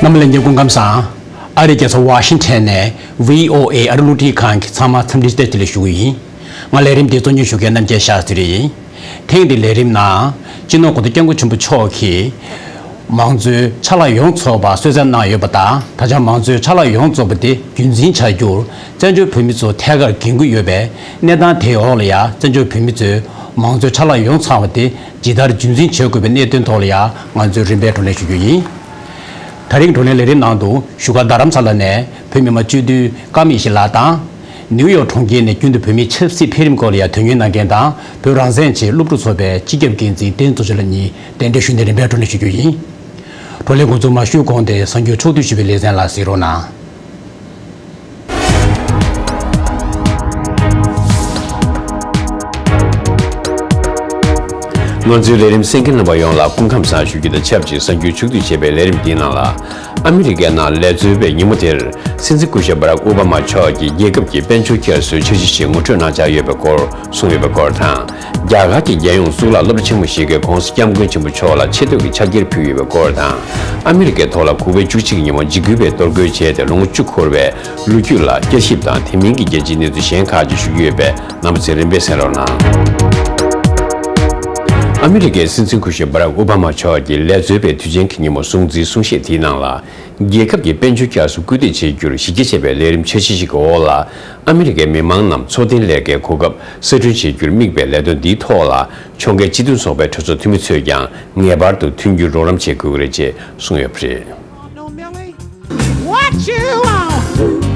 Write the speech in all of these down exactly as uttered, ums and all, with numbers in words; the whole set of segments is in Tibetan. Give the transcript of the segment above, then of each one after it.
རྣམ་པ་ལྷན་རྒྱས་སྐུ་ཁམས་བཟང་། ཨ་རིའི་རྒྱལ་ས་ཝ་ཤིང་ཊོན་ནས་བྷི་ཨོ་ཨེ་ཨ་རི་རླུང་འཕྲིན་ཁང་གི་ཚང་མ་འཚམས་འདྲི་བཀྲ་ཤིས་བདེ་ལེགས་ཞུ་གི་ཡིན། ང་ལས་རིམ་འདི་གཙོ་གཉེར་ཞུ་མཁན་རྣམ་རྒྱལ་ཤཱ་སྟྲི་ཡིན། ཐེངས་འདིའི་ལས་རིམ་ནང་། སྤྱི་ནོར་༸གོང་ས་༸སྐྱབས་མགོན་ཆེན་པོ་མཆོག་གིས། མང་གཙོའི་ཆ་ལག་ཡོངས་རྫོགས་པ་གསོལ་སྩལ་གནང་ཡོད་པ་དང་། ད་ཆ་མང་གཙོའི་ཆ་ལག་ཡོངས་རྫོགས་པ་དེ་རྒྱུན་འཛིན་བྱ་རྒྱུར་བཙན་བྱོལ་བོད་མི་ཚོ་ཐད་ཀར་འགན་ཁུར་ཡོད་པས། གནས་སྟངས་དེའི་འོག་ལ་ཡང་བཙན་བྱོལ་བོད་མི་ཚོས་མང་གཙོའི་ཆ་ལག་ཡོངས་ཚང་བ་དེ་ཇི་ལྟར་རྒྱུན་འཛིན་བྱེད་དགོས་པའི་གནད་དོན་ཐོག་ལ་ཡང་ང་ཚོས་རིམ་པས་བགྲོ་གླེང་ཞུ་རྒྱུ་ཡིན། ད་རིང་བགྲོ་གླེང་ལས་རིམ་ནང་དུ་བཞུགས་སྒར་རྡ་རམ་ས་ལ་ནས་བོད་མི་མང་སྤྱི་འཐུས་ཀརྨ་ཡེ་ཤེས་ལགས་དང་། ནིའུ་ཡོག་གྲོང་ཁྱེར་ནས་རྒྱུན་དུ་བོད་མིའི་ཆབ་སྲིད་འཕེལ་རིམ་སྐོར་ལ་ཡང་དོན་གཉེར་གནང་མཁན་དང་། བོད་རང་བཙན་ཆེད་སློབ་ཕྲུག་ཚོགས་པའི་སྤྱི་ཁྱབ་འགན་འཛིན་བསྟན་འཛིན་རྡོ་རྗེ་ལགས་གཉིས་གདན་འདྲེན་ཞུས་ནས་རིམ་པས་བགྲོ་གླེང་ཞུ་རྒྱུ་ཡིན། བགྲོ་གླེང་འགོ་འཛུགས་མ་ཞུས་གོང་དེ་གསར་འགྱུར་ཕྱོགས་བསྡུས་ཞུས་པའི་ལེ་ཚན་ལ་གཟིགས་རོགས་གནང་། ང་ཚོའི་ལས་རིམ་གསན་མཁན་རྣམ་པ་ཡོངས་ལ་སྐུ་ཁམས་བཟང་ཞུ་རྒྱུ་དང་ཆབས་ཅིག་གསར་འགྱུར་ཕྱོགས་བསྡུས་བྱས་པའི་ལས་རིམ་འདིའི་ནང་ལ། ཨ་མི་རི་ཀའི་ནང་ལས་རྩོལ་བའི་ཉིན་མོ་དེར། སྲིད་འཛིན་སྐུ་ཞབས་བྷ་རག་ཨོ་བྷ་མ་མཆོག་གིས་རྒྱལ་ཁབ་ཀྱི་དཔལ་འབྱོར་བསྐྱར་གསོའི་འཆར་གཞི་ཞིག་ངོ་སྤྲོད་གནང་འཆར་ཡོད་པའི་སྐོར་གསུངས་ཡོད་པའི་སྐོར་དང་། རྒྱ་གར་གྱི་རྒྱལ་ཡོངས་གཙུག་ལག་སློབ་གྲྭ་ཆེན་མོ་ཞིག་གིས་༸གོང་ས་༸སྐྱབས་མགོན་ཆེན་པོ་མཆོག་ལ་ཆེ་བསྟོད་ཀྱི་ཕྱག་འཁྱེར་ཕུལ་ཡོད་པའི་སྐོར་དང་། ཨ་མི་རི་ཀའི་ཐོག་ལ་གུས་པ་བཅུ་གཅིག་ཉིན་མོ་འཇིགས་སྐུལ་བའི་གཏོར་རྒོལ་བྱས་ཏེ་ལོ་ངོ་བཅུ་འཁོར་བའི་ལོ་རྒྱུས་ལ་བསྐྱར་ཞིབ་དང་དེ་མིན་གྱི་རྒྱལ་སྤྱིའི་གནས་ཚུལ་གཞན་ཁག་ཅིག་ཞུ་རྒྱུ་ཡོད་པས། རྣམ་པ་ཚོས་རིམ་པས་གསན་རོགས་གནང་། ཨ་མི་རི་ཀའི་སྲིད་འཛིན་སྐུ་ཞབས་བྷ་རག་ཨོ་བྷ་མ་མཆོག་གིས་ལས་རྩོལ་བའི་དུས་ཆེན་གྱི་ཉིན་མོ་གསུངས་ཚུལ་གསུང་བཤད་དེའི་ནང་ལ། རྒྱལ་ཁབ་ཀྱི་དཔལ་འབྱོར་བསྐྱར་གསོ་སྐུལ་འདེད་བྱེད་རྒྱུར་གཞི་རྒྱ་ཆེ་བའི་ལས་རིམ་འཆར་གཞི་ཞིག་གི་འོག་ལ། ཨ་མི་རི་ཀའི་མི་མང་རྣམས་འཚོ་རྟེན་ལས་ཀའི་གོ་སྐབས་གསར་སྐྲུན་བྱེད་རྒྱུར་དམིགས་པའི་ལས་དོན་འདིའི་ཐོག་ལ། ཕྱོགས་འགལ་སྤྱི་མཐུན་ཚོགས་པའི་གྲོས་ཚོགས་འཐུས་མི་ཚོས་ཀྱང་ངེས་པར་དུ་མཐུན་འགྱུར་རོགས་རམ་བྱེད་དགོས་ཀྱི་རེད་ཅེས་གསུངས་ཡོད་པ་རེད། What you want?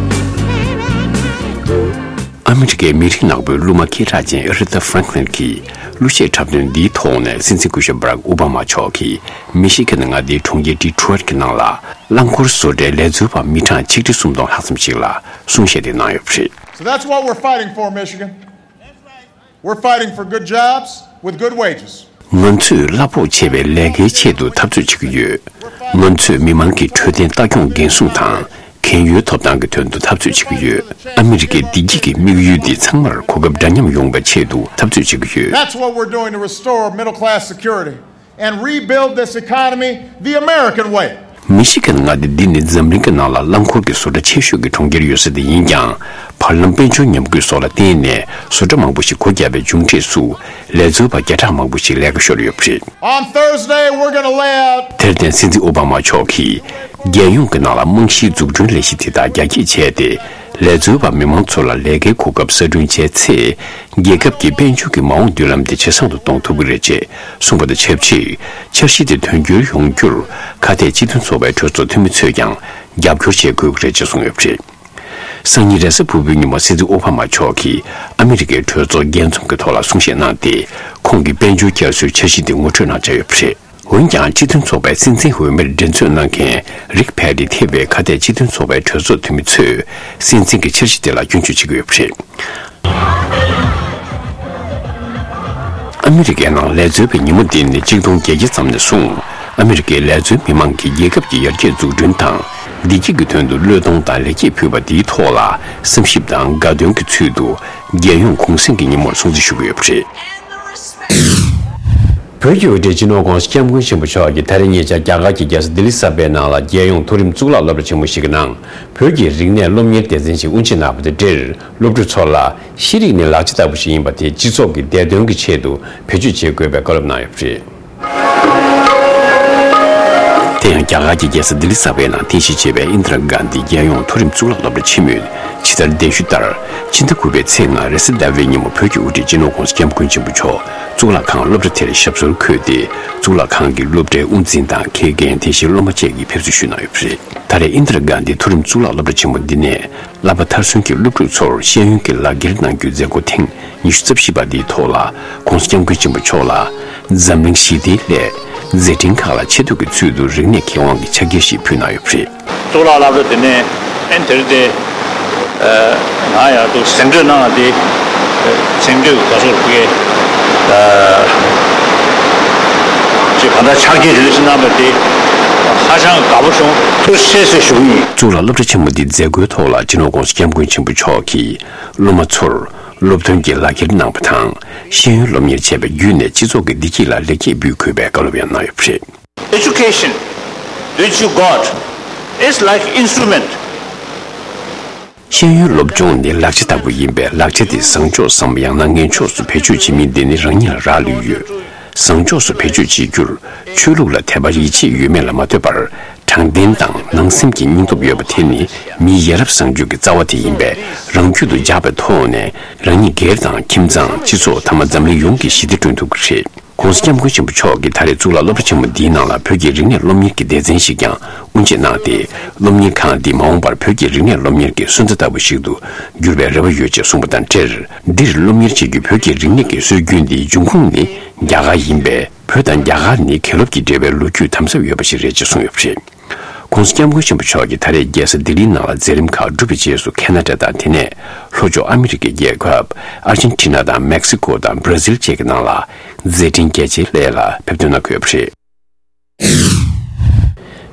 ཨ་མི་རི་ཀའི་མི་རིགས་ནག་པོའི་གླུ་མ་སྐད་གྲགས་ཅན་ཨེ་རི་ཐ་ཧྥ་རེང་ལིན་གྱི་གླུ་གཞས་འཁྲབ་སྟོན་འདིའི་ཐོག་ནས་སྲིད་འཛིན་སྐུ་ཞབས་བྷ་རག་ཨོ་བྷ་མ་མཆོག་གིས་མི་ཤི་གན་མངའ་སྡེའི་གྲོང་ཁྱེར་ཌི་ཊོ་རོའིཊ་གྱི་ནང་ལ་རླངས་འཁོར་བཟོ་གྲྭའི་ལས་རྩོལ་བ་མི་གྲངས་ཆིག་ཁྲི་སུམ་སྟོང་ལྷག་ཙམ་ཞིག་ལ་གསུང་བཤད་དེ་གནང་ཡོད་པ་རེད། So that's what we're fighting for, Michigan. We're fighting for good jobs with good wages. ང་ཚོས་གླ་ཕོགས་ཆེ་བའི་ལས་ཀའི་ཆེད་དུ་འཐབ་རྩོད་བྱེད་ཀྱི་ཡོད། ང་ཚོས་མི་མང་གི་འཕྲོད་བསྟེན་ལྟ་སྐྱོང་འགན་སྲུང་དང་། གན་ཡོལ་ཐོབ་ཐང་གི་དོན་དུ་འཐབ་རྩོད་བྱེད་ཀྱི་ཡོད། ཨ་མི་རི་ཀའི་བདེ་སྐྱིད་ཀྱི་དམིགས་ཡུལ་འདི་ཚང་མར་གོ་སྐབས་འདྲ་མཉམ་ཡོང་བའི་ཆེད་དུ་འཐབ་རྩོད་བྱེད་ཀྱི་ཡོད། That's what we're doing to restore middle class security and rebuild this economy the American way. མི་ཤི་གན་མངའ་སྡེ་འདི་ནི་འཛམ་གླིང་གི་ནང་ལ་རླངས་འཁོར་གྱི་བཟོ་གྲྭ་ཆེ་ཤོས་ཀྱི་གྲོང་ཁྱེར་ཡོད་ས་དེ་ཡིན་ཀྱང་། བར་ལམ་དཔལ་འབྱོར་ཉམས་རྒུད་སོགས་ལ་བརྟེན་ནས་བཟོ་གྲྭ་མང་པོ་ཞིག་སྒོ་བརྒྱབ་པའི་མཇུག་འབྲས་སུ། ལས་རྩོལ་བ་བརྒྱ་ཕྲག་མང་པོ་ཞིག་ལས་ཀ་ཤོར་ཡོད་པ་རེད། On Thursday, we're gonna lay out དེར་བརྟེན་སྲིད་འཛིན་ཨོ་བྷ་མ་མཆོག་གིས། རྒྱལ་ཡོངས་ཀྱི་ནང་ལ་རྨང་གཞིའི་འཛུགས་སྐྲུན་ལས་གཞི་དེ་དག་རྒྱ་སྐྱེད་བྱས་ཏེ། ལས་རྩོལ་བ་མི་མང་ཚོ་ལ་ལས་ཀའི་གོ་སྐབས་གསར་སྐྲུན་བྱས་ཚེ། རྒྱལ་ཁབ་ཀྱི་དཔལ་འབྱོར་གྱི་མ་འོངས་མདུན་ལམ་དེ་ཇེ་བཟང་དུ་གཏོང་ཐུབ་ཀྱི་རེད་ཅེས་གསུངས་པ་དང་ཆབས་ཅིག་འཆར་གཞི་དེ་དོན་འཁྱོལ་ཡོང་རྒྱུར། ཁ་གཏད་སྤྱི་མཐུན་ཚོགས་པའི་གྲོས་ཚོགས་འཐུས་མི་ཚོས་ཀྱང་རྒྱབ་སྐྱོར་བྱེད་དགོས་ཀྱི་རེད་ཅེས་གསུངས་ཡོད་པ་རེད། སང་ཉིན་རེས་གཟའ་ཕུར་བུའི་ཉིན་མོ་སྲིད་འཛིན་ཨོ་བྷ་མ་མཆོག་གིས་ཨ་མི་རི་ཀའི་གྲོས་ཚོགས་རྒྱས་འཛོམས་ཀྱི་ཐོག་ལ་གསུང་བཤད་གནང་སྟེ། ཁོང་གིས་དཔལ་འབྱོར་བསྐྱར་གསོའི་འཆར་གཞི་དེ་ངོ་སྤྲོད་གནང་འཆར་ཡོད་པ་རེད། འོན་ཀྱང་སྤྱི་མཐུན་ཚོགས་པའི་སྲིད་འཛིན་འོས་མིར་འགྲན་རྩོད་གནང་མཁན་རིག་ཕེ་རི་ཐེ་བའི་ཁ་གཏད་སྤྱི་མཐུན་ཚོགས་པའི་གྲོས་ཚོགས་འཐུས་མི་ཚོས་སྲིད་འཛིན་གྱི་འཆར་གཞི་དེ་ལ་སྐྱོན་བརྗོད་བྱེད་ཀྱི་ཡོད་པ་རེད། ཨ་མི་རི་ཀའི་ནང་ལས་རྩོལ་བའི་ཉིན་མོ་འདི་ནི་གཅིག་སྟོང་བརྒྱད་བརྒྱ་ཙམ་ནས་བཟུང་ཨ་མི་རི་ཀའི་ལས་རྩོལ་མི་མང་གིས་རྒྱལ་ཁབ་ཀྱི་ཡར་རྒྱས་འཛུགས་སྐྲུན་དང་བདེ་སྐྱིད་ཀྱི་དོན་དུ་བློས་གཏོང་དང་ལེགས་སྐྱེས་ཕུལ་བ་འདིའི་ཐོག་ལ་བསམ་ཞིབ་དང་དགའ་སྟོན་གྱི་ཚུལ་དུ་རྒྱལ་ཡོངས་གུང་སེང་གི་ཉིན་མོར་སྲུང་བརྩི་ཞུ་གི་ཡོད་པ་རེད། བོད་ཀྱི་དབུ་ཁྲིད་སྤྱི་ནོར་༸གོང་ས་༸སྐྱབས་མགོན་ཆེན་པོ་མཆོག་གིས་ད་རེས་ཉེ་ཆར་རྒྱ་གར་གྱི་རྒྱལ་ས་ལྡི་ལི་གསར་པའི་ནང་ལ་རྒྱལ་ཡོངས་མཐོ་རིམ་གཙུག་ལག་སློབ་གྲྭ་ཆེན་མོ་ཞིག་གི་ནང་བོད་ཀྱི་རིག་གནས་སློབ་གཉེར་སྡེ་ཚན་ཞིག་དབུ་འབྱེད་གནང་བ་དང་འབྲེལ། སློབ་ཕྲུག་ཚོ་ལ་ཤེས་རིག་ནི་ལག་ཆ་ལྟ་བུ་ཞིག་ཡིན་པ་དེ་སྤྱི་ཚོགས་ཀྱི་བདེ་དོན་གྱི་ཆེད་དུ་བེད་སྤྱོད་བྱེད་དགོས་པའི་བཀའ་སློབ་གནང་ཡོད་པ་རེད། དེ་ཡང་རྒྱ་གར་གྱི་རྒྱལ་ས་ལྡི་ལི་གསར་པའི་ནང་རྟེན་གཞི་བྱས་པའི་ཨིན་དྲ་གྷན་དྷི་རྒྱལ་ཡོངས་མཐོ་རིམ་གཙུག་ལག་སློབ་གྲྭ་ཆེན་མོས་ཕྱི་ཟླ་བདུན་པའི་ཚེས་ལྔ་རེས་གཟའ་ཟླ་བའི་ཉིན་མོ་བོད་ཀྱི་དབུ་ཁྲིད་སྤྱི་ནོར་༸གོང་ས་༸སྐྱབས་མགོན་ཆེན་པོ་མཆོག་གཙུག་ལག་ཁང་སློབ་གྲྭ་དེར་ཞབས་སོར་འཁོད་དེ། གཙུག་ལག་ཁང་གི་སློབ་གྲྭའི་དབུ་འཛིན་དང་མཁས་རྒན། དེ་བཞིན་སློབ་མ་བཅས་ཀྱིས་ཕེབས་བསུ་ཞུས་གནང་ཡོད་པ་རེད། ད་རེས་ཨིན་དྲ་གྷན་དྷི་མཐོ་རིམ་གཙུག་ལག་སློབ་གྲྭ་ཆེན་མོ་འདི་ནས་བསླབ་པ་མཐར་སོན་གྱི་སློབ་ཕྲུག་ཚོར་ཤེས་ཡོན་གྱི་ལག་འཁྱེར་གནང་རྒྱུའི་མཛད་སྒོ་ཐེངས་ཉི་ཤུ་རྩ་བཞི་པ་འདིའི་ཐོག་ལ། ༸གོང་ས་༸སྐྱབས་མགོན་ཆེན་པོ་མཆོག་ལ་འཛམ་གླིང་ཞི་བདེའི་སླད་མཛད་འཕྲིན་ཁག་ལ་ཆེ་བསྟོད་ཀྱི་ཚུལ་དུ་རིག་གནས་མཁས་དབང་གི་ཕྱག་འཁྱེར་ཞིག་ཕུལ་གནང་ཡོད་པ་རེད། གཙུག་ལག་སློབ་གྲྭ་དེ་ནས་ཨེ་དེ་རིང་དེ་ང་ཡང་དུ་གཟེངས་བསྟོད་གནང་བ་དེ་གཟེངས་བསྟོད་དགའ་ཚོར་ཕུལ་གྱི་གང་ལྟར་ཕྱག་འཁྱེར་རེ་ཞིག་གནང་བ་དེ་ཧ་ཅང་དགའ་པོ་བྱུང་། ཐུགས་རྗེ་ཆེ་ཞུ་གི་ཡིན། གཙུག་ལག་སློབ་གྲྭ་ཆེན་མོ་འདིའི་མཛད་སྒོའི་ཐོག་ལ་སྤྱི་ནོར་༸གོང་ས་༸སྐྱབས་མགོན་ཆེན་པོ་མཆོག་གིས་སློབ་མ་ཚོར་སློབ་ཐོན་གྱི་ལག་འཁྱེར་གནང་བ་དང་། ཤེས་ཡོན་སློབ་གཉེར་བྱས་པའི་བརྒྱུད་ནས་སྤྱི་ཚོགས་ཀྱི་བདེ་སྐྱིད་ལ་ལེགས་སྐྱེས་འབུལ་དགོས་པའི་བཀའ་སློབ་ཡང་གནང་ཡོད་པ་རེད། Education which you got It's like instrument. ཤེས་ཡོན་སློབ་སྦྱོང་ནི་ལག་ཆ་ལྟ་བུ་ཡིན་པས། ལག་ཆ་དེ་བཟང་ཕྱོགས་སམ་ཡང་ན་ངན་ཕྱོགས་སུ་བེད་སྤྱོད་བྱེད་མིན་དེ་ནི་རང་ཉིད་ལ་རག་ལུས་ཡོད། བཟང་ཕྱོགས་སུ་བེད་སྤྱོད་བྱེད་རྒྱུར། ཆོས་ལུགས་ལ་དད་པ་ཡིད་ཆེས་ཡོད་མེད་ལ་མ་ལྟོས་པར། དྲང་བདེན་དང་ནང་སེམས་ཀྱི་སྙིང་སྟོབས་ཡོད་པ་དེ་ནི་མིའི་ཡ་རབས་བཟང་སྤྱོད་ཀྱི་རྩ་བ་དེ་ཡིན་པས། རང་རྒྱུད་དུ་འཇགས་པའི་ཐོག་ནས་རང་ཉིད་སྒེར་དང་ཁྱིམ་ཚང་། སྤྱི་ཚོགས། མཐའ་མ་འཛམ་གླིང་ཡོངས་ཀྱི་ཞི་བདེ་བསྐྲུན་ཐུབ་ཀྱི་རེད། ༸གོང་ས་༸སྐྱབས་མགོན་ཆེན་པོ་མཆོག་གིས་ད་རེས་གཙུག་ལག་སློབ་གྲྭ་ཆེན་མོ་འདིའི་ནང་ལ་བོད་ཀྱི་རིག་གནས་སློབ་གཉེར་གྱི་སྡེ་ཚན་ཞིག་ཀྱང་དབུ་འབྱེད་གནང་སྟེ། སློབ་གཉེར་ཁང་འདི་མ་འོངས་པར་བོད་ཀྱི་རིག་གནས་སློབ་གཉེར་གྱི་སོན་རྩ་ལྟ་བུ་ཞིག་ཏུ་འགྱུར་བའི་རེ་བ་ཡོད་ཅེས་གསུངས་པ་དང་འབྲེལ། འདིར་སློབ་གཉེར་བྱེད་རྒྱུའི་བོད་ཀྱི་རིག་གནས་ཀྱི་སྲོལ་རྒྱུན་འདིའི་འབྱུང་ཁུངས་ནི་རྒྱ་གར་ཡིན་པས། བོད་དང་རྒྱ་གར་ནི་དགེ་སློབ་ཀྱི་འབྲེལ་བའི་ལོ་རྒྱུས་དམ་ཟབ་ཡོད་པ་ཞིག་རེད་ཅེས་གསུངས་ཡོད་པ་རེད། ༸གོང་ས་༸སྐྱབས་མགོན་ཆེན་པོ་མཆོག་གིས་ད་རེས་རྒྱལ་ས་ལྡི་ལིའི་ནང་ལ་མཛད་རིམ་ཁག་གྲུབ་པའི་རྗེས་སུ། ཁེ་ན་ཌ་དང་། དེ་ནས་ལྷོ་ཕྱོགས་ཨ་མི་རི་ཀའི་རྒྱལ་ཁབ་ཨར་ཇེན་ཊི་ན་དང་མེག་སི་ཀོ་དང་བྷ་ར་ཟིལ་བཅས་ཀྱི་ནང་ལ་མཛད་འཕྲིན་རྒྱ་ཆེའི་སླད་ལ་ཕེབས་ཐོན་གནང་གི་ཡོད་པ་རེད།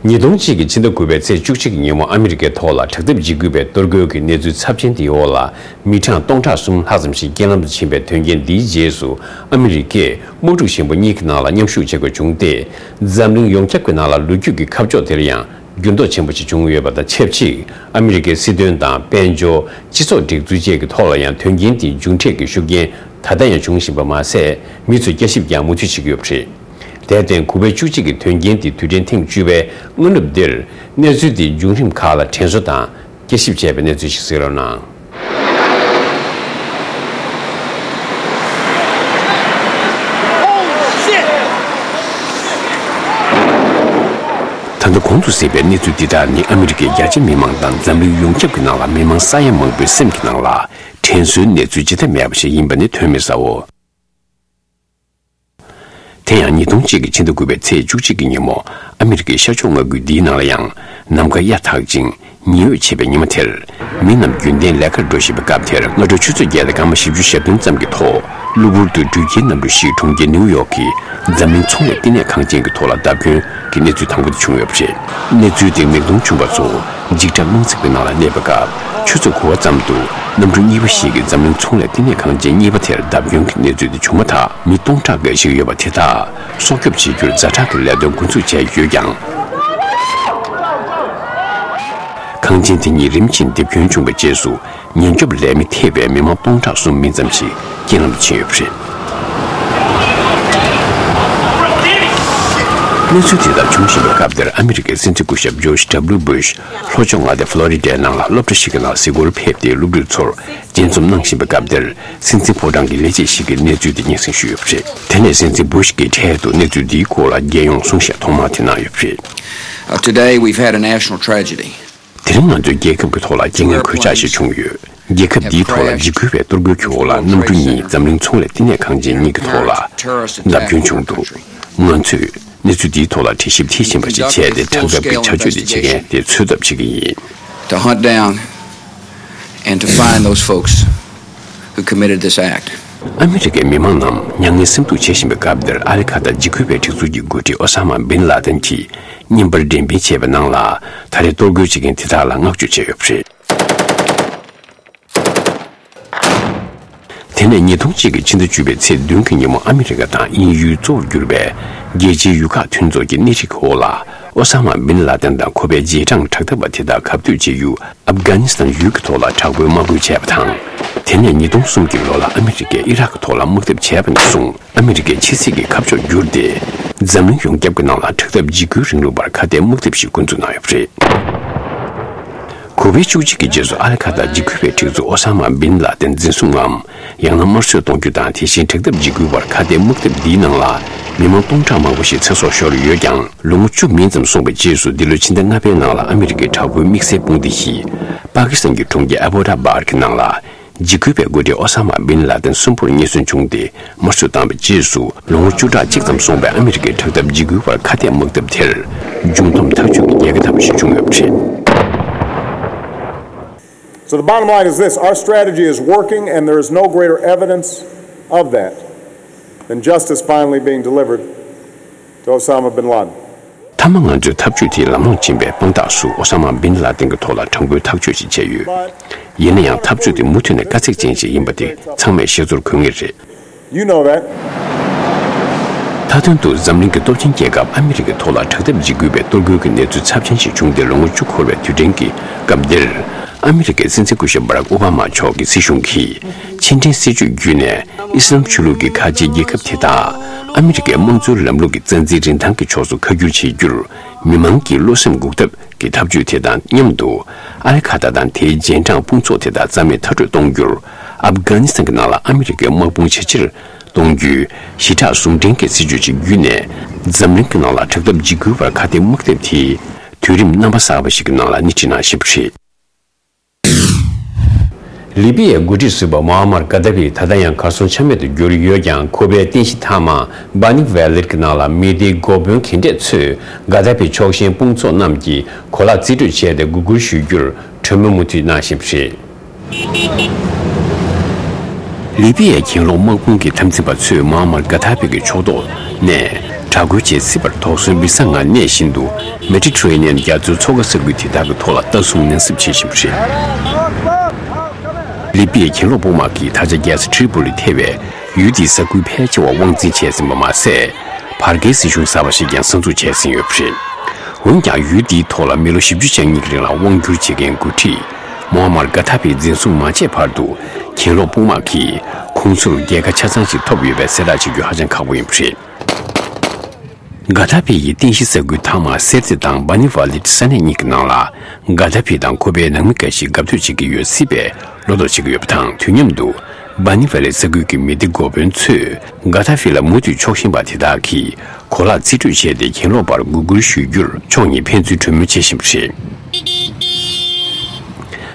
ཉིས་སྟོང་གཅིག་གི་ཕྱི་ཟླ་དགུ་པའི་ཚེས་བཅུ་གཅིག་གི་ཉིན་མོ། ཨ་མི་རི་ཀའི་ཐོག་ལ་དྲག་འཐབ་འཇིགས་སྐུལ་བའི་གཏོར་རྒོལ་གྱི་གནས་ཚུལ་ཚབས་ཆེན་དེའི་འོག་ལ། མི་གྲངས་སྟོང་ཕྲག་གསུམ་ལྷག་ཙམ་ཞིག་རྐྱེན་ལམ་དུ་ཕྱིན་པའི་དོན་རྐྱེན་འདིའི་རྗེས་སུ། ཨ་མི་རི་ཀས་དམག་འཁྲུག་ཆེན་པོ་གཉིས་ཀྱི་ནང་ལ་མཉམ་ཞུགས་བྱེད་དགོས་བྱུང་སྟེ། འཛམ་གླིང་ཡོངས་ཁྱབ་ཀྱི་ནང་ལ་ལོ་རྒྱུས་ཀྱི་ཁ་ཕྱོགས་དེར་ཡང་འགྱུར་ལྡོག་ཆེན་པོ་ཞིག་བྱུང་ཡོད་པ་དང་ཆབས་ཅིག་ཨ་མི་རི་ཀའི་སྲིད་དོན་དང་། དཔལ་འབྱོར། སྤྱི་ཚོགས་སྒྲིག་འཛུགས་བཅས་ཀྱི་ཐོག་ལ་ཡང་དོན་རྐྱེན་དེའི་མཇུག་འབྲས་ཀྱི་ཤུགས་རྐྱེན་ད་ལྟ་ཡང་འབྱུང་བཞིན་པ་མ་ཟད། མི་ཚོས་བསྐྱར་ཞིབ་ཀྱང་མུ་མཐུད་བྱེད་ཀྱི་ཡོད་པ་རེད། དེར་བརྟེན། དགུ་པའི་བཅུ་གཅིག་གི་དོན་རྐྱེན་དེ་དུས་དྲན་ཐེངས་བཅུ་པའི་སྔ་ནུབ་འདིར། གནས་ཚུལ་དེའི་བྱུང་རིམ་ཁག་ལ་དྲན་གསོ་དང་བསྐྱར་ཞིབ་བྱས་པའི་གནས་ཚུལ་ཞིག་གཟིགས་རོགས་གནང་། ད་ལྟ་གོང་དུ་གཟིགས་པའི་གནས་ཚུལ་འདི་དག་ནི་ཨ་མི་རི་ཀའི་རྒྱ་ཆེ་མི་མང་དང་འཛམ་གླིང་ཡོངས་ཁྱབ་ཀྱི་ནང་ལ་མི་མང་ས་ཡ་མང་པོའི་སེམས་ཀྱི་ནང་ལ་དྲན་གསོའི་གནས་ཚུལ་བརྗེད་ཐབས་མེད་པ་ཞིག་ཡིན་པ་ནི་ཐོན་མི་ཟའོ། དེ་ཡང་ཉིས་སྟོང་གཅིག་གི་ཕྱི་ཟླ་དགུ་པའི་ཚེས་བཅུ་གཅིག་གི་ཉིན་མོ། ཨ་མི་རི་ཀའི་ཤར་ཕྱོགས་མངའ་ཁུལ་འདིའི་ནང་ལ་ཡང་ནམ་མཁའ་གཡའ་དག་ཅིང་ཉི་འོད་ཆེ་བའི་ཉི་མ་དེར། མི་རྣམས་རྒྱུན་ལྡན་ལས་ཀར་འགྲོ་བཞིན་པའི་སྐབས་དེར། སྔ་དྲོ་ཆུ་ཚོད་བརྒྱད་དང་སྐར་མ་བཞི་བཅུ་ཞེ་བདུན་ཙམ་གྱི་ཐོག་གློ་བུར་དུ་འགྲུལ་སྐྱེལ་གནམ་གྲུ་ཞིག་གྲོང་ཁྱེར་ནིའུ་ཡོག་གི་འཛམ་གླིང་ཚོང་ལས་བསྟི་གནས་ཁང་ཆེན་གྱི་ཐོག་ལ་བརྡབ་སྐྱོན་གྱི་གནས་ཚུལ་དང་པོ་དེ་བྱུང་ཡོད་པ་རེད། གནས་ཚུལ་དེ་མིག་མཐོང་བྱུང་བ་ཚོ་འཇིགས་སྐྲག་རླུང་འཚུབ་ཀྱི་ནང་ལ་གནས་པའི་སྐབས། ཆུ་ཚོད་དགུ་པ་ཙམ་དུ་གནམ་གྲུ་གཉིས་པ་ཞིག་གིས་འཛམ་གླིང་ཚོང་ལས་བསྟི་གནས་ཁང་ཆེན་གཉིས་པ་དེར་བརྡབ་སྐྱོན་གྱི་གནས་ཚུལ་དེ་བྱུང་མ་ཐག་མི་སྟོང་ཕྲག་འགའ་ཞིག་ཡོད་པ་དེ་དག་སྲོག་སྐྱོབ་བྱེད་རྒྱུར་ཛ་དྲག་གི་ལས་དོན་འགོ་འཛུགས་བྱས་ཡོད་ཀྱང་། ཁང་ཆེན་དེ་གཉིས་རིམ་བཞིན་རྡིབ་སྐྱོན་བྱུང་བའི་རྗེས་སུ། ཉེན་སྐྱོབ་ལས་མི་ཐེ་བའི་མི་མང་སྟོང་ཕྲག་གསུམ་མིན་ཙམ་ཞིག་རྐྱེན་ལམ་དུ་ཕྱིན་ཡོད་པ་རེད། གནས་ཚུལ་དེ་དག་འབྱུང་བཞིན་པའི་སྐབས་དེར། ཨ་མི་རི་ཀའི་སྲིད་འཛིན་སྐུ་ཞབས་ཇོརྗ་ཌབ་ལིའུ་སྦུ་ཤ་ལྷོ་ཕྱོགས་མངའ་སྡེ་ཕློ་རི་ཌའི་ནང་ལ་སློབ་གྲྭ་ཞིག་གི་ནང་གཟིགས་སྐོར་ཕེབས་ཏེ། སློབ་ཕྲུག་ཚོར་མཇལ་འཛོམས་གནང་བཞིན་པའི་སྐབས་དེར། སྲིད་འཛིན་ཕོ་བྲང་གི་ལས་བྱེད་ཞིག་གིས་གནས་ཚུལ་དེ་སྙན་སེང་ཞུས་ཡོད་པ་རེད། དེ་ནས་སྲིད་འཛིན་སྦུ་ཤ་གིས་འཕྲལ་དུ་གནས་ཚུལ་འདིའི་སྐོར་ལ་རྒྱལ་ཡོངས་གསུང་བཤད་ཐོག་མ་དེ་གནང་ཡོད་པ་རེད། Uh, today we've had a national tragedy. དེ་རིང་ང་ཚོའི་རྒྱལ་ཁབ་ཀྱི་ཐོག་ལ་རྐྱེན་ངན་གོད་ཆག་ཞིག་བྱུང་ཡོད། རྒྱལ་ཁབ་འདིའི་ཐོག་ལ་འཇིགས་སྐུལ་བའི་གཏོར་རྒོལ་གྱི་འོག་ལ་གནམ་གྲུ་གཉིས་འཛམ་གླིང་ཚོང་ལས་བསྟི་གནས་ཁང་ཆེན་གཉིས་ཀྱི་ཐོག་ལ་བརྡབ་སྐྱོན་བྱུང་འདུག་ང་ཚོས་གནས་ཚུལ་འདིའི་ཐོག་ལ་དྲན་ཞིབ་མཐིལ་ཕྱིན་པ་ཞིག་བྱས་ཏེ། དྲག་འཐབ་ཀྱི་བྱ་སྤྱོད་དེ་བྱེད་མཁན་དེ་འཚོལ་ཐབས་བྱེད་ཀྱི་ཡིན། To hunt down and to find those folks who committed this act. ཨ་མི་རི་ཀའི་མི་མང་རྣམས་མྱ་ངན་སེམས་སྡུག་བྱེད་བཞིན་པའི་སྐབས་འདིར། ཨ་ལི་ཁ་ཏར་འཇིགས་སྐུལ་བའི་སྒྲིག་འཛུགས་ཀྱི་འགོ་ཁྲིད་ཨོ་ས་མ་བིན་ལ་ཏན་གྱིས་བརྙན་པར་འགྲེམས་སྤེལ་བྱས་པའི་ནང་ལ། ད་རེས་གཏོར་རྒོལ་བྱེད་མཁན་དེ་དག་ལ་བསྔགས་བརྗོད་བྱས་ཡོད་པ་རེད། དེ་ནས་ཉིས་སྟོང་གཅིག་གི་ཕྱི་ཟླ་བཅུ་པའི་ཚེས་བདུན་གྱི་ཉིན་མོ། ཨ་མི་རི་ཀ་དང་དབྱིན་ཡུལ་གཙོ་བོར་གྱུར་པའི་རྒྱལ་སྤྱིའི་ཡུལ་ཁག་མཐུན་ཚོགས་ཀྱི་སྣེ་ཁྲིད་འོག་ལ། ཨོ་ས་མ་བིན་ལ་ཏན་དང་ཁོ་པའི་རྗེས་འབྲང་དྲག་འཐབ་པ་དེ་དག་གབ་གཏོད་བྱེད་ཡུལ་ཨབ་གྷ་ནི་སི་ཐན་ཡུལ་གྱི་ཐོག་ལ་དྲག་པོའི་དམག་འཁྲུག་བྱས་པ་དང་། དེ་ནས་ཉིས་སྟོང་གསུམ་གྱི་ལོ་ལ་ཨ་མི་རི་ཀས་ཨི་རག་གི་ཐོག་ལ་དམག་འཐབ་བྱས་པ་ནས་བཟུང་། ཨ་མི་རི་ཀའི་ཕྱི་སྲིད་ཀྱི་ཁ་ཕྱོགས་བསྒྱུར་ཏེ། འཛམ་གླིང་ཡོངས་ཁྱབ་ཀྱི་ནང་ལ་དྲག་འཐབ་འཇིགས་སྐུལ་རིང་ལུགས་པར་ཁ་གཏད་དམག་འཐབ་ཞིག་འགོ་འཛུགས་གནང་ཡོད་པ་རེད། དགུ་པའི་བཅུ་གཅིག་གི་རྗེས་སུ་ཨ་ལི་ཁ་ཏར་འཇིགས་སྐུལ་བའི་སྒྲིག་འཛུགས་ཨོ་ས་མ་བིན་ལ་ཏན་འཛིན་བཟུང་ངམ། ཡང་ན་དམར་གསོད་གཏོང་རྒྱུ་དང་། དེ་བཞིན་དྲག་འཐབ་འཇིགས་སྐུལ་བར་ཁ་གཏད་དམག་འཐབ་འདིའི་ནང་ལ་མི་མང་སྟོང་ཕྲག་མང་པོ་ཞིག་ཚེ་སྲོག་ཤོར་ཡོད་ཀྱང་། ལོ་ངོ་བཅུ་མིན་ཙམ་སོང་བའི་རྗེས་སུ། འདི་ལོའི་ཕྱི་ཟླ་ལྔ་པའི་ནང་ལ་ཨ་མི་རི་ཀའི་དྲག་པོའི་དམིགས་བསལ་དཔུང་སྡེ་ཡིས་པ་ཀི་སི་ཐན་གྱི་གྲོང་ཁྱེར་ཨེ་བྷོ་ཊ་སྦག་གི་ནང་ལ། འཇིགས་སྐུལ་བའི་འགོ་ཁྲིད་ཨོ་ས་མ་བིན་ལ་ཏན་གསོན་པོར་རྙེད་སོན་བྱུང་སྟེ། དམར་གསོད་བཏང་བའི་རྗེས་སུ། ལོ་ངོ་བཅུ་ཕྲག་གཅིག་ཙམ་སོང་བའི་ཨ་མི་རི་ཀའི་དྲག་འཐབ་འཇིགས་སྐུལ་བར་ཁ་གཏད་དམག་འཐབ་དེར། འབྱུང་ཁམས་ཐག་ཆོད་ཀྱི་རྒྱལ་ཁ་ལྟ་བུ་ཞིག་བྱུང་ཡོད་པ་རེད། So the bottom line is this: our strategy is working, and there is no greater evidence of that than justice finally being delivered to Osama bin Laden. མཐའ་མ་ང་ཚོའི་འཐབ་ཇུས་དེས་ལམ་ལྷོང་ཕྱིན་པའི་དཔང་རྟགས་སུ། ཨོ་ས་མ་བིན་ལ་ཏན་གྱི་ཐོག་ལ་དྲང་པོའི་ཐག་གཅོད་ཅིག་བྱས་ཡོད། ཡིན་ན་ཡང་། འཐབ་རྩོད་དེ་མུ་མཐུད་ནས་དཀའ་ཚེགས་ཅན་ཞིག་ཡིན་པ་དེ་ཚང་མས་ཤེས་ཚོར་འཁོར་ངེས་རེད། You know that. ད་ མཐའ་དོན་དུ་འཛམ་གླིང་གི་སྟོབས་ཆེན་རྒྱལ་ཁབ་ཨ་མི་རི་ཀའི་ཐོག་ལ་དྲག་འཐབ་འཇིགས་སྐུལ་བའི་གཏོར་རྒོལ་གྱི་གནས་ཚུལ་ཚབས་ཆེན་ཞིག་བྱུང་སྟེ་ལོ་ངོ་བཅུ་འཁོར་བའི་དུས་དྲན་གྱི་སྐབས་འདིར། ཨ་མི་རི་ཀའི་སྲིད་འཛིན་སྐུ་ཞབས་བྷ་རག་ཨོ་བྷ་མ་མཆོག་གིས་སྲིད་གཞུང་གིས་ཕྱི་འབྲེལ་སྲིད་ཇུས་བརྒྱུད་ནས་ཨི་སི་ལམ་ཆོས་ལུགས་ཀྱི་ཁ་ཆེའི་རྒྱལ་ཁབ་དེ་དག་ཨ་མི་རི་ཀའི་དམངས་གཙོའི་ལམ་ལུགས་ཀྱི་རྩ་འཛིན་རིན་ཐང་གི་ཕྱོགས་སུ་ཁ་བསྒྱུར་བྱེད་རྒྱུར་མི་མང་གི་བློ་སེམས་འགུག་ཐབས་ཀྱི་ཐབས་ཇུས་དེ་དང་མཉམ་དུ། ཨ་ལི་ཁ་ཏ་དང་དེའི་རྗེས་འབྲང་དཔུང་ཚོགས་དེ་དག་རྩ་མེད་མཐའ་སྐྲོད་གཏོང་རྒྱུར། ཨབ་གྷ་ནི་སི་ཐན་གྱི་ནང་ལ་ཨ་མི་རི་ཀའི་དམག་དཔུང་ཆེས་ཆེར་གཏོང་རྒྱུའི་ཞི་དྲག་ཟུང་འབྲེལ་གྱི་སྲིད་ཇུས་ཤིག་བརྒྱུད་ནས། འཛམ་གླིང་གི་ནང་ལ་དྲག་འཐབ་འཇིགས་སྐུལ་བར་ཁ་གཏད་དམག་འཐབ་དེའི་དུས་རིམ་རྣམ་པ་གསར་པ་ཞིག་གི་ནང་ལ་སྣེ་ཁྲིད་གནང་བཞིན་པ་རེད། ལི་པི་ཡའི་འགོ་ཁྲིད་ཟུར་པ་མོ་ཨ་མར་གྷ་དྷ་ཕི་ད་ལྟ་ཡང་གར་སོང་ཆ་མེད་དུ་གྱུར་ཡོད་ཀྱང་། ཁོ་པའི་རྟེན་གཞི་མཐའ་མ་སྦ་ནི་ཝེ་ལིར་གྱི་ནང་ལ་མི་སྡེའི་འགོ་དཔོན་གྱེས་འབྲས་ཚོས་གྷ་དྷ་ཕི་ཕྱོགས་ཞེན་དཔུང་ཚོགས་རྣམས་ཀྱིས་གོ་ལག་རྩིས་སྤྲོད་བྱས་ཏེ་མགོ་སྒུར་ཞུ་རྒྱུར་གྲོས་མོལ་མུ་མཐུད་གནང་བཞིན་པ་རེད། ལི་པི་ཡའི་གྱེན་ལོག་དམག་དཔུང་གི་འཐབ་འཛིང་པ་ཚོས་མོ་ཨ་མར་གྷ་དྷ་ཕི་གི་ཕྱོགས་གཏོགས་ནས་དྲག་རྒོལ་བྱེད་སྲིད་པར་དོགས་ཟོན་བི་ས་ང་གནས་བཞིན་དུ་མེ་ཌི་ཊི་རེ་ནི་ཡན་རྒྱ་མཚོའི་མཚོ་ཁ་ས་ཁུལ་དེ་དག་གི་ཐོག་ལ་ལྟ་སྲུང་ནན་གསབ་བྱེད་བཞིན་པ་རེད། ལི་པི་ཡའི་གྱེན་ལོག་དཔུང་དམག་གིས་ད་ཆ་རྒྱལ་ས་ཏྲི་པོ་ལི་ཐེ་བའི་ཡུལ་དེའི་ས་ཁུལ་ཕལ་ཆེ་བ་དབང་འཛིན་བྱས་ཟིན་པ་མ་ཟད། བར་བརྒལ་སྲིད་གཞུང་གསར་པ་ཞིག་ཀྱང་གསར་འཛུགས་བྱས་ཟིན་ཡོད་པ་རེད། འོན་ཀྱང་ཡུལ་དེའི་ཐོག་ལ་མི་ལོ་བཞི་བཅུ་ཞེ་གཉིས་ཀྱི་རིང་ལ་དབང་བསྒྱུར་བྱེད་མཁན་འགོ་ཁྲིད་མོ་ཨ་མར་གྷ་དྷ་ཕི་འཛིན་བཟུང་མ་བྱས་བར་དུ། གྱེན་ལོག་དཔུང་དམག་གིས་ཁོང་ཚོར་རྒྱལ་ཁ་ཆ་ཚང་ཞིག་ཐོབ་ཡོད་པའི་གསལ་བསྒྲགས་བྱེད་རྒྱུ་ཧ་ཅང་ཁག་པོ་ཡིན་པ་རེད། གྷ་དྷ་ཕི་ཡི་རྟེན་གཞི་ས་ཁུལ་མཐའ་མ་སེར་ཏི་དང་སྦ་ནི་ཝ་ལིད་ས་གནས་གཉིས་ཀྱི་ནང་ལ། གྷ་དྷ་ཕི་དང་ཁོ་པའི་ནང་མི་འགའ་ཞིག་འགབ་ཐོད་བྱེད་ཀྱི་ཡོད་སྲིད་པའི་བློ་དོགས་བྱེད་ཀྱི་ཡོད་པ་དང་། དུས་མཉམ་དུ་སྦ་ནི་ཝ་ལིད་ས་ཁུལ་གྱི་མི་སྡེ་འགོ་དཔོན་ཚོས་གྷ་དྷ་ཕི་ལ་མུ་མཐུད་ཕྱོགས་ཞེན་པ་དེ་དག་གིས་གོ་ལག་རྩིས་སྤྲོད་བྱས་ཏེ་གྱེན་ལོག་པར་མགོ་སྒུར་ཞུ་རྒྱུར་ཕྱོགས་གཉིས་ཕན་ཚུན་གྲོས་མོལ་བྱེད་བཞིན་པ་རེད།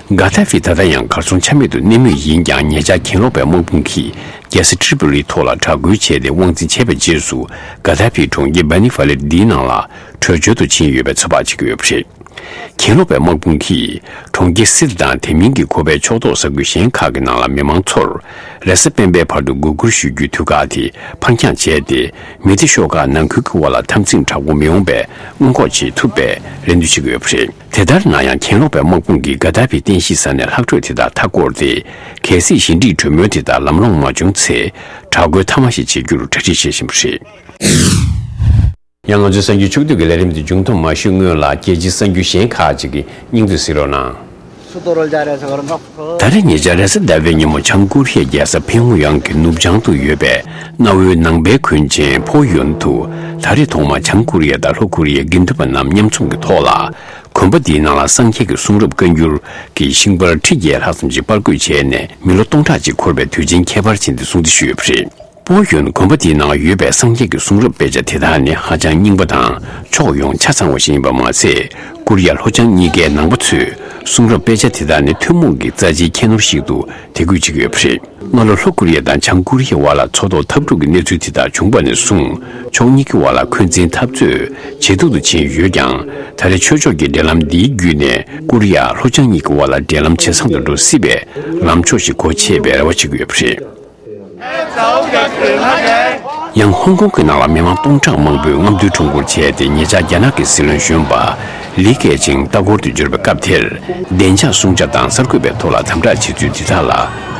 གྷ་དྷ་ཕི་ད་ལྟ་ཡང་གར་སོང་ཆ་མེད་དུ་གནས་མུས་ཡིན་ཀྱང་། ཉེ་ཆར་གྱེན་ལོག་པའི་དམག་དཔུང་གིས་རྒྱལ་ས་ཏྲི་པོ་ལིའི་ཐོག་ལ་དྲག་རྒོལ་བྱས་ཏེ་དབང་འཛིན་བྱས་པའི་རྗེས་སུ། གྷ་དྷ་ཕིའི་གྲོང་ཁྱེར་སྦ་ནི་ཧྥ་ལིར་འདིའི་ནང་ལ་བྲོས་བྱོལ་དུ་ཕྱིན་ཡོད་པའི་ཚོད་དཔག་བྱེད་ཀྱི་ཡོད་པ་རེད། གྱེན་ལོག་པའི་དམག་དཔུང་གིས་གྲོང་ཁྱེར་སིལ་དང་དེ་མིན་གྱི་ཁོ་པའི་ཕྱོགས་གཏོགས་ས་ཁུལ་གཞན་ཁག་གི་ནང་ལ་མི་མང་ཚོར་རེས་གཟའ་སྤེན་པའི་བར་དུ་མགོ་སྒུར་ཞུ་རྒྱུའི་དུས་བཀག་དེ་ཕར་འགྱངས་བྱས་ཏེ། མི་སྡེ་ཤོག་ཁག་ནང་ཁུལ་གྱི་དབར་ལ་འཐབ་འཛིང་དྲག་པོ་མི་འོང་བའི་སྔོན་འགོག་བྱེད་ཐུབ་པའི་རེ་འདུན་བྱེད་ཀྱི་ཡོད་པ་རེད། དེ་ལྟར་ན་ཡང་། གྱེན་ལོག་པའི་དམག་དཔུང་གིས་གྷ་དྷ་ཕིའི་རྟེན་གཞིའི་ས་ནས་ལྷག་འཕྲོས་དེ་དག་མཐའ་བསྐོར་ཏེ། གལ་སྲིད་ཞི་འགྲིག་གྲོས་མོལ་དེ་དག་ལམ་ལྷོང་མ་བྱུང་ཚེ། དྲག་རྒོལ་མཐའ་མ་ཞིག་བྱེད་རྒྱུར་གྲ་སྒྲིག་བྱེད་བཞིན་པ་རེད། ཡང་། ང་ཚོའི་གསར་འགྱུར་ཕྱོགས་བསྡུས་ཀྱི་ལས་རིམ་དེ་མཇུག་བསྡོམས་མ་ཞུས་སྔོན་ལ། རྒྱལ་སྤྱིའི་གསར་འགྱུར་གཞན་ཁག་ཅིག་གི་སྙིང་བསྡུས་གཟིགས་རོགས་གནང་། ད་རེས་ཉེ་ཆར་རེས་གཟའ་ཟླ་བའི་ཉིན་མོ། བྱང་ཀོ་རི་ཡའི་རྒྱལ་ས་ཕིང་ཡང་གི་ནུབ་བྱང་དུ་ཡོད་པའི་གནའ་བོའི་ནང་པའི་དགོན་ཆེན་ཕོ་ཡོན་དུ། ད་རེས་ཐོག་མར་བྱང་ཀོ་རི་ཡ་དང་ལྷོ་ཀོ་རི་ཡའི་དགེ་འདུན་པ་རྣམས་མཉམ་འཛོམས་ཀྱི་ཐོག་ལ། དགོན་པ་འདིའི་ནང་ལ་སངས་རྒྱས་ཀྱི་གསུང་རབ་བཀའ་འགྱུར་གྱི་ཤིང་པར་ཁྲི་བརྒྱད་ལྷག་ཙམ་ཞིག་པར་བརྐོས་བྱས་ནས། མི་ལོ་སྟོང་ཕྲག་ཅིག་འཁོར་བའི་དུས་ཆེན་ཁྱད་པར་ཅན་དེ་སྲུང་བརྩི་ཞུས་ཡོད་པ་རེད། པོ་ཡོན་དགོན་པ་དེའི་ནང་ཡོད་པའི་སངས་རྒྱས་ཀྱི་གསུང་རབ་དཔེ་ཆ་དེ་དག་ནི་ཧ་ཅང་རྙིང་པ་དང་ཕྱོགས་ཡོངས་ཆ་ཚང་བ་ཞིག་ཡིན་པ་མ་ཟད། ཀོ་རི་ཡ་ལྷོ་བྱང་གཉིས་ཀའི་ནང་པ་ཚོས་གསུང་རབ་དཔེ་ཆ་དེ་དག་ནི་ཐུན་མོང་གི་རྩ་ཆེའི་ཁྱད་ནོར་ཞིག་ཏུ་དད་གུས་བྱེད་ཀྱི་ཡོད་པ་རེད། སྔ་ལོ་ལྷོ་ཀོ་རི་ཡ་དང་བྱང་ཀོ་རི་ཡའི་དབར་ལ་མཚོ་ཐོག་འཐབ་འཁྲུག་གི་གནས་ཚུལ་དེ་དག་བྱུང་བ་ནས་བཟུང་། ཕྱོགས་གཉིས་ཀྱི་དབར་ལ་འཁོན་འཛིན་འཐབ་རྩོད་ཇེ་སྡུག་ཏུ་ཕྱིན་ཡོད་ཀྱང་། ད་རེས་ཆོས་ཕྱོགས་ཀྱི་འབྲེལ་ལམ་འདིའི་བརྒྱུད་ནས་ཀོ་རི་ཡ་ལྷོ་བྱང་གཉིས་ཀྱི་དབར་ལ་འབྲེལ་ལམ་ཇེ་བཟང་དུ་འགྲོ་སྲིད་པའི་ལམ་ཕྱོགས་ཤིག་སྒོ་ཕྱེ་བའི་རེ་བ་བྱེད་ཀྱི་ཡོད་པ་རེད། ཡང་། ཧོང་ཀོང་གི་ནང་ལ་མི་མང་སྟོང་ཕྲག་མང་པོས་རྔམ་སྟོན་ཁྲོམ་སྐོར་བྱས་ཏེ། ཉེ་ཆར་རྒྱ་ནག་གི་སྲིད་བློན་གཞོན་པ་ལི་ཁེ་ཆིང་ལྟ་སྐོར་དུ་འབྱོར་བའི་སྐབས་དེར། བདེ་འཇགས་སྲུང་བྱ་དང་གསར་འགོད་པའི་ཐོག་ལ་དམ་དྲག་བྱེད་ཚུལ་འདི་དག་ལ་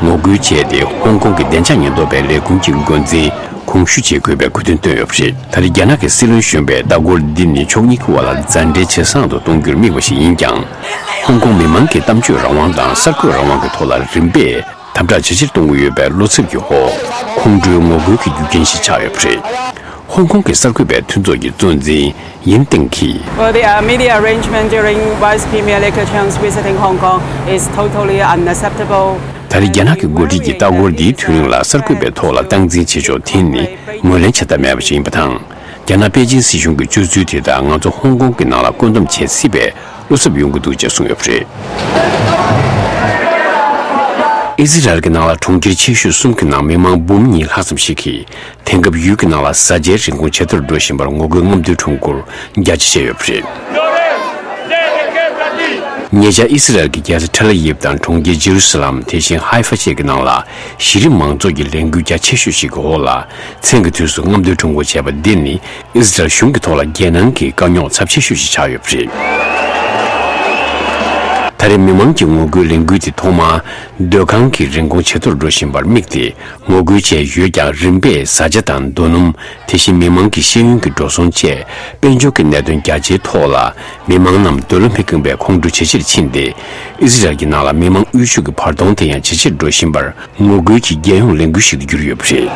ངོ་རྒོལ་བྱས་ཏེ། ཧོང་ཀོང་གི་བདེ་འཇགས་ཉེན་རྟོག་པའི་ལས་ཁུངས་ཀྱི་འགོ་འཛིན་དགོངས་ཞུ་བྱེད་དགོས་པའི་གོ་སྟོན་བཏོན་ཡོད་པ་རེད། ད་རེས་རྒྱ་ནག་གི་སྲིད་བློན་གཞོན་པའི་ལྟ་སྐོར་འདི་ནི་ཕྱོགས་གཉིས་ཀྱི་དབར་ལ་མཛའ་འབྲེལ་ཇེ་བཟང་དུ་གཏོང་རྒྱུར་དམིགས་པ་ཞིག་ཡིན་ཀྱང་། ཧོང་ཀོང་མི་མང་གི་གཏམ་བརྗོད་རང་དབང་དང་གསར་འགོད་རང་དབང་གི་ཐོག་ལ་རིམ་པས་དམ་དྲག་ཇེ་ཆེར་གཏོང་གི་ཡོད་པའི་བློ་འཚབ་ཀྱི་འོག་ཁོང་ཁྲོའི་ངོ་རྒོལ་གྱི་རྒྱུ་རྐྱེན་ཞིག་ཆགས་ཡོད་པ་རེད། ཧོང་ཀོང་གི་གསར་འགོད་པའི་མཐུན་ཚོགས་ཀྱི་གཙོ་འཛིན་ཡིན་ཏེང་གིས། Well, the uh, media arrangement during Vice Premier Li Keqiang's visiting Hong Kong is totally unacceptable. ད་རེས་རྒྱ་ནག་གི་འགོ་ཁྲིད་ཀྱི་ལྟ་སྐོར་འདིའི་དུས་རིང་ལ་གསར་འགོད་པའི་ཐོག་ལ་སྟངས་འཛིན་བྱེད་ཕྱོགས་དེ་ནི་ངོས་ལེན་བྱ་ཐབས་མེད་པ་ཞིག་ཡིན་པ་དང་། རྒྱ་ནག་པེ་ཅིན་སྲིད་གཞུང་གི་སྤྱོད་ཚུལ་དེ་དག་ང་ཚོ་ཧོང་ཀོང་གི་ནང་ལ་བཀོད་འདོམས་བྱེད་སྲིད་པའི་བློ་འཚབ་ཡོང་གི་འདུག་ཅེས་གསུངས་ཡོད་པ་རེད། ཨི་ཟི་རལ་གྱི་ནང་ལ་གྲོང་ཁྱེར་ཆེ་ཤོས་གསུམ་གྱི་ནང་མི་མང་འབུམ་གཉིས་ལྷག་ཙམ་ཞིག་གིས། དེང་སྐབས་ཡུལ་གྱི་ནང་ལ་བཟའ་བཅའི་རིན་གོང་ཇེ་མཐོར་འགྲོ་བཞིན་པར་ངོ་རྒོལ་རྔམ་སྟོན་ཁྲོམ་སྐོར་རྒྱ་ཆེ་བྱས་ཡོད་པ་རེད། ཉེ་ཆར་ཨི་སི་རལ་གྱི་རྒྱལ་ས་ཐེལ་ཨ་ཡིབ་དང་གྲོང་ཁྱེར་ཇེ་རུ་སི་ལམ། དེ་བཞིན་ཧའི་ཧྥ་བཅས་ཀྱི་ནང་ལ་གཞི་རིམ་མང་ཚོགས་ཀྱི་ལས་འགུལ་རྒྱ་ཆེ་ཤོས་ཤིག་གི་འོག་ལ། མཚན་གྱི་དུས་སུ་རྔམ་སྟོན་ཁྲོམ་སྐོར་བྱས་པ་འདི་ནི་ཨི་སི་རལ་གཞུང་གི་ཐོག་ལ་རྒྱལ་ནང་གི་དཀའ་རྙོག་ཚབས་ཆེ་ཤོས་ཤིག་ཆགས་ཡོད་པ་རེད། ད་རེས་མི་མང་གི་ངོ་རྒོལ་ལས་འགུལ་དེ་ཐོག་མར་སྡོད་ཁང་གི་རིན་གོང་ཇེ་མཐོར་འགྲོ་བཞིན་པར་དམིགས་ཏེ་ངོ་རྒོལ་བྱས་ཡོད་ཀྱང་། རིམ་པས་བཟའ་བཅའ་དང་རྡོ་སྣུམ། དེ་བཞིན་མི་མང་གི་ཤེས་ཡོན་གྱི་འགྲོ་སོང་བཅས་དཔལ་འབྱོར་གྱི་གནད་དོན་རྒྱ་ཆེའི་ཐོག་ལ་མི་མང་རྣམས་འདོད་བློ་མི་ཁེངས་པའི་ཁོང་ཁྲོ་ཇེ་ཆེར་ཕྱིན་ཏེ། ཨི་ཟི་རལ་གྱི་ནང་ལ་མི་མང་དབུལ་ཕྱུག་གི་བར་སྟོང་དེ་ཡང་ཇེ་ཆེར་འགྲོ་བཞིན་པར་ངོ་རྒོལ་གྱི་རྒྱལ་ཡོངས་ལས་འགུལ་ཞིག་ཏུ་གྱུར་ཡོད་པ་རེད།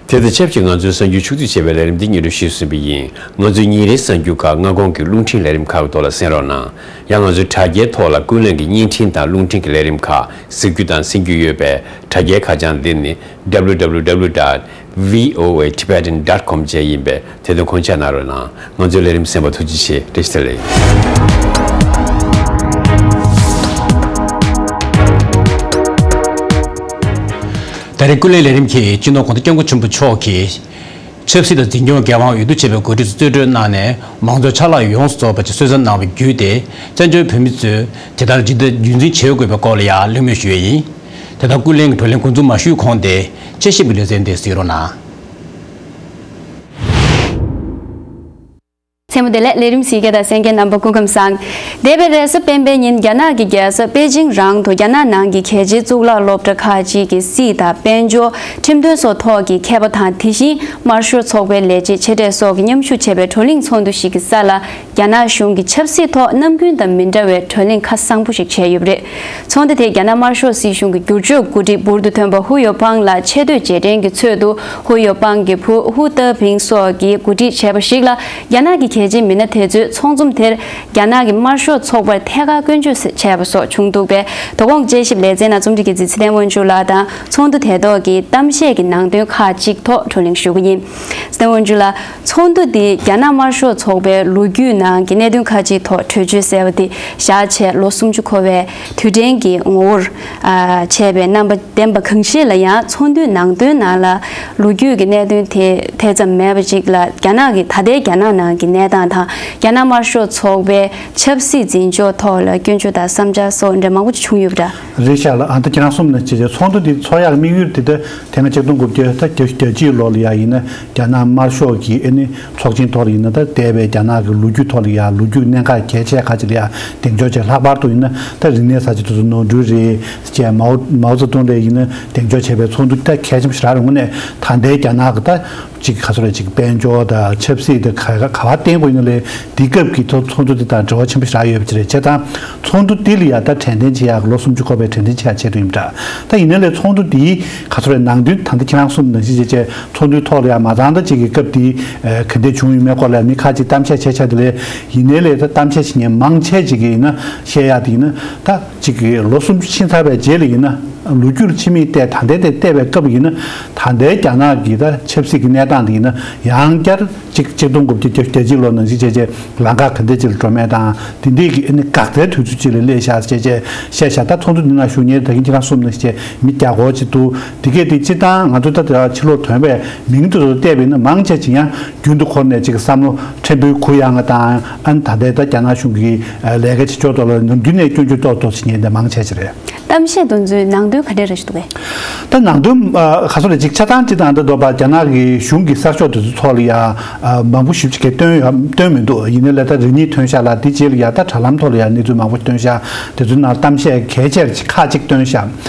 དེ་དང་ཆབས་ཅིག་ང་ཚོའི་གསར་འགྱུར་ཕྱོགས་བསྡུས་བྱས་པའི་ལས་རིམ་འདི་སྙན་སྒྲོན་ཞུས་ཟིན་པ་ཡིན། ང་ཚོའི་ཉིན་རེའི་གསར་འགྱུར་ཁག་སྔ་དགོང་གི་རླུང་འཕྲིན་ལས་རིམ་ཁག་གི་ཐོག་ལ་གསན་རོགས་གནང་། ཡང་ང་ཚོའི་དྲ་རྒྱའི་ཐོག་ལ་ཀུན་གླེང་གི་བརྙན་འཕྲིན་དང་རླུང་འཕྲིན་གྱི་ལས་རིམ་ཁག་གཟིགས་རྒྱུ་དང་གསན་རྒྱུ་ཡོད་པས། དྲ་རྒྱའི་ཁ་བྱང་འདི་ནི། W W W dot V O A Tibetan dot com བཅས་ཡིན་པས། དེ་དོན་ཁོང་ཆ་ན་རོ་ན། ང་ཚོའི་ལས་རིམ་གསན་པ་ཐུགས་རྗེ་ཆེ། བཀྲ་ཤིས་བདེ་ལེགས། ད་རེས་ཀུན་གླེང་ལས་རིམ་གྱིས་སྤྱི་ནོར་གོང་ས་སྐྱབས་མགོན་ཆེན་པོ་མཆོག་གིས་ཆབ་སྲིད་དང་འཛིན་སྐྱོང་འགན་དབང་འོས་བསྡུ་བྱས་པའི་འགོ་ཁྲིད་ཚོ་རྩིས་སྤྲོད་གནང་ནས། མང་གཙོའི་ཕྱག་ལག་ཡོངས་སུ་རྫོགས་པ་ཅིག་གསོལ་སྩལ་གནང་བ་བརྒྱུད་དེ། བཙན་བྱོལ་བོད་མི་ཚོས་དེ་ལྟར་ཇི་ལྟར་རྒྱུན་འཛིན་བྱེད་དགོས་པའི་སྐོར་ལ་ཡང་གླེང་མོལ་ཞུས་པ་ཡིན། དེ་ལྟར་ཀུན་གླེང་གི་བགྲོ་གླེང་འགོ་འཛུགས་མ་ཞུས་གོང་དེ། དཔྱད་ཞིབ་ཀྱི་ལེ་ཚན་དེ་གཟིགས་རོགས་གནང་། མཚན་མོ་བདེ་ལེགས། ལས་རིམ་གཟིགས་མཁན་དང་གསན་མཁན་རྣམ་པ་སྐུ་ཁམས་བཟང་། འདས་པའི་རེས་གཟའ་སྤེན་པའི་ཉིན་རྒྱ་ནག་གི་རྒྱལ་ས་པེ་ཅིང་རང་དུ་རྒྱ་ནག་ནང་གི་གལ་ཆེའི་གཙུག་ལག་སློབ་གྲྭ་ཁག་ཅིག་གི་སྲིད་དང་དཔལ་འབྱོར། ཁྲིམས་དོན་སོགས་ཐོག་གི་མཁས་པ་དང་། དེ་བཞིན་དམར་ཤོག་ཚོགས་པའི་ལས་བྱེད་ཆེ་གྲས་སོགས་ཀྱིས་མཉམ་ཞུགས་བྱས་པའི་བགྲོ་གླེང་ཚོགས་འདུ་ཞིག་གི་ས་ལ། རྒྱ་ནག་གཞུང་གི་ཆབ་སྲིད་ཐོག་ནམ་རྒྱུན་དང་མི་འདྲ་བའི་བགྲོ་གླེང་ཁ་གསང་པོ་ཞིག་བྱས་ཡོད་པ་རེད། ཚོགས་འདུ་དེ་རྒྱ་ནག་དམར་ཤོག་སྲིད་གཞུང་གི་བསྒྱུར་བཅོས་འགོ་ཁྲིད་འབུར་དུ་ཐོན་པ་ཧུའུ་ཡོ་པང་ལགས་ཆེ་བསྟོད་རྗེས་དྲན་གྱི་ཚུལ་དུ། ཧུའུ་ཡོ་པང་གི་བུ་ཧུའུ་ཏེ་ཕིང་སོགས་ཀྱིས་གོ་སྒྲིག་བྱས་པ་ཞིག་ལ། རྒྱ་ནག་གི་གལ་ཆེའི་མི་སྣ་དེ་ཚོས་ཚོགས་འཛོམས་དེར་རྒྱ་ནག་གི་དམར་ཤོག་ཚོགས་པར་ཐད་ཀར་སྐྱོན་བརྗོད་བྱས་པ་སོགས་བྱུང་འདུག་པས། དོ་དགོང་དཔྱད་ཞིབ་ལེ་ཚན་ནང་རྩོམ་སྒྲིག་གི་ཚེ་ཚེ་བརྟན་དབང་ཕྱུག་ལགས་དང་། ཚོགས་འདུ་དེ་ཐོག་གི་གཏམ་བཤད་ཀྱི་ནང་དོན་ཁག་ཅིག་ཐོག་བགྲོ་གླེང་ཞུ་གི་ཡིན། ཚེ་བརྟན་དབང་ཕྱུག་ལགས། ཚོགས་འདུ་འདི་རྒྱ་ནག་དམར་ཤོག་ཚོགས་པའི་ལོ་རྒྱུས་ནང་གི་གནད་དོན་ཁག་ཅིག་ཐོག་གྲོས་ཆོད་གསལ་བ་དེ་བཞག་བྱས་ལོ་སུམ་ཅུ་འཁོར་བའི་དུས་དྲན་གྱི་ངོ་བོར། ཨ། བྱས་པའི་རྣམ་པ་ལྡན་པ་གང་ཞིག་ལ་ཡང་། ཚོགས་འདུའི་ནང་དོན་ནང་ལ་ལོ་རྒྱུས་ཀྱི་གནད་དོན་དེ་དེ་ཙམ་མེད་པ་ཅིག་ལ། རྒྱ་ནག་གི་ད་ལྟའི་རྒྱ་ནག་ནང་གི་གནས་སྟངས་དང་། རྒྱ་ནག་དམར་ཤོག་ཚོགས་པའི་ཆབ་སྲིད་འཛིན་སྐྱོང་ཐོག་ལ་སྐྱོན་བརྗོད་དང་བསམ་འཆར་སོགས་འདྲ་མང་པོ་ཅིག་བྱུང་ཡོད་པ་འདྲ། རེད་ཤག་ལགས། ཨ། ད་ཁྱེད་རང་གསུངས་ནང་བཞིན་ཚོགས་འདུ་འདི་ཚོགས་ཡག་དམིགས་ཡུལ་དེ་ད་དེ་སྔ་ཆིག་སྟོང་དགུ་བརྒྱ་ད་གྱ་གྱ་གཅིག་ལོ་ལ་ཡ་ཡིན་ན། རྒྱ་ནག་དམར་ཤོག་གི་ཨ་ནི་ཚོགས་ཆེན་ཐོག་ལ་ཡིན་ན། ད་འདས་པའི་རྒྱ་ནག་གི་ལོ་རྒྱུས་ཐོག་ལ་ཡ། ལོ་རྒྱུས་གནད་འགག་གལ་ཆེ་ཁག་ཅིག་ལ་ཡ་གདེང་འཇོག་བྱས། ལྷག་པར་དུ་ཡིན་ན་ད་རིག་གནས་གསར་བརྗེ་དེ་ཚོ་ནོར་འཁྲུལ་རེད་ཅེས། མའོ་མའོ་ཙེ་ཏུང་ལགས་ཡིན་ན་གདེང་འཇོག་བྱས་པའི་ཚོགས་འདུ་ད་གལ་ཆེན་པོ་ཞེ་དྲག་རེད། དངོས་གནས་ད་ལྟའི་རྒྱ་ནག་གི་ད་ཅིག་ག་ཚོད་རེད། ཅིག་དཔལ་འབྱོར་དང་ཆབ་སྲིད་དེ་ག་ག་ག་བ་བརྟེན་དགོས་ཡིན་ན་ལས། འདི་སྐབས་ཀྱི་ཐོག་ཚོགས་འདུ་དེ་དང་འབྲེལ་བ་ཆེན་པོ་ཞེ་དྲག་ཡོད་པ་ཅིག་རེད། བྱས་ཙང་ཚོགས་འདུ་འདི་ལ་ཡ་ད་དྲན་རྟེན་ཆེ་ཡག་ལོ་སུམ་ཅུ་འཁོར་བའི་དྲན་རྟེན་ཆེ་ཡག་ཆེད་དུ་ཡིན་པ་འདྲ། ད་ཡིན་ནའི་ལས་ཚོགས་འདུ་འདིའི་ག་ཚོད་རེད། ནང་དོན་ད་ལྟ་ཁྱེད་རང་གསུངས་ནང་བཞིན་བྱས་བྱས། ཚོགས་འདུའི་ཐོག་ལ་ཡང་མ་ཚང་ད་ཅིག་གི་སྐབས་དེའི་ཨ་ག་འདྲ་བྱུང་ཡོད་མེད་སྐོར་ལ་མི་ཁ་ཅིག་གཏམ་བཤད་བྱས་བྱས་དེ་ལས། ཡིན་ནའི་ལས་ད་གཏམ་བཤད་བྱེད་མཁན་མང་ཆེ་ཅིག་གིས་ཡིན་ན་བཤད་ཡག་དེ་ཡིན་ན། ད་ཅིག་གི་ལོ་སུམ་ཅུ་ཕྱིན་ཚར་བའི་རྗེས་ལ་ཡིན་ན། ལོ་རྒྱུས་ལ་ཕྱི་མིག་བལྟས། ད་ལྟའི་དེ་བལྟས་པའི་སྐབས་ཡིན་ན། ད་ལྟའི་རྒྱ་ནག་གི་ད་ཆབ་སྲིད་ཀྱི་གནས་སྟངས་དེ་ཡིན་ན་ཡང་བསྐྱར་ཅིག་ཆིག་སྟོང་དགུ་བརྒྱ་གྱ་གཅིག་ལོ་ནང་བཞིན་བྱས་བྱས་ལམ་ཁ་ག་འདྲ་ཅིག་ལ་འགྲོ་མེད་དང་། དེ་འདྲའི་གི་ཨ་ནི་འགག་རྩའི་དུས་ཚོད་ཅིག་ལ་སླེབས་ཤག་ཅེས་བཤད་ཤག་ད་ཚོགས་འདུ་འདི་ནང་ཞུགས་མཁན་ད་གིན་ཁྱེད་རང་གསུངས་ནང་བཞིན་བྱས་མི་བརྒྱ་སྐོར་ཅིག་འདུག་དེ་གས་དེ་སྤྱིར་བཏང་ང་ཚོ་ད་ལྟ་ཕྱི་ལོགས་ཐོན་པའི་མིང་དེ་ཚོ་བལྟས་པ་ཡིན་ན། མང་ཆེ་ཅིག་ཡང་རྒྱུན་དུ་འཁོར་ནས་ཅིག་བསམ་བློ་ཕྲན་བུ་གུ་ཡངས་པ་དང་། ཨ་ནི་ད་ལྟའི་ད་རྒྱ་ནག་གཞུང་གི་ལས་ཀ་བྱེད་ཕྱོགས་ཐོག་ལ་ནམ་རྒྱུན་ནས་སྐྱོན་བརྗོད་ཏོག་ཏོག་བྱེད་མཁན་དེ་མང་ཆེ་ཅིག་རེད། གཏམ་བཤད་དེ་ཚོའི་ནང་དོན་ག་འདྲ་རེད་ཞུ་འདུག་གས། ད་ནང་དོན་ཨ་ག་ཚོད་རེད། ཅིག་ཆ་ཚང་ཅིག་དང་འདྲ་འདུག་པ། རྒྱ་ནག་གི་གཞུང་གི་གསར་ཤོག་དེ་ཚོ་ཐོག་ལ་ཡ་ཨ་མང་པོ་ཞེ་པོ་ཅིག་གིས་བཏོན་ཡོད། བཏོན་མི་འདུག་ཡིན་ནའི་ལས་ད་རེ་གཉིས་ཐོན་ཤག་ལ། དེ་རྗེས་ལ་ཡ་ད་དྲ་ལམ་ཐོག་ལ་ཡ་གནས་ཚུལ་མང་པོ་བཏོན་ཤག་དེ་ཚོའི་ནང་གཏམ་བཤད་གལ་ཆེ་ཁག་ཅིག་བཏོན་ཤག་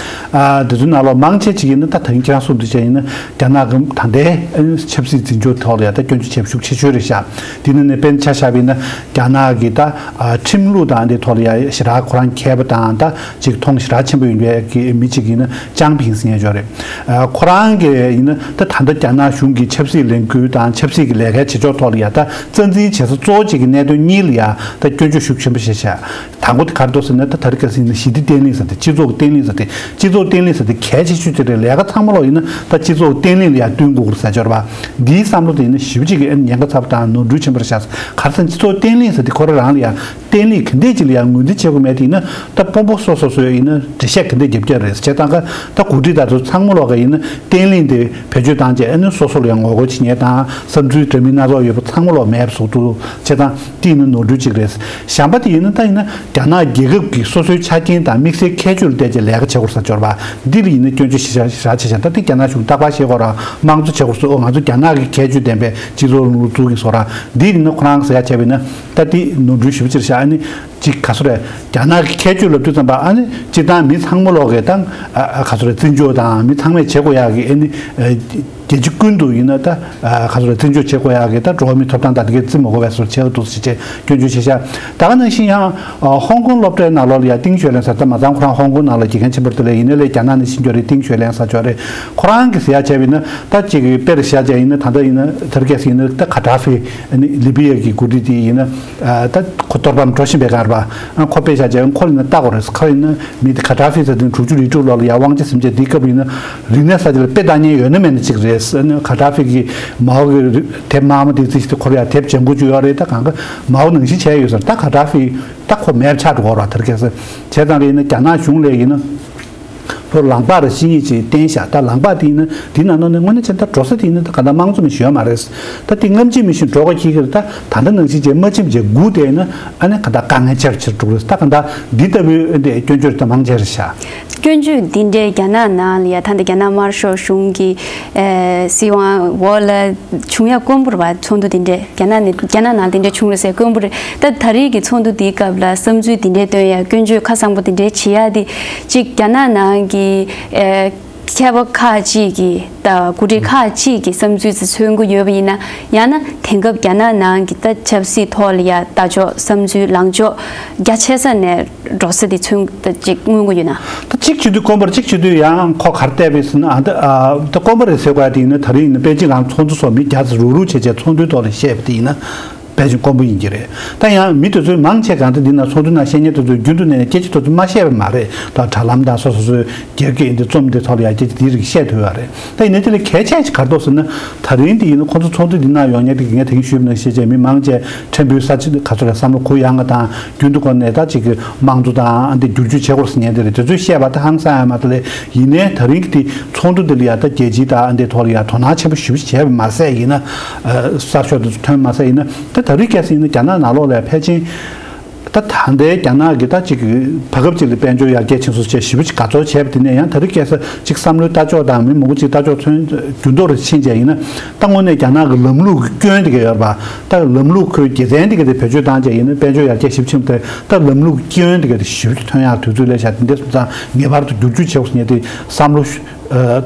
ཨ་དེ་ཚོའི་ནང་ལོགས་མང་ཆེ་ཅིག་ཡིན་ན། ད་ད་གིན་ཁྱེད་རང་གསུངས་དུས་ཆ་ཡིན་ན། རྒྱ་ནག་གི་ད་ལྟའི་ཨ་ཆབ་སྲིད་འཛིན་སྐྱོང་ཐོག་ལ་ཡ་ད་སྐྱོན་བརྗོད་བྱས་པ་ཤུགས་ཆེ་ཤོས་རེད་ཤག་དེ་ནང་ནས་དཔེར་ན་ཆ་བཞག་པ་ཡིན་ན། རྒྱ་ནག་གི་ད་ཨ་ཁྲིམས་ལུགས་དང་དེ་ཐོག་ལ་ཡ་ཞེ་དྲག་ཁོ་རང་མཁས་པ་དང་། ད་ཅིག་མཐོང་ཞེ་དྲག་ཆེན་པོ་ཡིན་པའི་གི་མི་ཅིག་ཡིན་ན། ཅང་ཕིང་ཟེར་མཁན་ཅིག་ཡོད་རེད། ཨ་ཁོ་རང་གིས་ཡིན་ན་ད་ད་ལྟ་རྒྱ་ནག་གཞུང་གི་ཆབ་སྲིད་ལས་འགུལ་དང་ཆབ་སྲིད་ཀྱི་ལས་ཀའི་བྱེད་ཕྱོགས་ཐོག་ལ་ཡ་ད་རྩ་འཛིན་བྱེད་ས་གཙོ་བོ་གཅིག་གི་གནད་དོན་གཉིས་ལ་ཡ་ད་སྐྱོན་བརྗོད་ཤུགས་ཆེན་པོ་བྱས་ཤག་དང་པོ་དེ་ག་རེ་འདུག་ཟེར་ན། ད་ད་རེས་ཁ་སང་ཞི་བདེ་བརྟན་ལྷིང་ཟེར་ཏེ། སྤྱི་ཚོགས་བརྟན་ལྷིང་ཟེར་ཏེ། སྤྱི་ཚོགས་བརྟན་ལྷིང་ཟེར་ཏེ་གལ་ཆེ་ཤོས་དེ་རེད། ལས་ཀ་ཚང་མ་ལོག་ཡིན་ན་ད་སྤྱི་ཚོགས་བརྟན་ལྷིང་ལ་ཡ་བསྟུན་དགོས་རེད་ཟེར་ཅིག་ཡོད་རེད་པ། འདིའི་བསམ་བློ་དེ་ཡིན་ན་ཞེ་པོ་ཅིག་གི་ཨ་ཉེན་ཁ་ཚ་པོ་དང་ནོར་འཁྲུལ་ཆེན་པོ་རེད་ཤག་ག་རེ་ཟེར་ན། སྤྱི་ཚོགས་བརྟན་ལྷིང་ཟེར་ཏེ་ཁོ་རང་རང་ལ་ཡ་བརྟན་ལྷིང་ག་འདྲས་ཅིག་ལ་ཡང་ངོས་འཛིན་བྱེད་དགོས་མེད་དེ་ཡིན་ན། ད་དཔོན་པོ་སོ་སོ་སོས་ཡིན་ན་འགྲེལ་བཤད་ག་འདྲས་རྒྱབ་ཀྱི་རེད་ཟེར། བྱས་ཙང་ཀ་ད་འགོ་ཁྲིད་དང་དེ་ཚོ་ཚང་མ་ལོག་ག་ཡིན་ན་བརྟན་ལྷིང་དེ་བེད་སྤྱོད་བཏང་བྱས། ཨ་ནི་སོ་སོ་ལ་ཡང་ངོ་རྒོལ་བྱེད་མཁན་དང་བསམ་ཚུལ་འདྲ་མིན་སྣ་ཚོགས་ཡོད་པ་ཚང་མ་ལོག་མེད་པ་བཟོ་འདུག་བྱས་ཙང་དེ་ཡིན་ན་ནོར་འཁྲུལ་ཅིག་རེད། གཞན་པ་དེ་ཡིན་ན། ད་ཡིན་ན་ རྒྱ་ནག་རྒྱལ་ཁབ་ཀྱི་སོ་སོའི་ཆ་རྐྱེན་དང་དམིགས་བསལ་ཁྱད་ཆོས་ལ་བལྟས་ཀྱི་ལས་ཀ་བྱེད་དགོས་ས་འབྱོར་བ་འདི་ལ་ཡིན་ན་སྐྱོན་བརྗོད་ཞེ་དྲག་བྱེད་ཤག་ད་དེ་རྒྱ་ནག་གཞུང་རྟག་པར་བཤད་དགོས་ར། དམངས་གཙོ་བྱེད་དགོས་སོ། ང་ཚོ་རྒྱ་ནག་གི་ཁྱད་ཆོས་ལྡན་པའི་སྤྱི་ཚོགས་རིང་ལུགས་བཙུགས་ཀྱི་སོ་ར། འདི་ཡིན་ན་ཁོ་རང་གི་ཟེར་ཡ་བྱས་པ་ཡིན་ན་ད་དེ་ནོར་འཁྲུལ་ཞེ་པོ་ཅིག་རེད་ཤག་ཨ་ནི་ཅིག་ག་སོ་རེད། རྒྱ་ནག་གི་ཁྱད་ཆོས་ལབ་དུས་ཙམ་པ་ཨ་ནི་སྤྱིར་བཏང་མི་ཚང་མ་ལོག་གི་ད་ག་སོ་རེད། བརྩི་འཇོག་དང་མི་ཚང་མས་བྱེད་དགོས་ཡག་གི་ཨ་ནི། རྒྱལ་སྤྱི་ཀུན་ཏུ་ཡིན་ན་ད་ག་ཚོད་རེད། བརྩི་འཇོག་བྱེད་དགོས་ཡག་གི་ད་འགྲོ་བ་མིའི་ཐོབ་ཐང་དང་དེ་གའི་བརྩི་མ་དགོས་པའི་བཟོ་བྱེད་ཀྱི་འདུག་ཟེར་བྱས་སྐྱོན་བརྗོད་བྱེད་ཤག་ད་ག་ནང་བཞིན་ཡང་ཧོང་ཀོང་སློབ་གྲྭའི་ནང་ལོགས་ལ་ཡང་ཏིང་ཞོས་ལེན་ཟེར། ད་མ་ཚང་ཁོ་རང་ཧོང་ཀོང་ནང་ལ་དགེ་རྒན་ཆེན་པོ་དེ་ལས་ཡིན་ནའི་ལས་རྒྱ་ནག་ནས་ཕྱིན་ཀྱོག་རེད། ཏིང་ཞོས་ལེན་ཟེར་ཀྱོག་རེད། ཁོ་རང་གི་ཟེར་ཡག་བྱས་པ་ཡིན་ན་ད་ཅིག་དཔེར་བཞག་བྱས་ཡིན་ན་ད་ལྟ་ཡིན་ན་དེ་རིང་ཁ་སང་ཡིན་ན་ད་ག་ཏྲ་ཧྥི་ལི་བི་ཡ་གི་འགོ་ཁྲིད་དེ་ཡིན་ན་ད་ཁོ་གཏོར་ཕམ་འགྲོ་བཞིན་པའི་སྐབས་རེད་པ། ཁོ་དཔེར་བཞག་བྱས་ཁོ་ལ་ཡིན་ན་ལྟ་དགོས་རེད། ཁོ་ཡིན་ན། མི་དེ་ག་ཏྲ་ཧྥི་ཟེར་དུས་དྲུག་ཅུ་རེ་དྲུག་ལོ་ལ་ཡར་དབང་ཆ་ཟིན་བྱས་འདིའི་སྐབས་ཡིན་ན་རིག་གནས་གསར་བརྗེ་ལ་དཔེ་བལྟ་མཁན་ཡོད་ན་མེད་ན་གཅིག་རེད། ཨ་ནི་ག་ཏྲ་ཧྥི་གིས་མའོ་གི་དེབ་དམར་མོ་དེ་རྩིས་ཏེ་ཁོ་ར་ཡར་དེབ་ལྗང་ཁུ་བཅུག་ཡོད་རེད། ད་གང་ག་མའོ་ནང་བཞིན་བྱས་ཡོད་ཟེར། ད་ག་ཏྲ་ཧྥི་ད་ཁོ་མེད་པ་ཆགས་འགྲོ་གི་རེད། དེར་གལ་སྲིད་བྱས་ཙང་རེད་ཡིན་ན་རྒྱ་ནག་གཞུང་ལ་ཡིན་ན་ལྷོ་ལམ་བག་རེ་བཞི་གཉིས་ཅིག་བསྟན་བཞག་ད་ལམ་བག་དེ་ཡིན་ན་དེ་ནང་ནང་ནས་དངོས་གནས་བྱས་ན་ད་འགྲོ་ས་དེ་ཡིན་ན་ད་ག་ད་དམངས་གཙོ་མི་ཞུ་ཡ་མ་རེད། ད་དེ་སྔ་ཕྱི་མི་ཤེས་འགྲོ་ག་ཁྱི་ཁྱི་རེད། ད་ད་ལྟ་ནང་བཞིན་བྱས་མ་ཕྱིན་བྱས་སྒུག་བསྡད་ན་ཨ་ནི་ག་ད་དཀའ་ངལ་ཆེ་རུ་ཆེ་རུ་འགྲོ་གི་རེད། ད་ག་ད་འདི་ལྟ་བུའི་འདི་སྐྱོན་བརྗོད་ད་མང་ཆེ་རེད་ཤག་སྐྱོན་བརྗོད་འདི་འདྲའི་རྒྱ་ནག་ནང་ལ་ཡ་ད་ལྟ་རྒྱ་ནག་དམར་ཤོག་གཞུང་གི་ཨེ་སྲིད་དབང་འོག་ལ་བྱུང་ཡ་དཀོན་པོ་རེད་པ། ཚོགས་འདུ་འདི་འདྲའི་རྒྱ་ནག་ནས་རྒྱ་ནག་ནང་འདི་འདྲའི་བྱུང་རེད་ཟེར་དཀོན་པོ་རེད། ད་ད་རེས་ཀྱི་ཚོགས་འདུ་འདིའི་སྐབས་ལ་བསམ་ཚུལ་འདི་འདྲའི་བཏོན་ཡ་སྐྱོན་བརྗོད་ཁ་གསང་པོ་འདི་འདྲའི་བྱེད་ཡ་དེ་གཅིག་རྒྱ་ནག་ནང་གི་ཨེ་མཁས་པ་ཁག་ཅིག་གིས་ད་འགོ་ཁྲིད་ཁག་ཅིག་གིས་བསམ་ཚུལ་ཅིག་མཚོན་གྱི་ཡོད་པ་ཡིན་ན། ཡང་ན་དེང་སྐབས་རྒྱ་ནག་ནང་གི་ད་ཆབ་སྲིད་ཐོག་ལ་ཡ་ལྟ་ཕྱོགས་བསམ་ཚུལ་ལངས་ཕྱོགས་རྒྱ་ཆེ་ས་ནས་འགྲོ་ས་དེ་མཚོན་ད་ཅིག་མངོན་གྱི་ཡོད་ན། ད་གཅིག་བྱེད་དུས་དཀོན་པོར་གཅིག་བྱེད་དུས་ཡང་ཁོ་ག་རེ་བལྟས་པས་ཟེར་ན། ཨ་ད་ཨ་ད་དཀོན་པོ་རེད་ཟེར་དགོས་ཡ་དེ་ཡིན་ན་ད་རེས་ཡིན་ན་པེ་ཅིང་ལའང་ཚོགས་འདུ་སོགས་མི་བརྒྱ་ཙམ་རུག་རུག་བྱས་བྱས་ཚོགས་འདུའི་ཐོག་ལ་བཤད་པ་དེ་ཡིན་ན། དཔེ་ཅིག་དཀོན་པོ་ཡིན་གྱི་རེད། ད་ཡང་མི་དེ་ཚོའི་མང་ཆེ་གང་ལྟར་འདི་ན་ཚོགས་འདུ་ནང་བཤད་མཁན་དེ་ཚོས་རྒྱུན་དུ་ནས་སྐད་ཆ་དེ་ཚོ་མ་བཤད་པ་མ་རེད། ད་དྲ་ལམ་དང་སོ་སོ་སོའི་སྒེར་གྱི་འདི་རྩོམ་འདི་ཐོག་ལ་ཡང་སྐད་ཆ་འདི་རིགས་བཤད་ཐུབ་ཡོད་རེད། ད་ཡིན་ནའི་དེ་ལས་གལ་ཆེ་ཞིག་ག་རེ་འདུག་ཟེར་ན། ད་རིང་འདི་ཡིན་ན་ཁོང་ཚོ་ཚོགས་འདུ་འདི་ནང་ཡོང་མཁན་དེ་གི་ངས་དེ་རིང་ཞུས་པ་ནང་བཞིན་བྱས་མི་མང་ཆེ་ཕྲན་བུའི་ས་ཆ་ག་ཚོད་ལ་བསམ་བློ་གུ་ཡངས་པ་དང་རྒྱུན་དུ་ཁོ་ནས་ད་ཅིག་གི་དམངས་གཙོ་དང་འདི་བསྒྱུར་བཅོས་བྱེད་དགོས་ཟེར་མཁན་དེ་རེད། དེ་ཚོས་བཤད་པ་ད་ཧང་སང་ཡ་མ་རེད། ཡིན་ནའི་ད་རིང་གི་དེ་ཚོགས་འདུ་འདི་ལ་ཡ་ད་རྒྱལ་སྤྱིའི་ད་འདི་ཐོག་ལ་ཡ་དོ་སྣང་ཆེན་པོ་ཞེ་པོ་ཅིག་བྱས་པ་མ་ཟད་ཡིན་ན། གསར་ཤོག་དེ་ཚོ་ཐོན་མ་ཟད་ཡིན་ན། ད་ད་རེས་གལ་སྲིད་ཡིན་ན་རྒྱ་ནག་ནང་ལོགས་ལ་ཕལ་ཆེར་ད་ད་ལྟའི་རྒྱ་ནག་གི་ད་ཅིག་བར་སྐབས་ཅིག་ལ་དཔལ་འབྱོར་ཡར་རྒྱས་ཕྱིན་སོང་བྱས་ཞེ་པོ་ཅིག་དགའ་ཚོར་བྱས་པ་དེ་ནས་ཡང་ད་རེས་གལ་སྲིད་ཅིག་བསམ་བློའི་ལྟ་ཕྱོགས་དང་མི་མང་པོ་ཅིག་ལྟ་ཕྱོགས་ཚོན་འགྱུར་ལྡོག་རེ་ཕྱིན་བྱས་ཡིན་ན། ད་དངོས་གནས་རྒྱ་ནག་གི་ལམ་ལུགས་ཀྱི་སྐྱོན་དེ་ག་ཡོད་པ། ད་ལམ་ལུགས་ཁོའི་དགེ་མཚན་དེ་ག་དེ་བེད་སྤྱོད་བཏང་བྱས་ཡིན་ན་དཔལ་འབྱོར་ཡར་རྒྱས་ཞེ་པོ་ཕྱིན་པ་དེ། ད་ལམ་ལུགས་ཀྱི་སྐྱོན་དེ་ག་དེ་ཞེ་པོ་ཅིག་ཐོན་ཡག་དུས་ཚོད་སླེབས་ཤག་དེ་འདྲ་སོང་ཙང་ངེས་པར་དུ་བསྒྱུར་བཅོས་བྱེད་དགོས་ཟེར་མཁན་དེ་བསམ་བློ་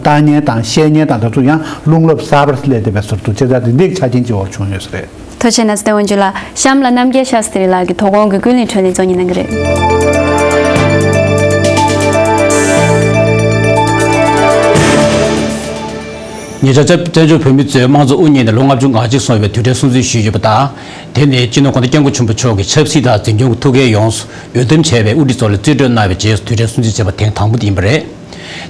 བཏང་མཁན་དང་བཤད་མཁན་དང་དེ་ཚོ་ཡང་རླུང་རླབས་གསར་པ་སླེབས་བསྡད་པའི་ཟུར་དུ་ཅེ་ཙང་དེ་འདྲའི་ཆ་རྐྱེན་ཅིག་འོག་བྱུང་ཡོད་ས་རེད། ཐུགས་རྗེ་གནང་སྟེ་འོན་ཇུ་ལགས། གཤམ་ལ་རྣམ་རྒྱལ་ཤཱསྟྲི་ལགས་ཀྱིས་དོ་དགོང་གི་ཀུན་གླེང་འཕྲོས་ལེན་རྩོམ་ཉིད་གནང་གི་རེད། ཉེ་ཆར་བཙན་བཙན་བྱོལ་བོད་མི་ཚོས་དམངས་གཙོ་དབུ་བརྙེས་ནས་ལོ་ལྔ་བཅུ་ང་གཅིག་སོང་བའི་དུས་དྲན་སྲུང་བརྩི་ཞུས་ཡོད་པ་དང་། དེ་ནི་སྤྱི་ནོར་༸གོང་ས་༸སྐྱབས་མགོན་ཆེན་པོ་མཆོག་གིས་ཆབ་སྲིད་དང་འཛིན་སྐྱོང་གི་ཐུགས་འགན་ཡོངས་སུ་འོས་འདེམས་བྱས་པའི་དབུ་ཁྲིད་ཚོ་ལ་རྩིས་སྤྲོད་གནང་བའི་རྗེས་སུ་དུས་དྲན་སྲུང་བརྩི་བྱས་པ་ཐེངས་དང་པོ་དེ་ཡིན་པ་རེད།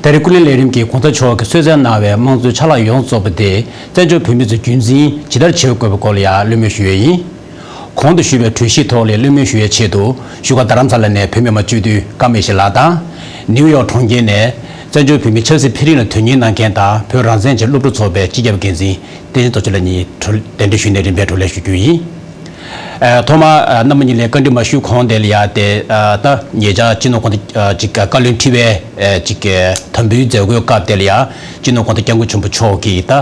ད་རེས་ཀུན་གླེང་ལས་རིམ་གྱིས་༸གོང་ས་མཆོག་གིས་གསོལ་སྩལ་གནང་བའི་དམངས་གཙོའི་ཕྱག་ལག་ཡོངས་རྫོགས་པ་དེ་བཙན་བྱོལ་བོད་མི་ཚོས་རྒྱུན་འཛིན་ཇི་ལྟར་བྱེད་དགོས་པའི་སྐོར་ལ་ཡང་བློ་མོས་ཞུ་ཡས་ཡིན། གོང་དུ་ཞུས་པའི་གྲོས་གཞིའི་ཐོག་ལ་བློ་མོས་ཞུ་ཡའི་ཆེད་དུ་བཞུགས་སྒར་རྡ་རམ་ས་ལ་ནས་བོད་མི་མང་སྤྱི་འཐུས་ཀརྨ་ཡེ་ཤེས་ལགས་དང་། ནིའུ་ཡོག་གྲོང་ཁྱེར་ནས་བཙན་བྱོལ་བོད་མིའི་ཆབ་སྲིད་འཕེལ་རིམ་ལ་དོན་གཉེར་གནང་མཁན་དང་བོད་རང་བཙན་ཆེད་སློབ་ཕྲུག་ཚོགས་པའི་སྤྱི་ཁྱབ་འགན་འཛིན་བསྟན་འཛིན་རྡོ་རྗེ་ལགས་གཉིས་གྲོས་གདན་འདྲེན་ཞུས་ནས་རིམ་པས་བགྲོ་གླེང་ཞུ་རྒྱུ་ཡིན། ཨ། ཐོག་མར་ཨ་རྣམ་པ་གཉིས་ལ་བཀའ་འདྲི་མ་ཞུས་གོང་དེ་ལ་ཡ་དེ། ཨ། ད་ཉེ་ཆར་སྤྱི་ནོར་༸གོང་ས་ཨ་ཅིག་བཀའ་བློན་ཁྲི་པའི་ཨ་ཅིག་དམ་འབུལ་མཛད་སྒོའི་སྐབས་དེ་ལ་ཡ་སྤྱི་ནོར་༸གོང་ས་༸སྐྱབས་མགོན་ཆེན་པོ་མཆོག་གིས་ད་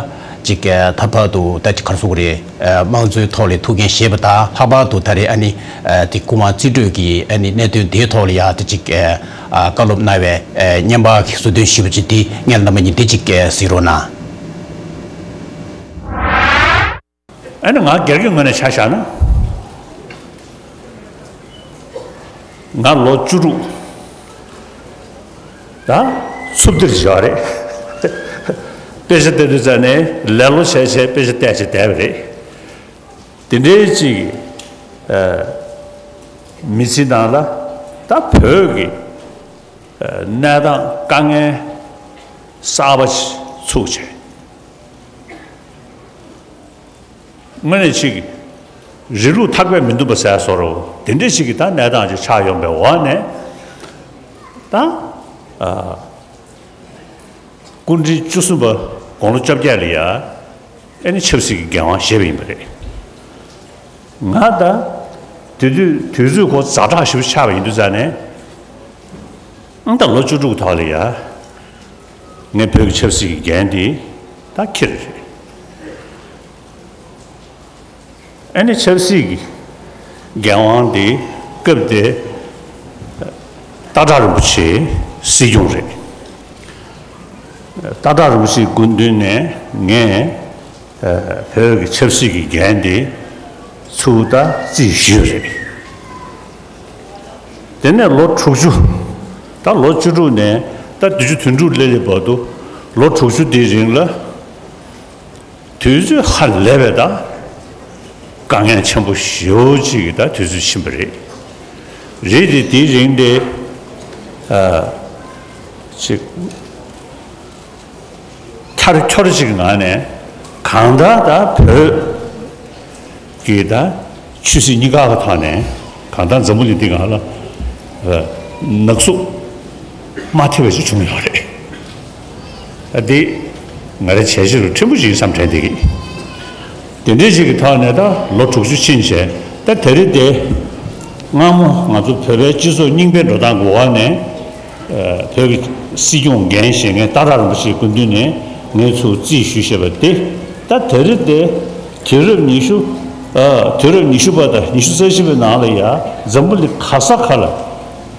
ཅིག་ད་བར་དུ་ད་ཅིག་ག་རེ་ཟེར་དགོས་རེད། ཨ། དམངས་གཙོའི་ཐོག་ལ་ཐུགས་འགན་བཞེས་པ་དང་། ལྷག་པར་དུ་ད་རེས་ཨ་ནི་ཨ་དེ་སྐུ་དབང་རྩིས་སྤྲོད་ཀྱི་ཨ་ནི་གནད་དོན་དེའི་ཐོག་ལ་ཡ་དེ་ཅིག་ཨ་བཀའ་སློབ་གནང་བའི་ཨ་བརྙན་པར་གྱི་ཟུར་འདོན་ཞུས་པ་ཅིག་དེ་ངས་རྣམ་པ་གཉིས་དེ་ཅིག་གཟིགས་རོགས་གནང་། ཨ་ནི་ང་སྒེར་གྱི་ངོས་ནས་ཆ་བཞག་ན། ང་ལོ་བཅུ་དྲུག་ད་འཚུབ་སྟེ་བཞག་རེད། དཔེ་ཆ་བལྟ་དུས་ཙམ་ནས་ལེ་ལོ་བྱས་བྱས་དཔེ་ཆ་བལྟས་བྱས་བསྡད་པ་རེད། དེ་འདྲའི་ཅིག་ཨ་མི་ཚེའི་ནང་ལ་ད་བོད་ཀྱི་ཨ་གནས་སྟངས་དཀའ་ངལ་གསར་པ་ཞིག་ཚུགས་བྱས། དངོས་གནས་ཅིག་རི་ལུགས་ཐག་པས་མི་འདུམ་པ་ཟེར་བཟོ་འདྲ་དེ་འདྲ་ཞིག་གི་ད་གནས་སྟངས་ཅིག་ཆགས་ཡོང་པའི་འོག་ནས། ད་ཨ་སྐུ་ཕྲེང་བཅུ་གསུམ་པ་དགུང་ལོ་བཅོ་བརྒྱད་ལ་ཡ་ཨ་ནི་ཆབ་སྲིད་ཀྱི་འགན་དབང་བཞེས་པ་ཡིན་པ་རེད། ང་ད་ དེ་དུས་དུས་ཚོད་ཁོ་ཛ་དྲག་ཞེ་པོ་ཆགས་པ་ཡིན་དུས་ཙང་ནས། ཨང་ད་ལོ་བཅུ་དྲུག་ཐོག་ལ་ཡ། ངས་བོད་ཀྱི་ཆབ་སྲིད་ཀྱི་འགན་དེ་ད་འཁྱེར་རེད། ཨ་ནི་ཆབ་སྲིད་ཀྱི་འགན་དབང་དེ་སྐབས་དེ་སྟག་བྲག་རིན་པོ་ཆེ་སྲིད་སྐྱོང་རེད། སྟག་བྲག་རིན་པོ་ཆེའི་སྐུ་མདུན་ནས་ངས་བོད་ཀྱི་ཆབ་སྲིད་ཀྱི་འགན་དེ་ཚུར་ད་རྩིས་ཞུས་རེད། དེ་ནས་ལོ་དྲུག་ཅུ། ད་ལོ་བཅུ་དྲུག་ནས་ད་བདུན་ཅུ་དོན་དྲུག་སླེབས་སླེབས་བར་དུ་ལོ་དྲུག་ཅུ་དེའི་རིང་ལ། དུས་ཚོད་ཧ་ལས་པའི་ད་དཀའ་ངལ་ཆེན་པོ་ཞེ་པོ་ཅིག་གི་ད་དུས་ཚོད་ཕྱིན་པ་རེད། རེད་དེ་དེའི་རིང་དེ་ཨ་ཅིག་འཁྱར་འཁྱོར་ཅིག་ངང་ནས་གང་ལྟར་ད་བོད་ཀྱི་ད་ཆོས་སྲིད་གཉིས་ཀ་གི་ཐོག་ནས་གང་ལྟར་འཛམ་བུ་གླིང་འདི་སྒང་ལ་ཨ་ནག་བསུབ་མ་ཐེབས་པ་ཞིག་བྱུང་ཡོད་རེད། ཨ་འདི་ང་རའི་བྱས་རྗེས་ལ་ཕྲན་བུ་ཞིག་ཡིན་བསམ་དྲན་བསྡད་ཀྱི། དེ་འདྲའི་ཞིག་གི་ཐོག་ནས་ད་ལོ་དྲུག་ཅུ་ཕྱིན་བྱས་ད་དེ་རིང་དེ་སྔ་མོ་ང་ཚོ་བོད་པའི་སྤྱི་ཚོགས་རྙིང་པའི་འགྲོ་སྟངས་གི་འོག་ནས་ཨ་བོད་ཀྱི་སྲིད་སྐྱོང་འགན་བཞེས་མཁན་སྟག་བྲག་རིན་པོ་ཆེའི་སྐུ་མདུན་ནས་ངས་ཚུར་རྩིས་ཞུས་བཞག་པ་དེ་ད་དེ་རིང་དེ་དུས་རབས་ཉི་ཤུ་ཨ་དུས་རབས་ཉི་ཤུ་པ་དང་ཉི་ཤུ་རྩ་བཞི་པའི་ནང་ལ་ཡ་འཛམ་བུ་གླིང་ག་ས་ག་ལ།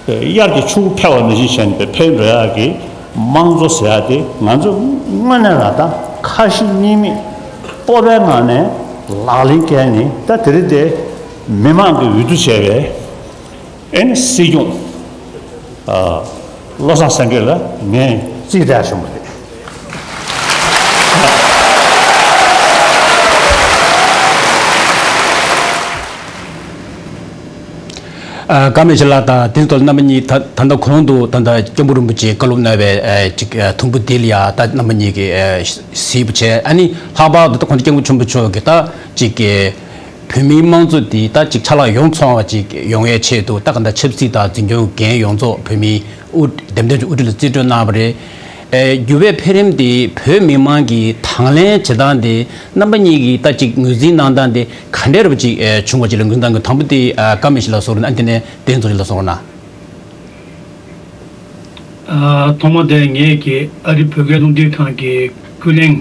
དབྱར་གྱི་ཆུ་བོ་འཕེལ་བ་ནང་བཞིན་བྱས་ནས་འཕེལ་འགྲོ་ཡག་གི་དམངས་གཙོ་ཟེར་ཡག་དེ་ང་ཚོ་དངོས་གནས་ལ་ད་ཁ་ཞེ་གཉིས་མེད་སྤོབས་པའི་ངང་ནས་ལག་ལེན་བཀལ་ནས་ད་དེ་རིང་དེ་མི་མང་གི་འོས་བསྡུ་བྱས་པའི་ཨེ་ནི་སྲིད་སྐྱོང་ཨ་བློ་བཟང་སེང་གེ་ལ་ངས་རྩིས་སྤྲད་བྱུང་བ་རེད། ཨ་ཀརྨ་ཡེ་ཤེས་ལགས་དང་དེ་ཚོ་རྣམ་པ་གཉིས་ད་ད་ལྟ་གོང་དུ་ད་ལྟ་སྐྱབས་མགོན་རིན་པོ་ཆེའི་བཀའ་སློབ་གནང་བའི་ཨ་ཅིག་ཨ་ཐུམ་བུ་དེ་ལ་ཡ་ད་རྣམ་པ་གཉིས་ཀྱིས་ཨ་གཟིགས་པ་བྱས། ཨ་ནི་ལྷག་པར་དུ་ད་གོང་དུ་སྐྱབས་མགོན་ཆེན་པོ་མཆོག་གིས་ད་ཅིག་ཨ་བོད་མིའི་དམངས་གཙོ་འདི་ད་ཅིག་ཆ་ལག་ཡོངས་ཚང་བ་ཅིག་ཡོང་བའི་ཆེད་དུ་ད་ག་ད་ཆབ་སྲིད་དང་འཛིན་སྐྱོང་འགན་ཡོངས་རྫོགས་བོད་མིའི་དབུ་འདེམས་ཐོན་གྱི་དབུ་ཁྲིད་ལ་རྩིས་སྤྲོད་གནང་བ་རེད། ཨེ་འགྱུར་བའི་འཕེལ་རིམ་དེ་བོད་མི་མང་གིས་དང་ལེན་བྱེད་སྟངས་དེ་རྣམ་པ་གཉིས་ཀྱིས་ད་ཅིག་ངོས་འཛིན་གནང་སྟངས་དེ་ག་འདྲ་རུ་ཅིག་ཨེ་བྱུང་བ་ཅིག་ལ་ངོས་འཛིན་གནང་གི། དང་པོ་དེ་ཨ་ཀརྨ་ཡེ་ཤེས་ལགས་གསུང་རོགས་གནང་། ཨ་དེ་ནས་བསྟན་འཛིན་རྡོ་རྗེ་ལགས་གསུང་རོགས་གནང་། ཨ་ཐོག་མ་དེ་ངས་ཀྱི་ཨ་རི་བོད་སྐད་རླུང་འཕྲིན་ཁང་གི་ཀུན་གླེང་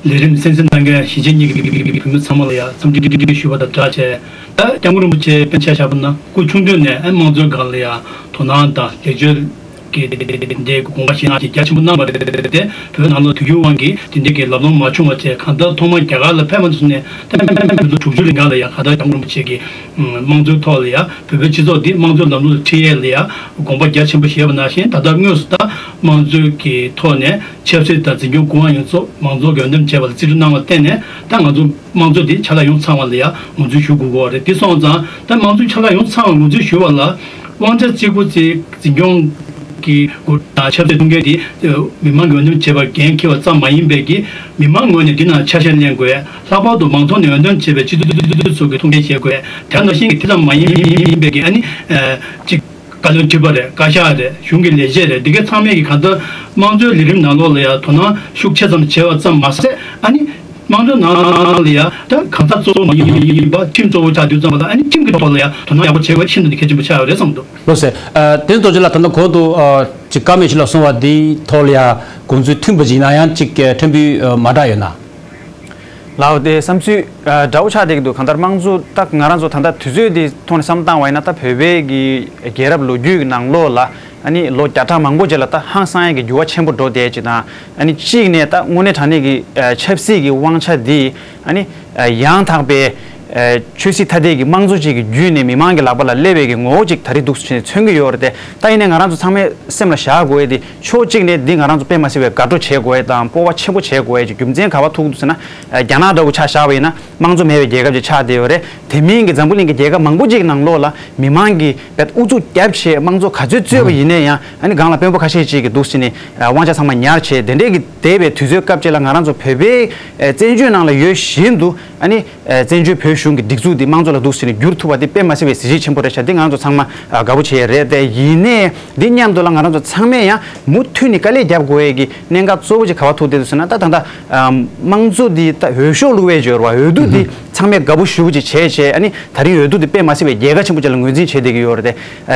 ལས་རིམ་གསན་གཟིགས་གནང་མཁན་གཞིས་བྱེས་གཉིས་ཀྱི་བོད་མི་ཚང་མ་ལ་ཡང་འཚམས་འདྲི་ཞུ་བ་དང་སྦྲགས་བྱས། ད་སྐྱབས་མགོན་རིན་པོ་ཆེ་དཔེར་ན་ཆ་བཞག་པ་ན་སྐུ་ཆུང་དུས་ནས་ཨ་དམངས་གཙོའི་སྒང་ལ་ཡང་དོ་སྣང་དང་ལེགས་བཅོས་ཀྱི་འདི་དགོངས་པ་བཞེས་གནང་ཞིག་རྒྱ་ཆེན་པོ་གནང་བ་རེད་དེ། བོད་ནང་ལ་དུས་འགྱུར་དབང་གིས་དེ་འདྲའི་གི་ལམ་ལྷོང་མ་བྱུང་བ་བྱས། གང་ལྟར་ཐོག་མར་རྒྱ་གར་ལ་ཕེབས་མ་ཚུན་ནས་ད་ལོ་དྲུག་ཅུ་རིང་ག་ལ་ཡང་གང་ལྟར་སྐྱབས་མགོན་རིན་པོ་ཆེ་གིས་དམངས་གཙོའི་ཐོག་ལ་ཡང་བོད་པའི་སྤྱི་ཚོགས་འདི་དམངས་གཙོའི་ལམ་ལུགས་ལ་ཁྲིད་ཡས་ལ་ཡང་དགོངས་པ་རྒྱ་ཆེན་པོ་བཞེས་པ་ནང་བཞིན། ད་ལྟ་དངོས་སུ་ད་དམངས་གཙོའི་གི་ཐོག་ནས་ཆབ་སྲིད་དང་འཛིན་སྐྱོང་སྐུ་དབང་ཡོངས་རྫོགས་མང་གཙོ་གི་འོས་འདེམས་བྱས་པ་ལ་རྩིས་སྤྲོད་གནང་བ་ལ་བརྟེན་ནས་ད་ང་ཚོ་དམངས་གཙོ་འདི་ཆ་ལག་ཡོངས་ཚང་བ་ལ་ཡང་ངོས་འཛིན་ཞུ་དགོས་ཀྱི་ཡོད་རེད། དེ་སོང་ཙང་ད་དམངས་གཙོའི་ཆ་ལག་ཡོངས་ཚང་བ་ངོས་འཛིན་ཞུ་བ་ལ་དབང་ཆ་གཅིག་པུ་གཅིག་འཛིན་སྐྱོང་གི་སྒོ་ནས་ཆབ་སྲིད་ཐུགས་འགན་དེ་མི་མང་གི་འོས་འདེམས་བྱས་པར་འགན་འཁྱེར་བ་ཙམ་མ་ཡིན་པའི་གི་མི་མང་ངོས་ནས་འདི་ནང་ཆ་ཤས་ལེན་དགོས། ལྷག་པར་དུ་མང་ཚོགས་ནས་འོས་འདེམས་བྱས་པའི་སྤྱི་འཐུས་ཚོ་གི་ཐུགས་འགན་བཞེས་དགོས། དེ་ནང་བཞིན་གྱི་དེ་ཙམ་མ་ཡིན་པའི་གི་ཨ་ནི་གཅིག་བཀའ་བློན་ཁྲི་པ་རེད། བཀའ་ཤག་རེད། གཞུང་གི་ལས་བྱེད་རེད། འདི་གའི་ཚང་མས་ཀྱི་གང་ལྟར་དམངས་གཙོའི་ལས་རིམ་ནང་ལོགས་ལ་ཡང་དོ་སྣང་ཤུགས་ཆེ་ཙམ་བྱས་པ་ཙམ་མ་ཟད། ཨ་ནི་དམངས་གཙོའི་ནང་ལ་ཡང་ད་གང་ཟག་གཙོ་བོ་མ་ཡིན་པ་ཁྲིམས་གཙོ་བོ་ཆགས་དུས་ཙམ་པ་ལ་ཨ་ནི་ཁྲིམས་ཀྱི་ཐོག་ལ་ཡང་དོ་སྣང་ཡག་པོ་བྱེད་དགོས་ཤིན་ཏུ་ནས་གལ་ཆེན་པོ་ཆགས་ཡོད་རེད་བསམ་འདུག་ལགས་སོ། ཨ་དེ་ནས་རྡོ་རྗེ་ལགས་ད་ལྟ་གོང་དུ་ཨ་ཅིག་ཀརྨ་ཡེ་ཤེས་ལགས་གསུངས་པ་འདིའི་ཐོག་ལ་ཡང་དགོངས་ཚུལ་མཐུན་པ་ཅིག་ཡིན་ན་ཡང་ཅིག་ཕྲན་བུ་ཨ་མ་འདྲ་ཡོད་ན། ལགས་དེ་བསམ་ཚུལ་ཨ་འདྲ་བོ་ཆགས་བསྡད་ཀྱི་འདུག་གང་ལྟར་དམངས་གཙོ་ད་ང་རང་ཚོ་ད་ལྟ་དུས་ཚོད་འདི་ཐོག་ནས་བསམ་བློ་བཏང་བ་ཡིན་ན། ད་བོད་པའི་གི་རྒྱལ་རབས་ལོ་རྒྱུས་ཀྱི་ནང་ལོགས་ལ་ཨ་ནི་ལོ་བརྒྱ་ཕྲག་མང་པོ་རྗེས་ལ་ད་ཧང་སང་ཡག་གི་འགྱུར་བ་ཆེན་པོ་འགྲོ་བསྡད་ཅིག་དང་། ཨ་ནི་གཅིག་ནས་ད་དངོས་གནས་དྲང་གནས་ཀྱི་ཨ་ཆབ་སྲིད་ཀྱི་དབང་ཆ་འདི་ཨ་ནི་ཨ་ཡང་དག་པའི་ཨ་ཆོས་སྲིད་ཐ་དད་ཀྱི་དམངས་གཙོ་ཅིག་གི་བརྒྱུད་ནས་མི་མང་གི་ལག་པ་ལ་སླེབས་པའི་གི་ངོ་བོ་ཅིག་ད་རེས་འདུག་སེ་མཚོན་གྱི་ཡོད་རེད་དེ། ད་ཡིན་ནའི་ང་རང་ཚོ་ཚང་མས་སེམས་ལ་བཞག་དགོས་ཡས་དེ་ཕྱོགས་གཅིག་ནས་འདི་ང་རང་ཚོ་དཔེ་མ་སྲིད་པའི་དགའ་སྤྲོ་བྱེད་དགོས་ཡས་དང་སྤོབས་པ་ཆེན་པོ་བྱེད་དགོས་ཡས་ཀྱི་རྒྱུ་མཚན་ག་པར་ཐུག་འདུག་ཟེར་ན། རྒྱ་ནག་འདྲ་བོ་ཆ་བཞག་པ་ཡིན་ན་དམངས་གཙོ་མེད་པའི་རྒྱལ་ཁབ་ཅིག་ཆགས་བསྡད་ཡོད་རེད། དེ་མིན་གྱི་འཛམ་བུ་གླིང་གི་རྒྱལ་ཁབ་མང་པོ་ཅིག་ནང་ལོགས་ལ་མི་མང་གིས་དཔེ་ཨུ་ཚུགས་བརྒྱབ་བྱས་དམངས་གཙོ་ག་ཚོད་རྩོད་པ་ཡིན་ནའི་ཡང་ཨ་ནི་སྒང་ལ་དཔོན་པོ་ཁ་ཤས་ཅིག་གིས་འདུག་སེ་ནས་དབང་ཆ་ཚང་མ་ཉར་བྱས། དེ་འདྲས་ཀྱི་འདས་པའི་དུས་ཚོད་སྐབས་ཅིག་ལ་ང་རང་ཚོ་བོད་པའི་བཙན་བྱོལ་ནང་ལ་ཡོད་བཞིན་དུ་ཨ་ནི་བཙན་བྱོལ་བོད་གཞུང་གི་སྒྲིག་འཛུགས་འདི་དམངས་གཙོ་ལ་འདུག་སེ་ནས་བསྒྱུར་ཐུབ་པ་འདི་དཔེ་མ་སྲིད་པའི་གཟི་བརྗིད་ཆེན་པོ་རེད་ཤག་འདི་ང་རང་ཚོ་ཚང་མ་དགའ་པོ་བྱེད་ཡས་རེད། དེ་ཡིན་ནའི་འདི་མཉམ་དུ་ལ་ང་རང་ཚོ་ཚང་མས་ཡང་མུ་མཐུད་ནས་དཀའ་ལས་རྒྱབ་དགོས་ཡས་ཀྱི་གནད་འགག་གཙོ་བོ་ཅིག་ག་པར་ཐུག་བསྡད་འདུག་ཟེར་ན། ད་ད་ལྟ་དམངས་གཙོ་འདི་ད་འོས་ཤོག་བླུགས་པའི་འབྱོར་བ་འོས་བསྡུ་འདི་ ཚང་མས་དགའ་པོ་ཞེ་པོ་ཅིག་བྱས་བྱས། ཨ་ནི་དེ་རིང་འོས་བསྡུ་དེ་དཔེ་མ་སྲིད་པའི་རྒྱལ་ཁ་ཆེན་པོ་ཅིག་ལ་ངོས་འཛིན་བྱེད་བསྡད་ཀྱི་ཡོད་རེད་དེ།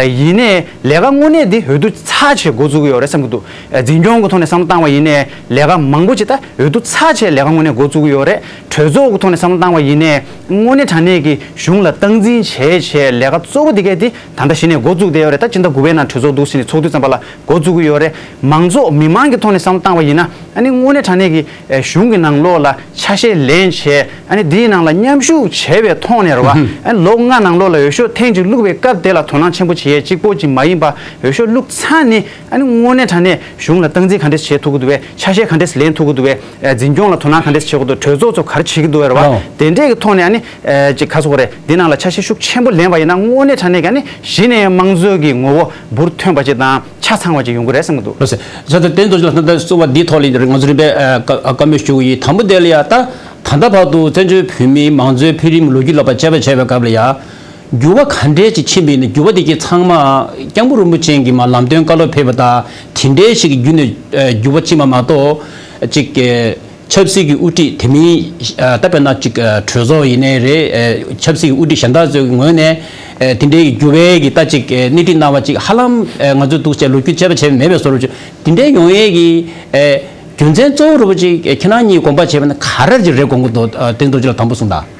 ཡིན་ནའི་ལས་ཀ་དངོས་གནས་དེ་འོས་བསྡུ་ཚར་བྱས་འགོ་བཙུགས་ཀྱི་ཡོད་རེད་བསམ་གྱི་འདུག་འཛིན་སྐྱོང་གི་ཐོག་ནས་བསམ་བློ་བཏང་བ་ཡིན་ནའི་ལས་ཀ་མང་པོ་ཅིག་ད་འོས་བསྡུ་ཚར་བྱས་ལས་ཀ་དངོས་གནས་འགོ་བཙུགས་ཀྱི་ཡོད་རེད། གྲོས་ཚོགས་ཀྱི་ཐོག་ནས་བསམ་བློ་བཏང་བ་ཡིན་ནའི་དངོས་གནས་དྲང་གནས་ཀྱི་གཞུང་ལ་སྟངས་འཛིན་བྱས་བྱས་ལས་ཀ་གཙོ་བོ་དེ་གས་དེ་ད་ལྟ་གཞི་ནས་འགོ་བཙུགས་བསྡད་ཡོད་རེད། ད་སྤྱི་ཟླ་དགུ་པའི་ནང་གྲོས་ཚོགས་འདུག་སེ་ནས་ཚོགས་དུས་ཙམ་པ་ལ་འགོ་བཙུགས་ཀྱི་ཡོད་རེད། མང་ཚོགས་མི་མང་གི་ཐོག་ནས་བསམ་བློ་བཏང་བ་ཡིན་ན། ཨ་ནི་དངོས་གནས་དྲང་གནས་ཀྱི་ཨེ་གཞུང་གི་ནང་ལོགས་ལ་ཆ་ཤས་ལེན་བྱས། ཨ་ནི་དེའི་ནང་ལ་མཉམ་ཞུགས་བྱས་པའི་ཐོག་ནས་རེད་བ། ཨ་ནི་ལོ་ལྔ་ནང་ལོགས་ལ་འོས་ཤོག་ཐེངས་གཅིག་བླུགས་པའི་སྐབས་དེ་ལ་དོ་སྣང་ཆེན་པོ་བྱེད་ཡས་གཅིག་པོ་གཅིག་མ་ཡིན་པ། འོས་ཤོག་བླུགས་ཚར་ནས་ཨ་ནི་དངོས་གནས་དྲང་གནས་གཞུང་ལ་སྟངས་འཛིན་ག་འདྲས་བྱེད་ཐུབ་ཀྱི་འདུག་བས། ཆ་ཤས་ག་འདྲས་ལེན་ཐུབ་ཀྱི་འདུག་བས། ཨ་འཛིན་སྐྱོང་ལ་དོ་སྣང་ག་འདྲས་བྱེད་ཀྱི་འདུག་གྲོས་ཚོགས་ཚོ་ག་རེ་བྱེད་ཀྱི་འདུག་བས་རེད་བ། ཨོ། དེ་འདྲས་ཀྱི་ཐོག་ནས་ཨ་ནི་ཨེ་ཅིག་ག་ཟེར་དགོས་རེད། འདི་ནང་ལ་ཆ་ཤས་ཤུགས་ཆེན་པོ་ལེན་པ་ཡིན་ན་དངོས་གནས་དྲང་གནས་ཀྱི་ཨ་ནི་གཞི་ནས་དམངས་གཙོའི་གི་ངོ་བོ་འབུར་ཐོན་པ་ཅིག་དང་། ཆ་ཚང་བ་ཅིག་ཡོང་གི་རེད་བསམ་གྱི་འདུག་ལགས་སོ། ད་ལྟ་བསྟན་རྡོ་རྗེ་ལགས་ད་ལྟ་གསུངས་པ་འདིའི་ཐོག་ལ་ང་ཚོ་རིམ་པས་ཨ་བཀའ་བཀའ་མོལ་ཞུ་གི་ཡིན། དང་པོ་དེ་ལ་ཡ་ད་ད་ལྟ་བར་དུ་བཙན་བྱོལ་བོད་མིའི་མང་གཙོའི་འཕེལ་རིམ་ལོ་རྒྱུས་ལ་བར་དཔྱད་པ་བྱས་པའི་སྐབས་ལ་ཡ། འགྱུར་བ་ག་འདྲས་ཅིག་ཕྱིན་པ་ཡིན་ན། འགྱུར་བ་དེ་གའི་ཚང་མ་སྐྱབས་མགོན་རིན་པོ་ཆེ་གིས་མར་ལམ་སྟོན་བཀའ་སློབ་ཕེབས་པ་དང་དེ་འདྲས་ཞིག་གི་བརྒྱུད་ནས་ཨ་འགྱུར་བ་ཕྱིན་པ་མ་གཏོགས། ཅིག་གི་ཆབ་སྲིད་ཀྱི་དབུ་ཁྲིད་དེ་མིན་ཨ་ད་དཔེར་ན་ཅིག་ཨ་གྲོས་ཚོགས་ཡིན་ནའི་རེད། ཨ་ཆབ་སྲིད་ཀྱི་དབུ་ཁྲིད་གཞན་དག་ཚོའི་ངོས་ནས་ཨ་དེ་འདྲའི་འགྱུར་བའི་གི་ད་ཅིག་ཨ་སྣེ་ཁྲིད་གནང་བ་ཅིག་ཧ་ལམ་ཨ་ང་ཚོས་འདུག་བྱས་ལོ་རྒྱུས་དཔྱད་པ་བྱས་པ་མེད་པའི་བཟོ་འདྲ་ཅིག་དེ་འདྲའི་ཡོང་ཡས་ཀྱི་ཨ་རྒྱུ་མཚན་གཙོ་བོ་རུ་ཅིག་ཨ་ཁྱེད་རང་གཉིས་དགོངས་པ་བྱས་པ་ན་ག་རེ་ཅིག་རེད་དགོངས་ཀྱི་འདུག་ཨ་བསྟན་རྡོ་རྗེ་ལགས་དང་པོ་གསུངས་དང་།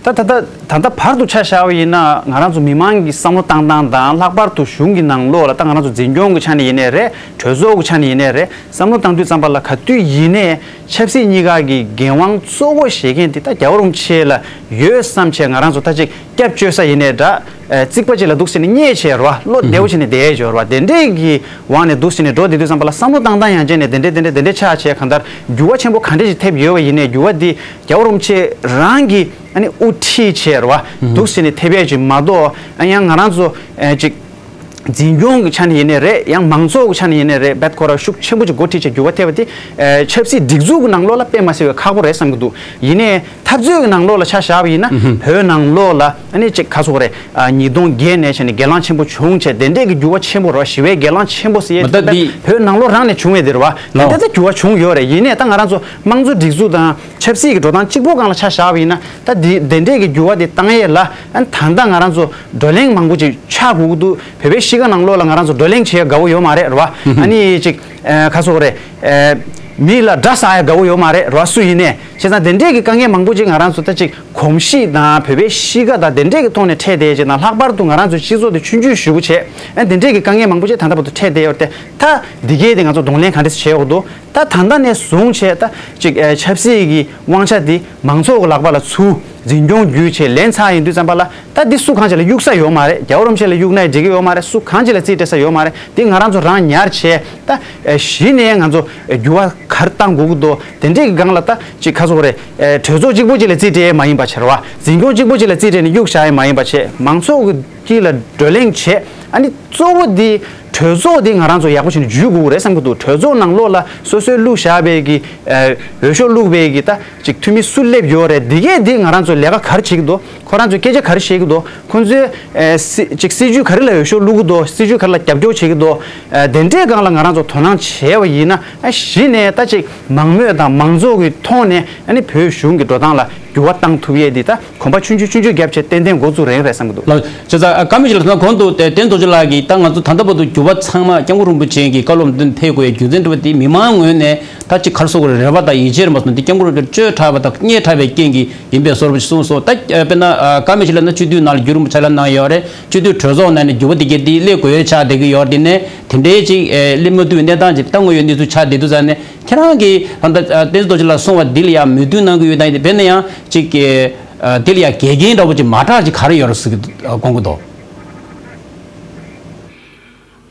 ད་ད་ད་ད་ལྟ་བར་དུ་ཆ་བཞག་པ་ཡིན་ན། ང་རང་ཚོ་མི་མང་གི་བསམ་བློ་བཏང་སྟངས་དང་། ལྷག་པར་དུ་གཞུང་གི་ནང་ལོགས་ལ་ད་ང་རང་ཚོ་འཛིན་སྐྱོང་གི་ཆ་ནས་ཡིན་ནའི་རེད། གྲོས་ཚོགས་ཀྱི་ཆ་ནས་ཡིན་ནའི་རེད། བསམ་བློ་བཏང་དུས་ཙམ་པ་ལ་ག་དུས་ཡིན་ནའི་ཆབ་སྲིད་གཉིས་ཀ་གི་འགན་དབང་གཙོ་བོ་བཞེས་མཁན་དེ་ད་རྒྱལ་བ་རིན་པོ་ཆེ་ལ་ཡོད་བསམ་བྱས། ང་རང་ཚོ་ད་ཅིག་སྐྱབས་བཅོལ་ས་ཡིན་ནའི་འདྲ། ཨ་རྩིག་པ་ཅིག་ལ་འདུག་སེ་ནས་བསྙེས་བྱས་རེད་བ། བློ་བདེ་བོ་བྱས་ནས་བསྡད་ཡས་ཅིག་ཡོད་རེད་བ། དེ་འདྲས་ཀྱི་དབང་ནས་འདུག་སེ་ནས་འགྲོ་བསྡད་དུས་ཙམ་པ་ལ་བསམ་བློ་བཏང་སྟངས་ཡང་ཅིག་ནས་དེ་འདྲས་དེ་འདྲས་དེ་འདྲས་ཆགས་བྱས། གང་ལྟར་འགྱུར་བ་ཆེན་པོ་ག་འདྲས་ཅིག་ཐེབས་ཡོད་པ་ཡིན་ནའི། འགྱུར་བ་འདི་རྒྱལ་བ་རིན་པོ་ཆེ་རང་གི་ཨ་ནི་དབུ་ཁྲིད་བྱས་རེད་བ། འདུག་སེ་ནས་ཐེབས་ཡས་ཅིག་མ་གཏོགས། ཨ་ཡང་ང་རང་ཚོ་ཨ་ཅིག་འཛིན་སྐྱོང་གི་ཆ་ནས་ཡིན་ནའི་རེད། ཡང་མང་ཚོགས་ཀྱི་ཆ་ནས་ཡིན་ནའི་རེད། རྦད་ཁོ་རང་ཤུགས་ཆེན་པོ་ཅིག་འགོ་ཁྲིད་བྱས་འགྱུར་བ་ཐེབས་པ་དེ། ཨ་ཆབ་སྲིད་སྒྲིག་འཛུགས་ཀྱི་ནང་ལོགས་ལ་དཔེ་མ་སྲིད་པའི་ཁག་པོ་རེད་བསམ་གྱི་འདུག་ཡིན་ནའི་འཐབ་རྩོད་ཀྱི་ནང་ལོགས་ལ་ཆ་བཞག་པ་ཡིན་ན། ཨུ་ཧུམ། བོད་ནང་ལོགས་ལ་ཨ་ནི་ཅིག་ག་ཟེར་དགོས་རེད། ཨ་ཉིས་སྟོང་བརྒྱད་ནས་བྱས་ནས་སྒེར་ལངས་ཆེན་པོ་བྱུང་བྱས། དེ་འདྲས་ཀྱི་འགྱུར་བ་ཆེན་པོ་རེད་བ། ཞི་བའི་སྒེར་ལངས་ཆེན་པོ་ཟེར་ཡས་མ་ད་འདི་བོད་ནང་ལོགས་རང་ནས་བྱུང་བས་དེ་རེད་བ། ལོ། དེ་འདྲ་ད་འགྱུར་བ་བྱུང་ཡོད་རེད། ཡིན་ནའི་ད་ང་རང་ཚོ་དམངས་གཙོ་སྒྲིག་འཛུགས་དང་ཆབ་སྲིད་ཀྱི་འགྲོ་སྟངས་གཅིག་པོ་སྒང་ལ་ཆ་བཞག་པ་ཡིན་ན། ད་འདི་དེ་འདྲས་ཀྱི་འགྱུར་བ་དེ་བཏང་ཡས་ལ་ཨ་ད་ལྟ་ང་རང་ཚོ་བགྲོ་གླེང་མང་པོ་ཅིག་ཆགས་དགོས་ཀྱི་འདུག་བོད་པའི་གཤིས་ཀ་ནང་ལོགས་ལ་ང་རང་ཚོ་བགྲོ་གླེང་བྱེད་དགའ་བོ་ཡོད་མ་རེད་རེད་བ། ཨ་ནི་ཅིག་ཨ་ག་ཟེར་དགོས་རེད། ཨ་མི་ལ་དགྲ་ཟ་ཡ་དགའ་བོ་ཡོད་མ་རེད་རེད་བ། སུ་ཡིན་ནའི། བྱས་ཙང་དེ་འདྲས་ཀྱི་དཀའ་ངལ་མང་པོ་ཅིག་ང་རང་ཚོ་ད་ཅིག་གོམས་གཤིས་དང་བོད་པའི་གཤིས་ཀ་དང་དེ་འདྲས་ཀྱི་ཐོག་ནས་འཕྲད་བསྡད་ཅིག་དང་། ལྷག་པར་དུ་ང་རང་ཚོའི་སྤྱི་ཚོགས་དེ་ཆུང་ཆུང་ཞེ་པོ་བྱས། ཨ་དེ་འདྲས་ཀྱི་དཀའ་ངལ་མང་པོ་ཅིག་ད་ལྟ་བར་དུ་འཕྲད་བསྡད་ཡོད་རེད་དེ། ད་འདི་གས་དེ་ང་ཚོ་གདོང་ལེན་ག་འདྲས་བྱེད་དགོས་འདུག་ད་ད་ལྟ་ནས་བཟུང་བྱས་ད་ཅིག་ཨ་ཆབ་སྲིད་ཀྱི་དབང་ཆ་འདི་མང་ཚོགས་ཀྱི་ལག་པ་ལ་ཚུར་འཛིན་སྐྱོང་བརྒྱུད་བྱས་ལེན་ཚར་ཡིན་དུས་ཙམ་པ་ལ། ད་འདི་སུ་གང་ཅིག་ལ་གཡུག་ས་ཡོད་མ་རེད། རྒྱལ་བ་རིན་པོ་ཆེ་ལ་གཡུག་ན་འགྲིག་གི་ཡོད་མ་རེད། སུ་གང་ཅིག་ལ་རྩིས་སྤྲད་ས་ཡོད་མ་རེད། འདི་ང་རང་ཚོ་རང་ཉར་བྱས། ད་ཨ་གཞི་ནས་ང་ཚོ་ཨ་འགྱུར་བ་ག་རེ་གཏང་དགོས་ཀྱི་འདུག་དེ་འདྲས་ཀྱི་སྒང་ལ་ད་ཅིག་ག་ཟེར་དགོས་རེད། ཨ་གྲོས་ཚོགས་གཅིག་པོ་ཅིག་ལ་རྩིས་སྤྲད་ཡས་མ་ཡིན་པ་བྱས་རེད་བ། འཛིན་སྐྱོང་གཅིག་པོ་ཅིག་ལ་རྩིས་སྤྲད་ནས་གཡུག་བཞག་ཡས་མ་ཡིན་པ་བྱས། མང་ཚོགས་ཀྱི་དཀྱིལ་ལ་བགྲོ་གླེང་བྱས། ཨ་ནི་གཙོ་བོ་འདི་གྲོས་ཚོགས་འདི་ང་རང་ཚོ་ཡག་པོ་བྱས་ནས་འཇུས་དགོས་ཀྱི་རེད་བསམ་གྱི་འདུག་གྲོས་ཚོགས་ནང་ལོགས་ལ་སོ་སོའི་བླུགས་བཞག་པའི་གི་ཨ་འོས་ཤོག་བླུགས་པའི་གི་ད་ཅིག་འཐུས་མི་སུ་སླེབས་ཡོད་རེད། འདི་གས་འདི་ང་རང་ཚོ་ལས་ཀ་ག་རེ་བྱེད་ཀྱི་འདུག་ཁོ་རང་ཚོས་སྐད་ཆ་ག་རེ་བཤད་ཀྱི་འདུག་ཁོ་ཚོས་ཨ་སྲི་ཅིག་སྲིད་ཇུས་ག་རེ་ལ་འོས་ཤོག་བླུག་གི་འདུག་སྲིད་ཇུས་ག་རེ་ལ་རྒྱབ་སྐྱོར་བྱེད་ཀྱི་འདུག་ཨ་དེ་འདྲའི་སྒང་ལ་ང་རང་ཚོ་དོ་སྣང་བྱས་པ་ཡིན་ན། ཨ་གཞི་ནས་ད་ཅིག་མང་མོས་དང་མང་ཚོགས་ཀྱི་ཐོག་ནས་ཨ་ནི་བོད་གཞུང་གི་འགྲོ་སྟངས་ལ་འགྱུར་བ་བཏང་ཐུབ་ཡས་འདི་ད་གོམ་པ་ཆུང་ཆུང་ཆུང་ཆུང་བརྒྱབ་བྱས་ཏན་ཏན་འགོ་བཙུགས་རན་རེད་བསམ་གྱི་འདུག་ལགས། བྱས་ཙང་ཨ་བཀའ་མོལ་ཞིག་ལ་ད་གོང་དུ་དེ་བསྟན་རྡོ་རྗེ་ལགས་ཀྱིས་ད་ང་ཚོ་ད་ལྟ་བར་དུ་འགྱུར་བ་ཚང་མ་སྐྱབས་མགོན་རིན་པོ་ཆེ་གི་བཀའ་སློབ་འདོན་ཕེབས་དགོས་ཡའི་རྒྱུ་མཚན་འདྲ་བ་དེ་མི་མང་ངོས་ནས་ད་ཅིག་ག་རེ་ཟེར་དགོས་རེད། རེ་བ་དང་ཡིད་ཆེས་རེད་མ་སོང་། འདི་སྐྱབས་མགོན་རིན་པོ་ཆེ་བཅོས་དྲགས་པ་དང་བརྙས་དྲགས་པའི་རྐྱེན་གྱིས་ཡིན་པའི་བཟོ་འདྲ་ཞིག་གསུངས་སོང་། ད་དཔེར་ན་ཨ་བཀའ་མོལ་ཞིག་ལ་ན་སྤྱི་འཐུས་ནང་ལ་བརྒྱུད་རིམ་ཆ་ལ་གནང་ཡོད་རེད། སྤྱི་འཐུས་གྲོས་ཚོགས་ནང་ནས་འགྱུར་བ་དེ་གས་དེ་སླེབས་དགོས་ཡོད་ཆགས་བསྡད་ཀྱི་ཡོད་རེད། དེ་ནས་དེ་འདྲའི་ཅིག་ཨེ་སླེབས་མ་ཐུབ་པའི་གནས་སྟངས་ཅིག་ད་དངོས་ཡོད་གནས་ཚུལ་ཆགས་བསྡད་དུས་ཙང་ནས་ཁྱེད་རང་གིས་ད་ལྟ་ཨ་བསྟན་རྡོ་རྗེ་ལགས་གསུངས་པ་འདི་ལ་ཡང་མོས་མཐུན་གནང་གི་ཡོད་དང་། དཔེར་ན་ཡང་ཅིག་ཨ་དེ་ལ་ཡང་འགལ་རྐྱེན་འདྲ་བོ་ཅིག་མ་གྲགས་ཅིག་ག་རེ་ཡོད་རེད་ཟེར་གི་དགོངས་ཀྱི་འདུག་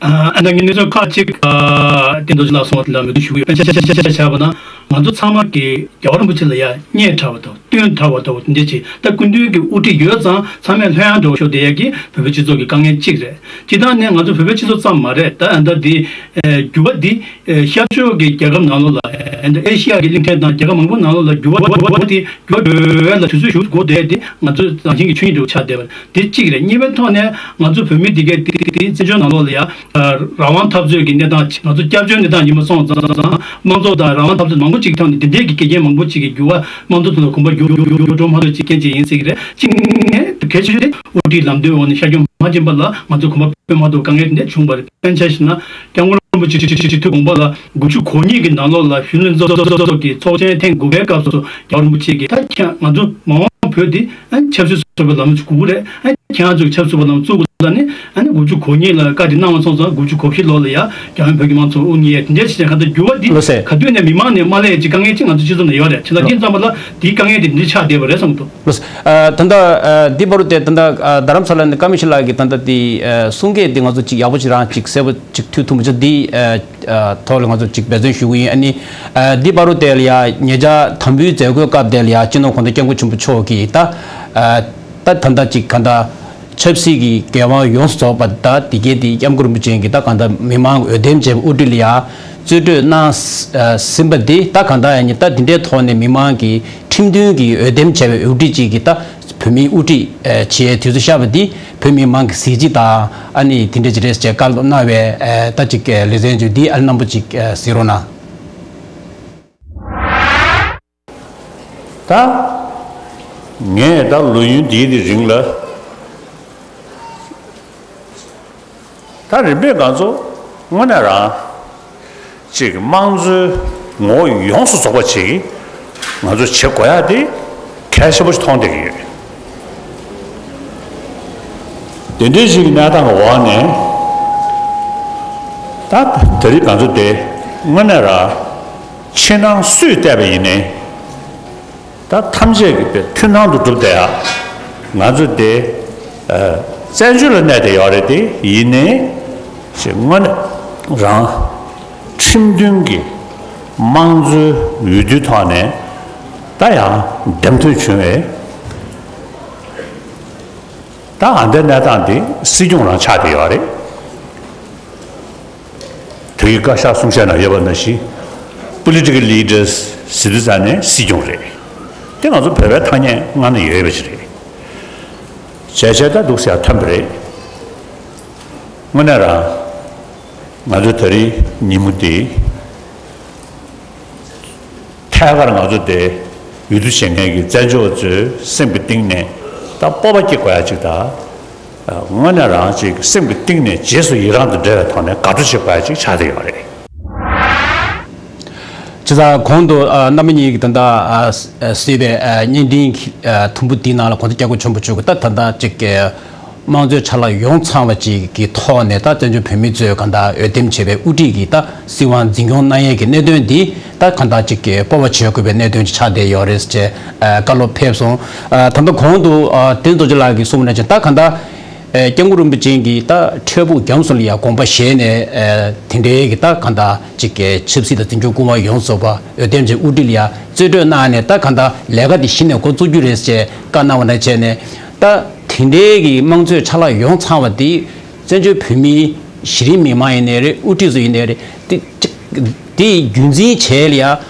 ཨ་ད་ངས་གནས་ཚུལ་ཁག་ཅིག་ཨ་བསྟན་རྡོ་རྗེ་ལགས་གསུངས་པ་དེ་ལ་མོས་མཐུན་ཞུ་གི་ཡོད། དཔེར་ན་ཆ་བཞག་པ་ན་ང་ཚོ་ཚང་མ་གིས་རྒྱལ་བ་རིན་པོ་ཆེ་ལ་ཡ་བརྙས་དྲགས་པ་དང་བསྟུན་དྲགས་པ་དང་དེ་འདྲ་ཅིག་ད་སྐུ་མདུན་གྱི་དབུ་ཁྲིད་ཡོད་ཙང་ཚང་མས་ལྷོད་ཡངས་འདྲ་བོ་ཤོར་བསྡད་ཡ་གི་བོད་པའི་སྤྱི་ཚོགས་ཀྱི་དཀའ་ངལ་གཅིག་རེད། སྤྱིར་བཏང་ནས་ང་ཚོ་བོད་པའི་སྤྱི་ཚོགས་ཙམ་མ་རེད། ད་ཨ་ད་འདི་ཨ་འགྱུར་བ་འདི་ཨ་ཤར་ཕྱོགས་ཀྱི་རྒྱལ་ཁབ་ནང་ལོགས་ལ་ ཨ་ནི་ཨེ་ཤི་ཡ་གི་གླིང་ཕྲན་དང་རྒྱལ་ཁབ་མང་པོ་ནང་ལོགས་ལ་འགྱུར་བ་འགྲོ་བ་དེ་འགྱུར་བ་འགྲོ་བའི་ལ་དུས་ཚོད་ཞིག་འགོར་བསྡད་དེ་ང་ཚོ་རང་བཞིན་གྱི་ཆོས་ཉིད་འདྲ་བོ་ཆགས་བསྡད་པ་རེད། དེ་གཅིག་རེད། གཉིས་པའི་ཐོག་ནས་ང་ཚོ་བོད་མི་འདི་གའི་དེ་དེ་བཙན་བྱོལ་ནང་ལོགས་ལ་ཡ་རང་དབང་འཐབ་རྩོད་ཀྱི་གནས་སྟངས་ང་ཚོ་སྐྱབས་བཅོལ་གནས་སྟངས་ཡིན་པ་སོང་ཙང་དམངས་གཙོ་དང་རང་དབང་འཐབ་རྩོད་མང་པོ་ཅིག་ཐོག་ནས་འདི་འདྲའི་གི་དགེ་རྒན་མང་པོ་ཅིག་གི་འགྱུར་བ་དམངས་གཙོ་ཐོག་ལ་གོམ་པ་འགྱུར་འགྱུར་འགྲོ་མ་ཐུབ་ཅིག་རྐྱེན་ཅིག་ཡིན་སྲིད་ཀྱི་རེད། གཅིག་ནས་གལ་ཆེ་ཤོས་དེ་དབུ་ཁྲིད་ལམ་སྟོན་འོག་ནས་ཤར་བསྐྱོད་མ་ཕྱིན་པ་ལ་ང་ཚོ་གོམ་པ་སྤོས་མ་ཐུབ་དཀའ་ངལ་དེ་འདྲ་བྱུང་བ་རེད། དཔེར་ན་ཆ་བཞག་ན་སྐྱབས་མགོན་རིན་པོ་ཆེ་སྤྱི་འཐུས་དགོངས་པ་ལ་དགུ་བཅུ་གོ་གཉིས་ཀྱི་ནང་ལོགས་ལ་གཞོན་ནུ་ལྷན་ཚོགས་ཀྱི་ཚོགས་ཆེན་ཐེངས་དགུ་པའི་སྐབས་སུ་རྒྱལ་བ་རིན་པོ་ཆེ་གིས་ད་ཁྱེད་ང་ཚོ་མ་འོངས་བོད་འདི་ཨ་ཆབ་སྲིད་བཟོ་བའི་ལམ་ལུགས་དགོས་ཀྱི་རེད། ཨ་ཁྱེད་ང་ཚོས་ཆབ་སྲིད་བཟོ་བའི་ལམ་ལུགས་བཙུགས་དགོས་ལ་ནི་ཨ་ནི་དགུ་བཅུ་གོ་གཉིས་ལ་བཀའ་དེ་གནང་བ་སོང་ཙང་དགུ་བཅུ་གོ་བཞི་ལོ་ལ་ཡ་རྒྱལ་ཡོངས་བོད་ཀྱི་དམངས་གཙོ་དབུ་བརྙེས་དེ་འདྲའི་ཕྱིར་ག་ད་འགྱུར་བ་འདི་ལོ་སེ། ག་དུས་ནས་མི་མང་ནས་མ་སླེབས་ཀྱི་དཀའ་ངལ་ཅིག་ང་ཚོ་སྤྱི་ཚོགས་ནང་ཡོད་རེད། བྱས་ཙང་འདི་ཙམ་པ་ལ་འདིའི་དཀའ་ངལ་དེ་འདི་འདྲ་ཆགས་བསྡད་པ་རེད་བསམ་གྱི་འདུག་ལགས། ཨ་ད་ལྟ་ཨ་འདི་བར་དུ་དེ་ད་ལྟ་ཨ་རྡ་རམ་ས་ལ་ནས་ཀ་མི་ཤི་ལགས་ཀྱིས་ད་ལྟ་དེ་ཨ་གསུང་སྐད་འདི་ང་ཚོ་ཅིག་ཡག་པོ་ཅིག་རང་ཅིག་གསལ་པོ་ཅིག་ཐོས་ཐུབ་མི་ཆོག་འདི་ཨ་ཨ་ཐོག་ལ་ང་ཚོ་ཅིག་འབད་བརྩོན་ཞུ་གི་ཡིན། ཨ་ནི་ཨ་འདི་བར་དུ་དེ་ལ་ཡ་ཉེ་ཆར་དམ་འབུལ་མཛད་སྒོའི་སྐབས་དེ་ལ་ཡ་སྤྱི་ནོར་༸གོང་ས་༸སྐྱབས་མགོན་ཆེན་པོ་མཆོག་གིས་ད་ཨ་ད་ད་ལྟ་ཅིག་ག་ད་ཆབ་སྲིད་ཀྱི་འགན་དབང་ཡོངས་སུ་རྫོགས་པ་ད་དེ་གའི་དེ་སྐྱབས་མགོན་རིན་པོ་ཆེ་གིས་ད་ག་ད་མི་མང་འོས་འདེམས་བྱས་པའི་དབུ་ཁྲིད་ལ་ཡ་རྩིས་སྤྲོད་གནང་ཟིན་པ་འདི་ད་གང་ལྟར་ཡང་ནི་ད་འདི་འདྲའི་ཐོག་ནས་མི་མང་གིས་ཁྲིམས་མཐུན་གྱི་འོས་འདེམས་བྱས་པའི་འོས་ཁྲིད་ཅིག་གིས་ད་བོད་མིའི་དབུ་ཁྲིད་བྱེད་ཡའི་དུས་ཚོད་ཤར་བ་འདི་བོད་མི་མང་གི་གཟི་བརྗིད་དང་ཨ་ནི་དེ་འདྲ་ཅིག་རེད་ཅེས་བཀའ་སློབ་གནང་བའི་ད་ཅིག་ལེ་ཚན་ཅིག་འདི་ཨ་ནི་རྣམ་པ་ཅིག་གཟིགས་རོགས་གནང་། ད་ངས་ད་ལོ་ཡུན་འདིའི་རིང་ལ་ད་རིམ་པས་ང་ཚོ་དངོས་གནས་རང་ཅིག་དམངས་གཙོའི་ངོ་བོ་ཡོངས་སུ་རྫོགས་པ་ཅིག་ང་ཚོ་བྱེད་དགོས་ཡ་དེ་གལ་ཆེན་པོ་ཞིག་མཐོང་བསྡད་ཀྱི་ཡོད། དེ་འདྲའི་ཞིག་གི་གནས་སྟངས་ཀྱི་འོག་ནས་ད་དེ་རིང་ང་ཚོ་དེ་དངོས་གནས་རང་ཕྱི་ནང་སུས་བལྟས་པ་ཡིན་ནའི། ད་ཐམས་ཅད་ཀྱི་དེ་མཐུན་སྣང་དུ་གྲུབ་བསྡད་ཡ། ང་ཚོ་དེ་ཨ་བཙན་བྱོལ་ལ་གནས་བསྡད་ཡོད་རེད་དེ་ཡིན་ནའི་ཞེས་དངོས་གནས་རང་ཁྲིམས་མཐུན་གྱི་དམངས་གཙོའི་འོས་བསྡུའི་ཐོག་ནས་ད་ཡང་འདེམས་ཐོན་བྱུང་བའི་ད་ཨ་འདའི་གནས་སྟངས་དེ་སྲིད་སྐྱོང་རང་ཆགས་བསྡད་ཡོད་རེད། བོད་ཀྱི་བཀའ་ཤག་གསུང་བཤད་ནང་ཡོད་པ་ནང་བཞིན་political leaders་ཟེར་དུས་ཙང་ནས་སྲིད་སྐྱོང་རེད། དེ་ང་ཚོ་བོད་པའི་ཐ་སྙད་སྔ་ན་ཡོད་པ་ཞིག་རེད། བྱས་བྱས་ད་འདུག་ཟེར་ཡ་ཐོན་པ་རེད། དངོས་གནས་རང་ང་ཚོ་ད་རིང་ཉིན་མོ་འདི། ཐད་ཀར་ང་ཚོ་དེ་འོས་བསྡུ་བྱེད་མཁན་གྱི་བཙན་བྱོལ་བ་ཚོའི་སེམས་ཀྱི་གཏིང་ནས་ད་སྤོབས་པ་སྐྱེ་དགོས་ཡ་ཅིག་དང་། དངོས་གནས་རང་ཅིག་སེམས་ཀྱི་གཏིང་ནས་རྗེས་སུ་ཡི་རང་དང་འབྲེལ་བའི་ཐོག་ནས་དགའ་སྤྲོ་བྱེད་དགོས་ཡ་ཅིག་ཆགས་བསྡད་ཡོད་རེད། བྱས་ཙང་གོང་དུ་ཨ་རྣམ་པ་གཉིས་ཀྱིས་ད་ལྟ་ཨ་གསུངས་པའི་ཨ་བརྙན་འཕྲིན་ཨ་དུམ་བུ་འདིའི་ནང་ལ་གོང་ས་སྐྱབས་མགོན་ཆེན་པོ་མཆོག་གིས་ད་ད་ལྟ་ཅིག་གི་དམངས་གཙོའི་ཆ་ལག་ཡོངས་ཚང་བ་ཅིག་གི་ཐོག་ནས་ད་བཙན་བྱོལ་བོད་མི་ཚོས་གང་ལྟར་འོས་འདེམས་བྱས་པའི་དབུ་ཁྲིད་ཀྱིས་ད་སྲིད་དབང་འཛིན་སྐྱོང་གནང་ཡས་ཀྱི་གནད་དོན་འདི་ད་གང་ལྟར་ཅིག་གི་སྤོབས་པ་བྱེད་དགོས་པའི་གནད་དོན་ཅིག་ཆགས་བསྡད་ཡོད་རེད་ཅེས་ཨ་བཀའ་སློབ་ཕེབས་སོང་། ཨ་ད་ལྟ་གོང་དུ་ཨ་བསྟན་རྡོ་རྗེ་ལགས་ཀྱིས་གསུངས་པ་ནང་བཞིན་ད་གང་ལྟར་ཨ་སྐྱབས་མགོན་རིན་པོ་ཆེ་གིས་ད་འཕྲལ་ཕུགས་རྒྱ་མཚོ་ལ་ཡང་དགོངས་པ་བཞེས་ནས་ཨ་དེ་འདྲའི་གི་ད་གང་ལྟར་ཅིག་གི་ཆབ་སྲིད་དང་འཛིན་སྐྱོང་སྐུ་དབང་ཡོངས་སུ་རྫོགས་པ་འོས་འདེམས་ཀྱི་དབུ་ཁྲིད་ལ་ཡང་རྩིས་སྤྲོད་གནང་ནས་ད་གང་ལྟར་ལས་ཀ་འདི་གཞི་ནས་འགོ་བཙུགས་རྒྱུ་རེད་ཅེས་བཀའ་གནང་བ་ནང་བྱས་ནས། ད་དེ་འདྲའི་གི་དམངས་གཙོའི་ཆ་ལག་ཡོངས་ཚང་བ་འདི་བཙན་བྱོལ་བོད་མིའི་གཞི་རིམ་མི་མང་ཡིན་ནའི་རེད། དབུ་ཁྲིད་ཚོ་ཡིན་ནའི་རེད། དེ་དེ་རྒྱུན་འཛིན་བྱེད་ལ་ཡ་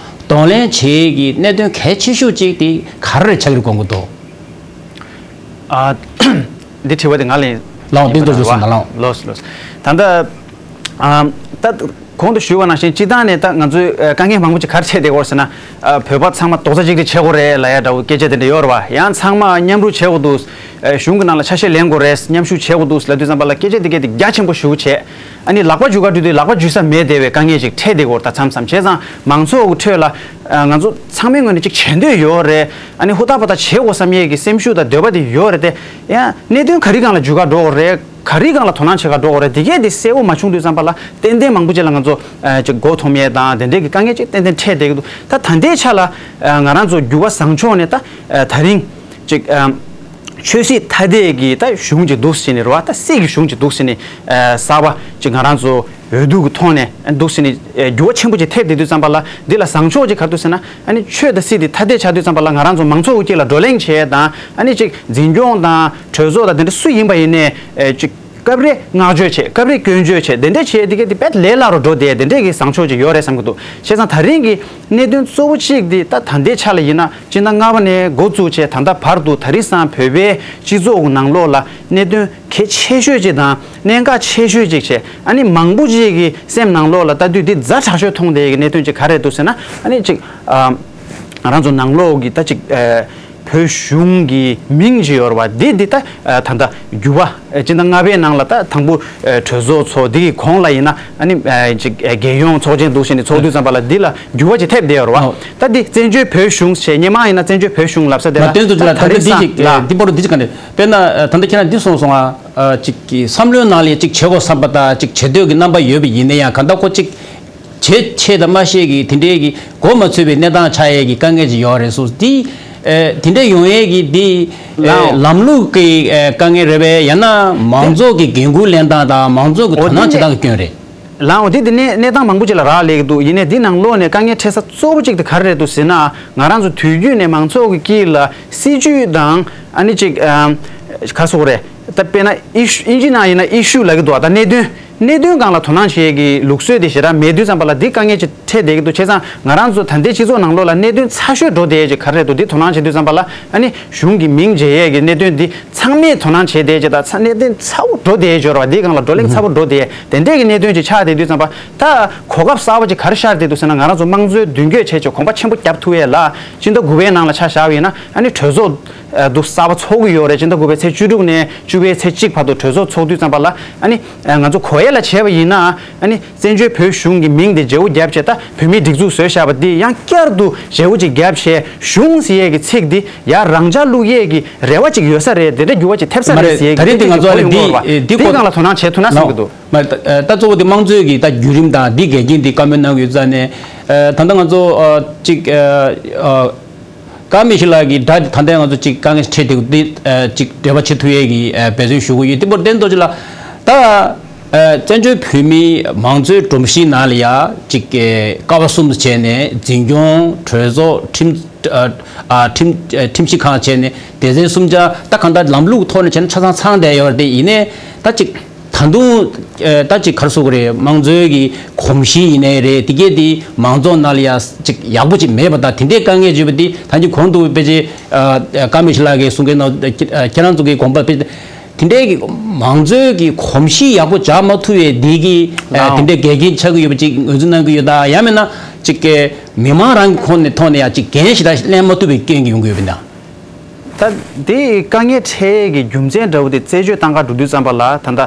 གདོང་ལེན་བྱེད་ཀྱི་གནད་དོན་གལ་ཆེ་ཤོས་གཅིག་དེ་ག་རེ་རེད་ཆགས་ཀྱི་རེད་དགོངས་ཀྱི་འདུག་ཨ་འདི་དྲི་བ་དེ་ང་ལ་ཡིན། ལགས་འདི་ཚོ་ཞུ་སོང་ན་ལགས། ལོས་ལོས། ད་ལྟ་ཨ་ད། གོང་དུ་ཞུས་པ་ནང་བཞིན་སྤྱིར་བཏང་ནས་ད་ང་ཚོའི་ཨ་དཀའ་ངལ་མང་པོ་ཅིག་ག་རེ་འཕྲད་བསྡད་ཡོད་རེད་ཟེར་ན། ཨ་བོད་པ་ཚང་མ་རྡོག་རྩ་གཅིག་སྒྲིལ་བྱེད་དགོས་རེད་ལབ་ཡ་འདྲ་བོ་སྐད་ཆ་དེ་འདྲ་ཡོད་རེད་བ། ཡང་ཚང་མ་མཉམ་རུབ་བྱེད་དགོས་འདུག་ཨ་གཞུང་གི་ནང་ལ་ཆ་ཤས་ལེན་དགོས་རེད། མཉམ་ཞུགས་བྱེད་དགོས་འདུག་ལབ་དུས་ཙམ་པ་ལ་སྐད་ཆ་དེ་གས་དེ་རྒྱ་ཆེན་པོ་ཞེ་པོ་བྱས། ཨ་ནི་ལག་པ་འཇུ་ག་འགྲོ་དུས་ལག་པ་འཇུ་ས་མེད་བསྡད་པའི་དཀའ་ངལ་ཅིག་འཕྲད་བསྡད་ཡོད་རེད། ད་མཚམས་མཚམས་བྱས་ཙང་མང་ཚོགས་ཀྱི་ཁྲོད་ལ་ཨ་ང་ཚོ་ཚང་མའི་ངོས་ནས་ཅིག་བྱེད་འདོད་ཡོད་རེད། ཨ་ནི་ཧུར་ཐག་པ་ཐག་བྱེད་དགོས་བསམ་ཡས་ཀྱི་སེམས་ཤུགས་དང་འདོད་པ་དེ་ཡོད་རེད་དེ། ཡང་གནད་དོན་ག་རེ་སྒང་ལ་འཇུ་ག་འགྲོ་དགོས་རེད། ག་རེའི་སྒང་ལ་དོ་སྣང་བྱེད་ག་འགྲོ་དགོས་རེད། དེ་གས་དེ་གསལ་པོ་མ་བྱུང་དུས་ཙམ་པ་ལ་ཏན་ཏན་མང་པོ་ཅིག་ལ་ང་ཚོ་ཨ་ཅིག་མགོ་འཐོམ་ཡས་དང་དེ་འདྲས་ཀྱི་དཀའ་ངལ་ཅིག་ཏན་ཏན་འཕྲད་བསྡད་ཀྱི་འདུག་ད་ད་ལྟའི་ཆ་ལ་ཨ་ང་རང་ཚོ་འགྱུར་བ་བཟང་ཕྱོགས་ནས་ད་ཨ་ད་རིང་ཅིག་ཨ་ཆོས་སྲིད་ཐ་དད་ཀྱི་ད་གཞུང་ཅིག་འདུག་ཟེར་ནས་རེད་བ། ད་སྲིད་ཀྱི་གཞུང་ཅིག་འདུག་ཟེར་ནས་ཨ་གསར་པ་ཅིག་ང་རང་ཚོ་འོས་བསྡུ་གི་ཐོག་ནས་འདུག་ཟེར་ནས་ཨ་འགྱུར་བ་ཆེན་པོ་ཅིག་ཐེབས་བསྡད་དུས་ཙམ་པ་ལ་འདི་ལ་བཟང་ཕྱོགས་ཅིག་ག་རེ་འདུག་ཟེར་ན། ཨ་ནི་ཆོས་དང་སྲིད་དེ་ཐ་དད་ཆགས་དུས་ཙམ་པ་ལ་ང་རང་ཚོ་མང་ཚོགས་དབུ་ཁྲིད་ལ་བགྲོ་གླེང་བྱས་དང་། ཨ་ནི་ཅིག་འཛིན་སྐྱོང་དང་གྲོས་ཚོགས་དང་དེ་འདྲ་སུ་ཡིན་པ་ཡིན་ནའི་ཨེ་ཅིག་ སྐབས་རེ་བསྔགས་བརྗོད་བྱེད། སྐབས་རེ་སྐྱོན་བརྗོད་བྱེད། དེ་འདྲ་བྱས་དེ་གས་དེ་དཔེ་ལས་སླ་རུ་འགྲོ་བསྡད། དེ་འདྲས་ཀྱི་བཟང་ཕྱོགས་ཅིག་ཡོད་རེད་བསམ་གྱི་འདུག་བྱས་ཙང་ད་རིང་གི་གནད་དོན་གཙོ་བོ་གཅིག་དེ་ད་ད་ལྟའི་ཆ་ལ་ཡིན་ན་སྤྱི་ཟླ་ལྔ་པ་ནས་འགོ་བཙུགས་བྱས་ད་ལྟ་བར་དུ་ད་རིང་སང་བོད་པའི་སྤྱི་ཚོགས་ནང་ལོགས་ལ་གནད་དོན་གལ་ཆེ་ཤོས་ཅིག་དང་གནད་འགག་ཆེ་ཤོས་ཅིག་བྱས། ཨ་ནི་མང་པོ་ཅིག་གི་སེམས་ནང་ལོགས་ལ་ལྟ་དུས་འདི་ཛ་དྲག་ཤོས་མཐོང་བསྡད་ཀྱི་གནད་དོན་ཅིག་ག་རེ་འདུག་ཟེར་ན། ཨ་ནི་ཅིག་ཨ་ང་རང་ཚོ་ནང་ལོགས་ཀྱི་ད་ཅིག་ཨ་བོད་གཞུང་གི་མིང་ཅིག་ཡོད་རེད་བ། འདི་འདི་ད་ཨ་ད་ལྟ་འགྱུར་བ་ཨ་སྤྱི་ཟླ་ལྔ་པའི་ནང་ལ་ད་དང་པོ་ཨ་གྲོས་ཚོགས་ཚོགས། འདི་གི་གོང་ལ་ཡིན་ན་ཨ་ནི་ཨ་ཅིག་ཨ་རྒྱལ་ཡོངས་ཚོགས་ཆེན་འདུག་བྱས་ནས་ཚོགས་དུས་ཙམ་པ་ལ་འདི་ལ་འགྱུར་བ་ཅིག་ཐེབས་བསྡད་ཡོད་རེད་བ། ཨོ། ད་འདི་བཙན་བྱོལ་བོད་གཞུང་ཞེས་སྔོན་མ་ཡིན་ན་བཙན་བྱོལ་བོད་གཞུང་ལབ་ས་དེ་ལ་ད་ད་ད་ད་འདི་ད་འདི་ཅིག་ད་ཨ་འདི་པོ་རུ་འདི་ཅིག་ག་ནས་དཔེར་ན་ཨ་ད་ལྟ་ཁྱེད་རང་འདི་གསུངས་སོང་ང་། ཨ་ཅིག་གི་བསམ་བློའི་ནང་ལ་ཅིག་བྱེད་དགོས་བསམ་པ་དང་ཅིག་བྱེད་འདོད་ཀྱི་རྣམ་པ་ཡོད་པ་ཡིན་ན་ཡང་གང་ལྟར་ཁོ་ཅིག་བྱེད་ཆེད་དང་མ་ཤེས་ཀྱི་དེ་འདྲའི་གི་གོ་མ་ཚོད་པའི་གནས་སྟངས་ཆགས་ཡས་ཀྱི་དཀའ་ངལ་ཅིག་ཡོད་རེད་སོ། འདི་ཨེ་དེ་འདྲ་ཡོང་ཡས་ཀྱི་འདི་ཨེ་ལའོ། ལམ་ལུགས་ཀྱི་ཨེ་དཀའ་ངལ་རེད་པས། ཡང་ན་མང་ཚོགས་ཀྱི་འགན་འཁུར་ལེན་སྟངས་དང་མང་ཚོགས་ཀྱི་དོ་སྣང་བྱེད་སྟངས་ཀྱི་སྐྱོན་རེད། ལའོ། འདི་དེ་ནས་གནས་སྟངས་མང་པོ་ཅིག་ལ་རག་ལས་ཀྱི་འདུག་ཡིན་ནའི་འདི་ནང་ལོགས་ནས་དཀའ་ངལ་འཕྲད་ས་གཙོ་བོ་གཅིག་དེ་ག་རེ་རེད་འདུག་ཟེར་ན། ང་རང་ཚོ་དུས་རྒྱུན་ནས་མང་ཚོགས་ཀྱི་དཀྱིལ་ལ་སྲིད་ཇུས་དང་ཨ་ནི་ཅིག་ཨམ་ག་རེ་ཟེར་དགོས་རེད། ད་དཔེར་ན་ཨི་ཤུ་ཨིན་ཇི་ནང་ཡིན་ན་ཨི་ཤུ་ལབ་ཀྱི་འདུག་ད་གནད་དོན་གནད་དོན་སྒང་ལ་དོ་སྣང་བྱེད་ཀྱི་ལུགས་སྲོལ་དེ་ཞེ་དྲག་མེད་དུས་ཙམ་པ་ལ་འདི་དཀའ་ངལ་ཅིག་འཕྲད་བསྡད་ཀྱི་འདུག་བྱས་ཙང་ང་རང་ཚོ་ད་ལྟའི་སྤྱི་ཚོགས་ནང་ལོགས་ལ་གནད་དོན་ཚ་ཤོས་འགྲོ་བསྡད་ཀྱི་ག་རེ་རེད་འདུག་འདི་དོ་སྣང་བྱེད་དུས་ཙམ་པ་ལ་ཨ་ནི་གཞུང་གི་མིང་བརྗེ་ཡས་ཀྱི་གནད་དོན་འདི་ཚང་མས་དོ་སྣང་བྱེད་བསྡད་ཀྱི། ད་ཚ་གནད་དོན་ཚ་བོ་འགྲོ་བསྡད་ཀྱི་ཡོད་རེད་བ། འདི་སྒང་ལ་བགྲོ་གླེང་ཚ་བོ་འགྲོ་བསྡད། དེ་འདྲས་ཀྱི་གནད་དོན་ཅིག་ཆགས་བསྡད་དུས་ཙམ་པ། ད་གོ་སྐབས་གསར་པ་ཅིག་ག་རེ་ཤར་བསྡད་འདུག་ཟེར་ན། ང་རང་ཚོ་དམངས་གཙོའི་མདུན་སྐྱོད་བྱས་ཆོག་གོམ་པ་ཆེན་པོ་བརྒྱབ་ཐུབ་ཡས་ལ་སྤྱི་ཟླ་དགུ་པའི་ནང་ལ་ཆ་བཞག་པ་ཡིན་ན་ཨ་ནི་གྲོས་ཚོགས་འདུ་གསར་པ་ཚོགས་ཀྱི་ཡོད་རེད། སྤྱི་ཟླ་དགུ་པའི་ཚེས་བཅུ་དྲུག་ནས་བཅུ་པའི་ཚེས་གཅིག་བར་དུ་གྲོས་ཚོགས་ཚོགས་དུས་ཙམ་པ་ལ་ཨ་ནི་ང་ཚོ་གོ་ཡས་ལ་བྱས་པ་ཡིན་ན་ཨ་ནི་བཙན་བྱོལ་བོད་གཞུང་གི་མིང་དེ་བརྗེ་པོ་བརྒྱབ་བྱས། ད་བོད་མིའི་སྒྲིག་འཛུགས་བཟོས་བཞག་པ་འདི་ཡང་བསྐྱར་དུ་བརྗེ་པོ་ཅིག་བརྒྱབ་བྱས། གཞུང་ཟེར་ཡས་ཀྱི་ཚིག་འདི་ཡར་རང་འཇགས་བླུག་ཡས་ཀྱི་རེ་བ་ཅིག་ཡོད་ས་རེད། དེ་འདྲ་འགྱུར་བ་ཅིག་ཐེབས་ས་མ་རེད་ཟེར་རེད། ཡས་དེ་ཀྱི་རིང་དེ་ང་ཚོ་ལ་གོ་ཡོང་གི་ཡོད་རེད་བ། འདི་འདི་སྒང་ལ་དོ་སྣང་བྱེད་ཐུབ་ན་བསམ་གྱི་འདུག་མ་རེད། ད་ད་གཙོ་བོ་དེ་དམངས་གཙོའི་གི་ད་བརྒྱུད་རིམ་དང་འདི་འགལ་རྐྱེན་འདི་བཀའ་མོལ་གནང་གི་ཡོད་ཙང་ནས། ད་ལྟ་ང་ཚོ་ཅིག་ཀ་མི་ཤི་ལགས་ཀྱི་ད་ད་ལྟ་ང་ཚོ་ཅིག་དཀའ་ངལ་འཕྲད་དེ་འདི་ཅིག་འབྲེལ་བ་བྱེད་ཐུབ་ཡས་ཀྱི་འབད་བརྩོན་ཞུ་གི་ཡོད། དེ་བར་བརྟེན་ཏོ་ཅི་ལ་ད། བཙན་བྱོལ་བོད་མིའི་མང་གཙོའི་སྒྲོམ་གཞིའི་ནང་ལ་ཡ་ཅིག་ཀ་བ་གསུམ་བྱས་ནས་འཛིན་སྐྱོང་། གྲོས་ཚོགས། ཁྲིམས་ཨ་ཁྲིམས་ཁྲིམས་ཞིབ་ཁང་བྱས་ནས་སྡེ་ཚན་གསུམ་ཆ་ད་གང་ལྟར་ལམ་ལུགས་ཐོག་ནས་བྱས་ན་ཆ་ཚང་ཚང་བསྡད་ཡོད་རེད། དེ་ཡིན་ནའི་ད་ཅིག་ད་དུང་ད་ཅིག་ག་རེ་ཟེར་དགོས་རེད། མང་གཙོའི་གི་གོམས་གཤིས་ཡིན་ནའི་རེད། དེ་གས་དེ་མང་ཚོགས་ནང་ལ་ཡ་ཅིག་ཡག་པོ་ཅིག་མེད་པ་དང་། དེ་འདྲའི་དཀའ་ངལ་བརྗོད་པ་དེ་ད་ཅིག་གོང་དུ་ཕལ་ཆེར་ཀ་མི་ཤི་ལགས་ཀྱིས་གསུང་གི་ནང་ཁྱེད་རང་ཚོ་གི་དགོངས་པ་དཔེ། དེ་འདྲའི་གི་མང་གཙོའི་གི་གོམས་གཤིས་ཡག་པོ་སྦྱར་མ་ཐུབ་པའི་འདི་གི་ཨ་ལའོ། དེ་འདྲའི་འགལ་རྐྱེན་ཆགས་ཀྱི་ཡོད་པ་ཅིག་ངོས་འཛིན་གནང་གི་ཡོད་ད། ཡང་མིན་ན་ཅིག་གི་མི་མང་རང་གི་ཁོངས་ནས་ཐོག་ནས་ཡང་ཅིག་འགན་ཞེ་དྲག་ལེན་མ་ཐུབ་པའི་རྐྱེན་གྱིས་ཡོང་གི་ཡོད་པ་ཡིན་ད། ད་དེ་དཀའ་ངལ་འཕྲད་ཀྱི་རྒྱུ་མཚན་འདྲ་བོ་དེ་རྩད་གཅོད་གཏང་ག་འགྲོ་དུས་ཙམ་པ་ལ་ད་ལྟ་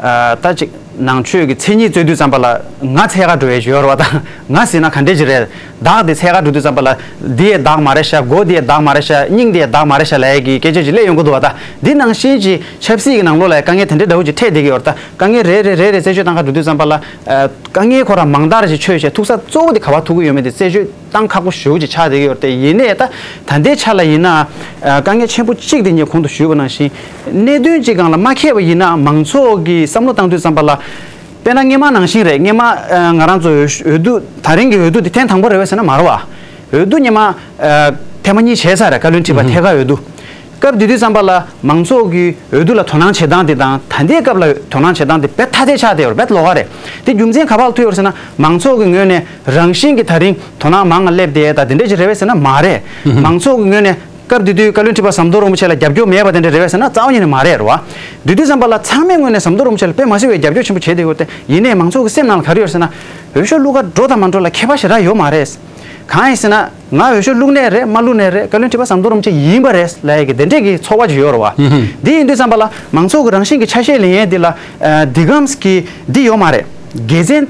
ཨ་ད་ཅིག་ནང་ཆོས་ཀྱི་མཚན་ཉིད་རྩོད་དུས་ཙམ་པ་ལ་ང་འཚོལ་ག་འགྲོ་ཡས་ཡོད་རེད་བ། ད་ང་ཟེར་ན་ག་འདྲས་ཅིག་རེད། བདག་དེ་འཚོལ་ག་འགྲོ་དུས་ཙམ་པ་ལ་འདི་ཡས་བདག་མ་རེད་ཤག་སྒོ་འདི་ཡས་བདག་མ་རེད་ཤག་སྙིང་འདི་ཡས་བདག་མ་རེད་ཤག་ལབ་ཡས་ཀྱི་སྐད་ཆ་ཅིག་སླེབས་ཡོང་གི་འདུག་བ། ད་འདི་ནང་བཞིན་གྱི་ཆབ་སྲིད་ཀྱི་ནང་ལོགས་ལ་དཀའ་ངལ་དེ་འདྲའི་འདྲ་བོ་ཅིག་འཕྲད་བསྡད་ཀྱི་ཡོད་རེད། ད་དཀའ་ངལ་རེ་རེ་རེ་རེ་རྩད་གཅོད་གཏང་ག་འགྲོ་དུས་ཙམ་པ་ལ་ཨ་དཀའ་ངལ་ཁོ་རང་མང་དག་ཅིག་ཆོད་བྱས་ཐུག་ས་གཙོ་བོ་དེ་ག་པར་ཐུག་གི་ཡོད་མེད་དེ་རྩད་གཅོད་གཏང་ཁག་པོ་ཞེ་པོ་ཅིག་ཆགས་བསྡད་ཀྱི་ཡོད་རེད། དེ་ཡིན་ནའི་ད་ད་ལྟའི་ཆ་ལ་ཡིན་ན་ཨ་དཀའ་ངལ་ཆེན་པོ་གཅིག་དེ་ངས་གོང་དུ་ཞུས་པ་ནང་བཞིན་གནད་དོན་གཅིག་སྒང་ལ་མ་འཁེལ་བ་ཡིན་ན་མང་ཚོགས་ཀྱིས་བསམ་བློ་བཏང་དུས་ཙམ་པ་ལ། དཔེར་ན་སྔོན་མ་ནང་བཞིན་རེད། སྔོན་མ་ཨ་ང་རང་ཚོ་འོས་འོས་བསྡུ་ད་རིང་གི་འོས་བསྡུ་འདི་ཐེངས་དང་པོ་རེད་པས་ཟེར་ན་མ་རེད་བ། འོས་བསྡུ་སྔོན་མ་ཨ་ཐེངས་མ་གཉིས་བྱས་ཚར་རེད། བཀའ་བློན་ཁྲི་པ་ཐད་ཀར་འོས་བསྡུ། སྐབས་དེ་དུས་ཙམ་པ་ལ་མང་ཚོགས་ཀྱིས་འོས་བསྡུ་ལ་དོ་སྣང་བྱེད་སྟངས་དེ་དང་ད་ལྟའི་སྐབས་ལ་དོ་སྣང་བྱེད་སྟངས་དེ་དཔེ་ཐ་དད་ཆགས་བསྡད་ཡོད་རེད། དཔེ་ལོགས་ཀ་རེད། དེ་རྒྱུ་མཚན་ག་པར་ཐུག་ཡོད་རེད་ཟེར་ན། མང་ཚོགས་ཀྱི་ངོས་ནས་རང་བཞིན་གྱིས་ད་རིང་དོ་སྣང་མང་ང་སླེབས་བསྡད་ད་དེ་འདྲ་ཅིག་རེད་པས་ཟེར་ན་མ་རེད། མང་ཚོགས་ཀྱི་ངོས་ནས་སྐབས་དེ་དུས་བཀའ་བློན་ཁྲི་པ་ཟམ་གདོང་རིན་པོ་ཆེ་ལ་རྒྱབ་སྐྱོར་མེད་པ་དེ་འདྲ་རེད་པས་ཟེར་ན་རྩ་བ་ཉིད་ནས་མ་རེད་རེད་བ། དེ་དུས་ཙམ་པ་ལ་ཚང་མའི་ངོས་ནས་ཟམ་གདོང་རིན་པོ་ཆེ་ལ་དཔེ་མ་སྲིད་པའི་རྒྱབ་སྐྱོར་ཆེན་པོ་བྱས་བསྡད་ཡོད་དེ། ཡིན་ནའི་མང་ཚོགས་ཀྱི་སེམས་ནང་ལ་ག་རེ་ཡོད་ཟེར་ན། འོས་ཤོག་བླུག་ག་འགྲོ་དང་མ་འགྲོ་ལ་ཁྱད་པར་ཞེ་དྲག་ཡོད་མ་རེད། གང་ཡིན་ཟེར་ན། ང་འོས་ཤོག་བླུག་ནའི་རེད་མ་བླུག་ནའི་རེད། བཀའ་བློན་ཁྲི་པ་ཟམ་གདོང་རིན་པོ་ཆེ་ཡིན་པ་རེད་ལབ་ཡས་ཀྱི་དེ་འདྲས་ཀྱི་ཚོར་བ་ཅིག་ཡོད་རེད་བ། འདི་ཡིན་དུས་ཙམ་པ་ལ་མང་ཚོགས་ཀྱི་རང་བཞིན་གྱི་ཆ་ཤས་ལེན་ཡས་འདི་ལ་ཨ་འདི་གམ་གྱི་འདི་ཡོད་མ་རེད། དགེ་མཚན་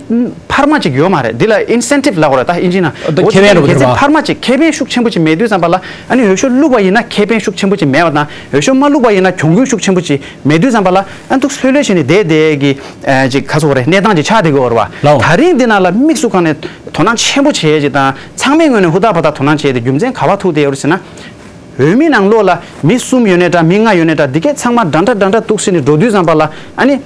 འཕར་མ་ཅིག་ཡོད་མ་རེད། འདི་ལ་ཨིན་སེན་ཊིབ་ལབ་དགོས་རེད། ད་ཨིན་ཇི་ནང་། ད་ཁེ་ཕན་རེད་པ། དགེ་མཚན་འཕར་མ་ཅིག་ཁེ་ཕན་ཤུགས་ཆེན་པོ་ཅིག་མེད་དུས་ཙམ་པ་ལ། ཨ་ནི་འོས་ཤོག་བླུགས་པ་ཡིན་ན་ཁེ་ཕན་ཤུགས་ཆེན་པོ་ཅིག་མེད་པ་དང་། འོས་ཤོག་མ་བླུགས་པ་ཡིན་ན་གྱོང་གུན་ཤུགས་ཆེན་པོ་ཅིག་མེད་དུས་ཙམ་པ་ལ། ཨ་ནི་ཐུགས་ལྷོད་ལྷོད་བྱས་ནས་བསྡད་བསྡད་ཀྱི་ཨ་ཅིག་ག་ཚོད་རེད། གནས་སྟངས་ཅིག་ཆགས་བསྡད་ཀྱི་ཡོད་རེད་བ། ལའོ། ད་རིང་འདི་ནང་ལ་དམིགས་སུ་བཀར་ནས་དོ་སྣང་ཆེན་པོ་བྱས་ཅིག་དང་། ཚང་མའི་ངོས་ནས་ཧུར་ཐག་འབད་ཐག་དོ་སྣང་བྱས་ཏེ་རྒྱུ་མཚན་ག་པར་ཐུག་བསྡད་ཡོད་རེད་ཟེར་ན། འོས་མི་ནང་ལོགས་ལ་མི་གསུམ་ཡོད་ནའི་འདྲ། མི་ལྔ་ཡོད་ནའི་འདྲ། འདི་གས་ཚང་མ་འདྲ་འདྲ་འདྲ་འདྲ་གཏུགས་ཟིན་ནས་འགྲོ་དུས་ཙམ་པ་ལ། ཨ་ནི་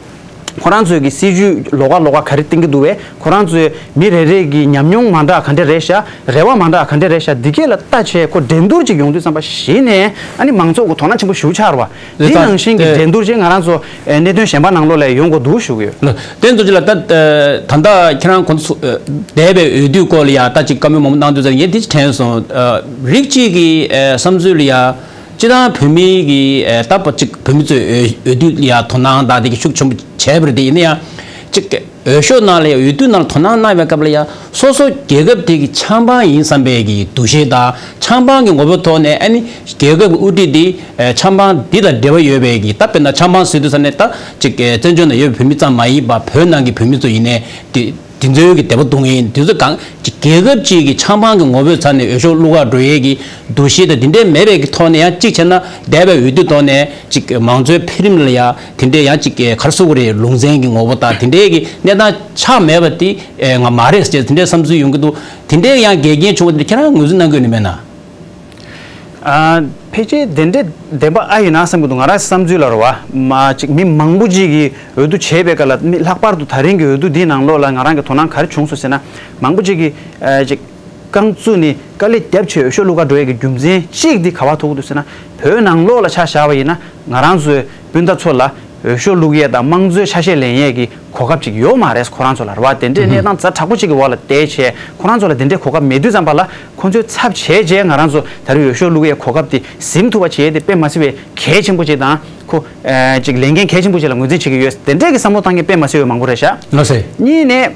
ཁོ་རང་ཚོའི་གི་སྲིད་ཇུས་ལོགས་ཀ་ལོགས་ཀ་ག་རེ་བཏིང་གི་འདུག་བས། ཁོ་རང་ཚོའི་མི་རེ་རེ་གི་ཉམས་མྱོང་མ་འདྲ་ག་འདྲ་རེད་ཤག་རེ་བ་མ་འདྲ་ག་འདྲ་རེད་ཤག་འདི་གས་ལ་ལྟ་བྱས་ཁོ་འགྲན་བསྡུར་ཅིག་ཡོང་དུས་ཙམ་པ་གཞི་ནས་ཨ་ནི་མང་ཚོགས་ཀྱི་དོ་སྣང་ཆེན་པོ་ཞེ་པོ་ཆགས་རེད་བ། འདི་ནང་བཞིན་གྱི་འགྲན་བསྡུར་ཅིག་ང་རང་ཚོ་གནད་དོན་གཞན་པ་ནང་ལོགས་ལ་ཡོང་དགོས་འདུག་ཞུ་གི་ཡོད། ལགས་བསྟན་རྡོ་རྗེ་ལགས། ད་ད་ལྟ་ཁྱེད་རང་གོང་དུ་འདས་པའི་འོས་བསྡུ་སྐོར་ལ་ཡང་ད་ཅིག་བཀའ་མོལ་མང་པོ་གནང་དུས་ཙམ་ངས་འདི་ཅིག་དྲན་སོང་། རིགས་གཅིག་གི་བསམ་ཚུལ་ལ་ཡང་སྤྱིར་བཏང་བོད་མི་གི་ད་ཅིག་བོད་མི་ཚོས་འོས་འོས་བསྡུ་ལ་ཡང་དོ་སྣང་དང་དེ་གི་ཤུགས་ཆེན་པོ་བྱས་པ་རེད། དེ་ཡིན་ན་ཡང་ཅིག་འོས་ཤོག་ནང་ལ་ཡང་འོས་བསྡུ་ནང་ལ་དོ་སྣང་གནང་བའི་སྐབས་ལ་ཡང་སོ་སོ་རྒྱལ་ཁབ་དེ་གི་ཆབ་འབངས་ཡིན་བསམ་པའི་གི་འདུ་ཤེས་དང་ཆབ་འབངས་ཀྱི་ངོ་བོའི་ཐོག་ནས་ཨ་ནི་རྒྱལ་ཁབ་ཀྱི་དབུ་ཁྲིད་དེ་ཆབ་འབངས་འདི་དང་འབྲེལ་བ་ཡོད་པའི་གི་ད་དཔེར་ན་ཆབ་འབངས་ཟེར་དུས་ཙམ་ནས་ད་ཅིག་བཙན་བྱོལ་ནང་ཡོད་པའི་བོད་མི་ཙམ་མ་ཡིན་པ་བོད་ནང་གི་བོད་མི་ཚོ་ཡིན་ནའི་དེ་དེ་ཚོའི་གི་དད་པ་གཏོང་མཁན་དེ་ཚོ་གང་ཅིག་རྒྱལ་ཁབ་ཅིག་གི་ཆབ་འབངས་ཀྱི་ངོ་བོའི་ཆ་ནས་འོས་ཤོག་བླུག་ག་འགྲོ་ཡས་ཀྱི་འདུ་ཤེས་དང་དེ་འདྲའི་མེད་པའི་གི་ཐོག་ནས་ཡང་གཅིག་བྱས་ན་འདས་པའི་འོས་བསྡུ་ཐོག་ནས་ཅིག་མང་གཙོའི་འཕེལ་རིམ་ལ་ཡང་དེ་འདྲའི་ཡང་ཅིག་ག་རེ་ཟེར་དགོས་རེད། ལུང་ཚན་གྱི་ངོ་བོ་དང་དེ་འདྲའི་གི་གནས་སྟངས་ཆགས་མེད་པ་དེ་ང་མ་རེད་ཟེར་དེ་འདྲའི་བསམ་ཚུལ་ཡོང་གི་འདུག་དེ་འདྲའི་ཡང་འགལ་རྐྱེན་བྱུང་བ་དེ་ཁྱེད་རང་ངོས་འཛིན་གནང་གི་ཡོད་ནི་མེད་ན། ཨ། ཕལ་ཆེར་དེ་འདྲའི་བདེན་པ་ཨ་ཡིན་ན་བསམ་གྱི་འདུག་ང་རང་བསམ་ཚུལ་ལ་རེད་བ། མ་ཅིག་མི་མང་པོ་ཅིག་གིས་འོས་བསྡུ་བྱས་པའི་སྐབས་ལ་མི་ལྷག་པར་དུ་ད་རིང་གི་འོས་བསྡུ་འདིའི་ནང་ལོགས་ལ་ང་རང་གི་དོ་སྣང་ག་རེ་བྱུང་སོང་ཟེར་ན། མང་པོ་ཅིག་གིས་ཨ་ཅིག་རྐང་བཙུགས་ནས་དཀའ་ལས་བརྒྱབ་བྱས་འོས་ཤོག་བླུག་ག་འགྲོ་ཡས་ཀྱི་རྒྱུ་མཚན་གཅིག་འདི་ག་པར་ཐུག་གི་འདུག་ཟེར་ན། བོད་ནང་ལོགས་ལ་ཆ་བཞག་པ་ཡིན་ན་ང་རང་ཚོའི་སྤུན་ཟླ་ཚོ་ལ་འོས་ཤོག་བླུག་ཡས་དང་དམངས་གཙོའི་ཆ་ཤས་ལེན་ཡས་ཀྱི་གོ་སྐབས་ཅིག་ཡོད་མ་རེད། ཁོ་རང་ཚོ་ལ་རེད་བ། དེ་འདྲའི་གནས་སྟངས་ཛ་དྲག་པོ་ཅིག་གི་འོག་ལ་བསྡད་བྱས་ཁོ་རང་ཚོ་ལ་དེ་འདྲའི་གོ་སྐབས་མེད་དུས་ཙམ་པ་ལ་ཁོ་ཚོའི་ཚབ་བྱས་བྱས་ང་རང་ཚོ་ད་རེས་འོས་ཤོག་བླུག་ཡས་གོ་སྐབས་དེ་ཟིན་ཐུབ་པ་བྱས་ཏེ་དཔེ་མ་སྲིད་པའི་གལ་ཆེན་པོ་ཅིག་དང་ཁོ་ཨ་ཅིག་ལས་འགན་གལ་ཆེན་པོ་ཅིག་ལ་ངོས་འཛིན་བྱེད་ཀྱི་ཡོད། དེ་འདྲའི་གི་བསམ་བློ་བཏང་མཁན་དཔེ་མ་སྲིད་པའི་མང་པོ་རེད་ཤག་ལགས་སེ། གཉིས་ནས།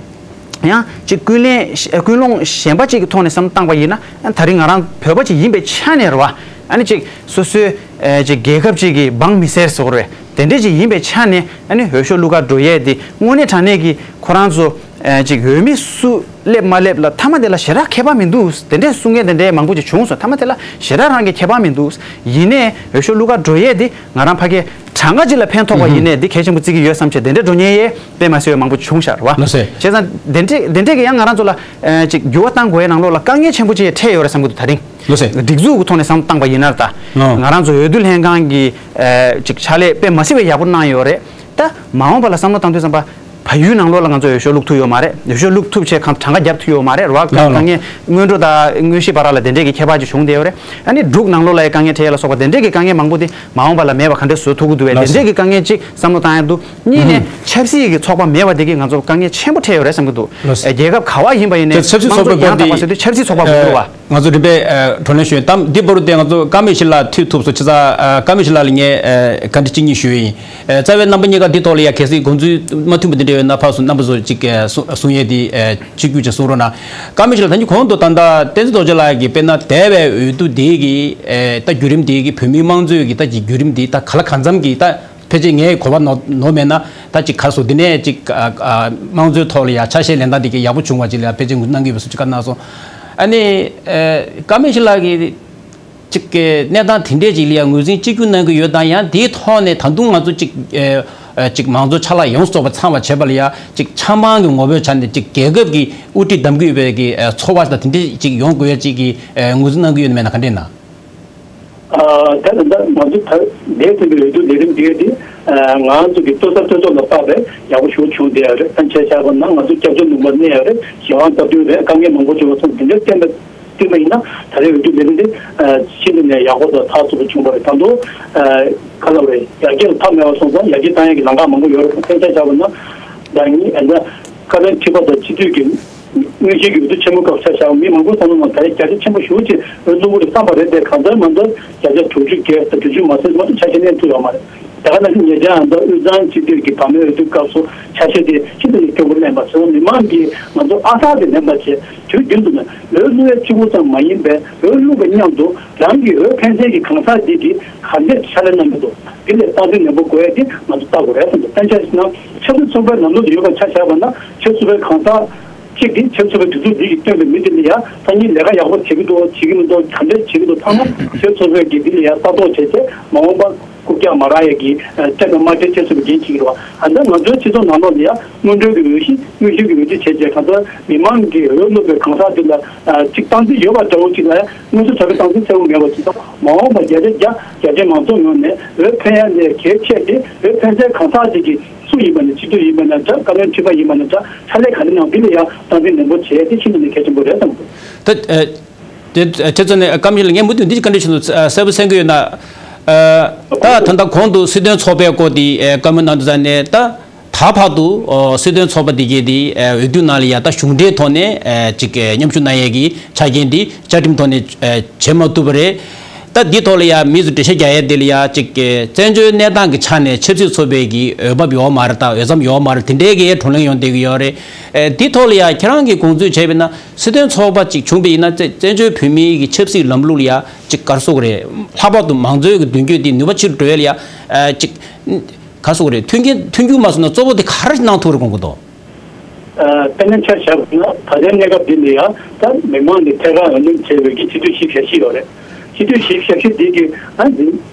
ཡང་ཅིག་ཀུན་གླེང་ཀུན་སློང་གཞན་པ་ཅིག་གི་ཐོག་ནས་བསམ་བློ་བཏང་པ་ཡིན་ན། ད་རིང་ང་རང་བོད་པ་ཅིག་ཡིན་པའི་ཆ་ནས་རེད་བ། ཨ་ནི་ཅིག་སོ་སོའི་ཨེ་ཅིག་རྒྱལ་ཁབ་ཅིག་གི་འབངས་མི་སེར་ཟེར་དགོས་རེད། དེ་འདྲས་ཅིག་ཡིན་པའི་ཆ་ནས་ཨ་ནི་འོས་ཤོག་བླུག་ག་འགྲོ་ཡས་དེ་དངོས་གནས་དྲང་གནས་ཀྱི་ཁོ་རང་ཚོ་ཨེ་ཅིག་འོས་མི་སུ་སླེབས་མ་སླེབས་ལ་མཐའ་མ་དེ་ལ་ཞེ་དྲག་ཁྱད་པར་མི་འདུག་དེ་འདྲས་གསུང་མཁན་དེ་འདྲས་མང་པོ་ཅིག་བྱུང་སོང་། མཐའ་མ་དེ་ལ་ཞེ་དྲག་རང་གི་ཁྱད་པར་མི་འདུག་ཡིན་ནའི་འོས་ཤོག་བླུག་ག་འགྲོ་ཡས་དེ་ང་རང་ཕ་གི་གྲངས་ཀ་ཅིག་ལ་ཕན་ཐོགས་པ་ཡིན་ནའི་འདི་གལ་ཆེན་པོ་བརྩི་གི་ཡོད་བསམ་བྱས་དེ་འདྲས་འགྲོ་མཁན་ཡས་དཔེ་མ་སྲིད་པའི་མང་པོ་བྱུང་ཤག་རེད་བ། ལགས་སེ། བྱས་ཙང་དེ་འདྲས་དེ་འདྲས་ཀྱི་ཡང་ང་རང་ཚོ་ལ་ཨ་ཅིག་འགྱུར་བ་གཏང་དགོས་ཡས་ནང་ལོགས་ལ་དཀའ་ངལ་ཆེན་པོ་ཅིག་འཕྲད་ཡོད་རེད་བསམ་གྱི་འདུག་ད་རིང་། ལགས་སེ། སྒྲིག་འཛུགས་ཀྱི་ཐོག་ནས་བསམ་བློ་བཏང་པ་ཡིན་ན་ད། ལགས། ང་རང་ཚོ་འོས་བསྡུ་ལྷན་ཁང་གི་ཨ་ཅིག་ཕྱག་ལས་དཔེ་མ་སྲིད་པའི་ཡག་པོ་གནང་ཡོད་རེད། ད་མ་འོངས་པ་ལ་བསམ་བློ་བཏང་དུས་ཙམ་པ། བལ་ཡུལ་ནང་ལོགས་ལ་ང་ཚོ་འོས་ཤོག་བླུག་ཐུབ་ཡོད་མ་རེད། འོས་ཤོག་བླུག་ཐུབ་ཆེད་གང་གྲངས་ཀ་བརྒྱབ་ཐུབ་ཡོད་མ་རེད་རེད་བ། ལགས་ལགས། དཀའ་ངལ་སྔོན་འགྲོ་དང་དངོས་གཞི་བར་ལ་དེ་འདྲས་ཀྱི་ཁྱད་པར་ཅིག་བྱུང་བསྡད་ཡོད་རེད། ཨ་ནི་འབྲུག་ནང་ལོགས་ལ་ཡང་དཀའ་ངལ་འཕྲད་ཡས་ལ་སོགས་པ་དེ་འདྲས་ཀྱི་དཀའ་ངལ་མང་པོ་དེ་མ་འོངས་པ་ལ་མེད་པ་ག་འདྲས་བཟོ་ཐུབ་ཀྱི་འདུག་བས། ལགས་སོ། དེ་འདྲས་ཀྱི་དཀའ་ངལ་ཅིག་བསམ་བློ་བཏང་ཡ་འདུག་གཉིས་ནས་ཨུ་ཧུམ། ཆབ་སྲིད་ཀྱི་ཚོགས་པ་མེད་པ་དེ་གིས་ང་ཚོ་དཀའ་ངལ་ཆེན་པོ་འཕྲད་ཡོད་རེད་བསམ་གྱི་འདུག་ལགས་སོ། རྒྱལ་ཁབ་ག་བ་ཡིན་པ་ཡིན་ནའི་ཆབ་སྲིད་དམངས་གཙོ་ཚོགས་པ་ཡང་དག་པ་ཟེར་དུས་ཆབ་སྲིད་ཚོགས་པ་དགོས་ཀྱི་རེད་བ། ང་ཚོ་རིམ་པས་ཨ་བགྲོ་གླེང་ཞུས་ཡིན། ད་འདི་བར་དུ་དེ་ང་ཚོ་ཀརྨ་ཡེ་ཤེས་ལགས་ཐུག་ཐུབ་སོང་། བྱས་ཙང་ཨ་ཀརྨ་ཡེ་ཤེས་ལགས་ལ་ངས་ཨ་བཀའ་འདྲི་གཅིག་གཉིས་ཞུ་ཡི་ཡིན། ཨ་རྩ་བའི་རྣམ་པ་གཉིས་ཀ་འདི་ཐོག་ལ་ཡ་གལ་སྲིད་དགོངས་ཚུལ་མ་མཐུན་པ་འདི་འདྲ་ཡོད་ན་ཕར་ཚུར་རྣམ་པ་ཚོ་གཅིག་ཨ་གསུང་གསུང་ཡས་འདི་ཨ་གཅིག་གྱུར་ཅིག་གསུང་རོགས་གནང་། ཀརྨ་ཡེ་ཤེས་ལགས། ད་ནི་གོང་དུ་ད་ལྟ་བསྟན་འཛིན་རྡོ་རྗེ་ལགས་ཀྱིས་དཔེར་ན་འདས་པའི་འོས་བསྡུ་འདི་གི་ཨ་ད་བརྒྱུད་རིམ་འདི་གི་བོད་མིའི་དམངས་གཙོའི་གི་ད་ཀྱི་བརྒྱུད་རིམ་འདི་ད་ག་ལ་གང་འཚམ་གྱི་ད། ཕལ་ཆེར་ངས་གོ་བ་ནོར་ནོར་མེད་ན་ད་ཅིག་ག་རེ་ཟེར་འདི་ནས་ཅིག་ཨ་ཨ་དམངས་གཙོའི་ཐོག་ལ་ཡ་ཆ་ཤས་ལེན་སྟངས་འདི་གས་ཡག་པོ་བྱུང་བ་ཅིག་ལ་ཡ་ཕལ་ཆེར་ངོས་འཛིན་གནང་གི་ཡོད་པའི་བཟོ་ཅིག་བཀའ་གནང་སོང་། ཨ་ནི་ཨ་ཀརྨ་ཡེ་ཤེས་ལགས་ཀྱིས་ཅིག་གི་གནས་སྟངས་དེ་འདྲས་ཅིག་ལ་ཡ་ངོས་འཛིན་གཅིག་གྱུར་གནང་གི་ཡོད་དང་། ཡང་དེའི་ཐོག་ནས་ད་དུང་ང་ཚོ་ཅིག་ཨ་ཨ་ཅིག་མང་གཙོ་ཆ་ལག་ཡོངས་རྫོགས་པ་ཚང་བ་བྱེད་པ་ལ་ཡ་ཅིག་ཆབ་འབངས་ཀྱི་ངོ་བོའི་ཆ་ནས་ཅིག་རྒྱལ་ཁབ་ཀྱི་དབུ་ཁྲིད་གདམ་གྱི་ཡོད་པའི་གི་ཨ་ཚོར་བ་དང་དེ་འདྲས་ཅིག་ཡོང་དགོས་ཡ་ཅིག་གི་ཨ་ངོས་འཛིན་གནང་གི་ཡོད་ན་མེད་ན་ག་འདྲས་ན། ཨ་ད་ད་ང་ཚོ་ད་འདས་ཟིན་པའི་འོས་བསྡུ་ལས་རིམ་འདི་དེ་ཨ་ང་ཚོ་གི་ལྟོ་ས་ལྟོ་ཚོགས་ལ་དཔག་པའི་ཡག་པོ་ཞེ་པོ་བྱུང་བསྡད་ཡོད་རེད། ད་ཆ་བཞག་པ་ན་ང་ཚོ་སྐྱབས་བཅོལ་ལུང་པར་གནས་ཡོད་རེད། གཞན་དབང་སྟབས་བསྟུན་རེད། དཀའ་ངལ་མང་པོ་བྱུང་བ་སོང་། དེ་འདྲའི་བསྟན་པ་བསྟུན་པ་ཡིན་ན་ད་རེས་འོས་བསྡུ་ལས་རིམ་འདི་ཨ་ཤིན་ཏུ་ནས་ཡག་པོ་དང་ཐག་ཆོད་པོ་བྱུང་བ་རེད། ད་དུང་ཨ་ག་ལབ་རེད། ཡར་རྒྱས་ལ་མཐའ་མེད་པ་སོང་ཙང་ཡར་རྒྱས་བཏང་ཡག་གི་ལམ་ཁ་མང་པོ་ཡོད་རེད། ད་ཆ་བཞག་པ་ན་ཟླ་ཉིན་ཨ་ད་བཀའ་བློན་ཁྲི་པ་དང་སྤྱི་འཐུས་ཀྱི་དངོས་གཞིའི་འོས་བསྡུ་ཆེན་མོ་སྐབས་ཆ་བཞག་མི་མང་པོའི་བསམ་བློ་ནང་ད་རེས་བརྒྱ་ཆ་ཆེན་པོ་ཞེ་པོ་ཅིག་འོས་བླུག་གི་རེད་བསམ་པ་རེད་དེ། གང་ལྟར་མ་ལྟར་བརྒྱ་ཆ་དྲུག་ཅུ་བརྒལ་དང་དྲུག་ཅུ་མ་ཟིན་མ་གཏོགས་ཆ་ཤས་ལེན་ཐུབ་ཡོད་མ་རེད། དེ་ག་ནང་བཞིན་ཉེ་ཆར་ཡང་ད་དབུས་གཙང་སྤྱི་འཐུས་ཀྱི་བར་མའི་འོས་བསྡུ་སྐབས་སུ་ཆ་ཤས་དེ་ཤིན་ཏུ་ནས་སྐྱོ་པོ་ལེན་པ་བྱས། མི་མང་གིས་ང་ཚོ་ཨ་ཐག་དེ་ལེན་པ་བྱས། དུས་རྒྱུན་དུ་ནས་འོས་བླུག་ཡས་གཅིག་པུ་ཙམ་མ་ཡིན་པའི་འོས་བླུག་པའི་མཉམ་དུ་རང་གི་འོས་འཕེན་མཁན་གྱི་གང་ཟག་འདི་གིས་ག་འདྲས་ཕྱག་ལས་གནང་གི་འདུག་འདི་ལ་སྟངས་འཛིན་ནན་པོ་དགོས་ཡས་དེ་ང་ཚོ་ལྟ་དགོས་རེད་བསམ་འདུག་གཏན་འཇགས་ཞིག་ན་ཆབ་སྲིད་ཚོགས་པའི་ནང་ལོགས་ལ་ཡོད་པ་ཆ་བཞག་པ་ན་ཆབ་སྲིད་པའི་གང་ཟག་གཅིག་གིས་ཆབ་སྲིད་པའི་དུས་ཚོད་འདི་ཡིས་བཏོན་པའི་མི་དེ་ལ་ཡང་སང་ཉིན་ལས་ཀ་ཡག་པོ་བྱེད་ཀྱི་འདུག་བྱེད་ཀྱི་མི་འདུག་ག་འདྲས་བྱེད་ཀྱི་འདུག་ཚང་མ་ཆབ་སྲིད་ཚོགས་པའི་གི་འདི་ལ་ཡང་ལྟ་རྟོག་བྱས་བྱས་མ་འོངས་པ་ རྐུབ་བཀྱག་མ་རག་ཡས་ཀྱི་སྤྲད་དང་མ་སྤྲད་བྱེད་སྲོལ་གྱི་འགན་འཁྱེར་གྱི་རེད་བ། ཨ་ནི་ང་ཚོའི་སྤྱི་ཚོགས་ནང་ལོགས་ལ་ཡང་སྔོན་འགྲོའི་གི་འོས་གཞི་དངོས་གཞིའི་གི་འོས་བསྡུ་བྱས་རྗེས་གང་ལྟར་མི་མང་གི་འོས་བླུགས་པའི་གང་ཟག་འདི་ལ་ཅིག་སྟངས་འཛིན་ཡོད་པ་འདྲ་བོ་ཅིག་ལ་ཡང་དངོས་སུ་དྲག་པོའི་སྟངས་འཛིན་གསལ་བོ་མེད་པ་ཅིག་དང་། མ་འོངས་པ་བརྒྱ་ཆ་བརྒྱ་རྒྱ་ཆེའི་མང་ཚོགས་ངོས་ནས་འོས་འཕེན་ཡ་ལས་གལ་ཆེ་སྟེ། འོས་འཕེན་སའི་གང་ཟག་ཅིག་གི་སུ་ཡིན་པ་ནས་སྤྱི་འཐུས་ཡིན་པ་ན་འདྲ། བཀའ་བློན་ཁྲི་པ་ཡིན་པ་ན་འདྲ། ཕྱག་ལས་ག་རེ་གནང་འདི་ལ་ཡང་སྟངས་འཛིན་ནན་པོ་བྱས་ཏེ་ཤིན་ཏུ་ནས་གལ་ཆེན་པོ་རེད་བསམ་གི་འདུག་ད་ཨ། དེ་ཁྱེད་ཚོ་ནས་བཀའ་མོལ་ལ་ངས་མུ་མཐུད་འདི་བཀའ་འདྲི་ཞུ་འདུག་གསལ་པོ་གསན་གི་ཡོད་ན། ཨ། ད་ད་ལྟ་གོང་དུ་སྲིད་དོན་ཚོགས་པའི་སྐོར་དེ་ཨ་བཀའ་མོལ་གནང་དུས་ཙང་ནས། ད་ད་བར་དུ་ཨོ་སྲིད་དོན་ཚོགས་པ་དེ་གས་དེ་ཨ་འོས་བསྡུ་ནང་ལ་ཡ་ད་གཞུང་འབྲེལ་ཐོག་ནས་ཨ་ཅིག་ཨ་མཉམ་ཞུགས་གནང་ཡས་ཀྱི་ཆ་རྐྱེན་དེ་བཅའ་ཁྲིམས་ཐོག་ནས་ཨ་བྱེད་མ་ཐུབ་པ་རེད། ད་འདི་ཐོག་ལ་ཡ་མིས་ཚོ་འགྲེལ་བཤད་རྒྱག་ཡས་དེ་ལ་ཡ་ཅིག་ཨ་བཙན་བྱོལ་གནས་སྟངས་ཀྱི་ཆ་ནས་ཆབ་སྲིད་ཚོགས་པའི་གི་འོས་བབ་ཡོད་མ་རེད། ད་འོས་འཚམ་ཡོད་མ་རེད། དེ་འདྲའི་གི་བགྲོ་གླེང་ཡོང་བསྡད་ཀྱི་ཡོད་རེད། ཨ་འདི་ཐོག་ལ་ཡ་ཁྱེད་རང་གི་དགོངས་ཚུལ་བྱས་པ་ཡིན་ན། སྲིད་དོན་ཚོགས་པ་ཅིག་བྱུང་བ་ཡིན་ན་བཙན་བཙན་བྱོལ་བོད་མིའི་གི་ཆབ་སྲིད་ལམ་ལུགས་ལ་ཡ་ཅིག་ག་རེ་ཟེར་དགོས་རེད། ལྷག་པར་དུ་མང་གཙོའི་གི་མདུན་སྐྱོད་དེ་ནུས་པ་ཆེ་རུ་འགྲོ་ཡས་ལ་ཡ་ཨ་ཅིག་ག་རེ་ཟེར་དགོས་རེད། མཐུན་རྐྱེན་མཐུན་འགྱུར་མ་བཟོས་ན་གཙོ་བོ་དེ་ག་རེ་གནང་ཐུབ་རེད་དགོངས་ཀྱི་འདུག་ཨ། དཔེར་ན་ཆ་བཞག་པ་ན་ད་ལྟའི་གནས་སྐབས་འདི་ལ་ཡ་ད་མི་མང་གི་ཐད་ཀར་འོས་འདེམས་བྱས་པའི་གི་སྤྱི་འཐུས་བཞི་བཅུ་ཞེ་བཞི་ཡོད་རེད། སྤྱི་འཐུས་བཞི་བཅུ་ཞེ་བཞི་འདི་གི་ཨ་འདི།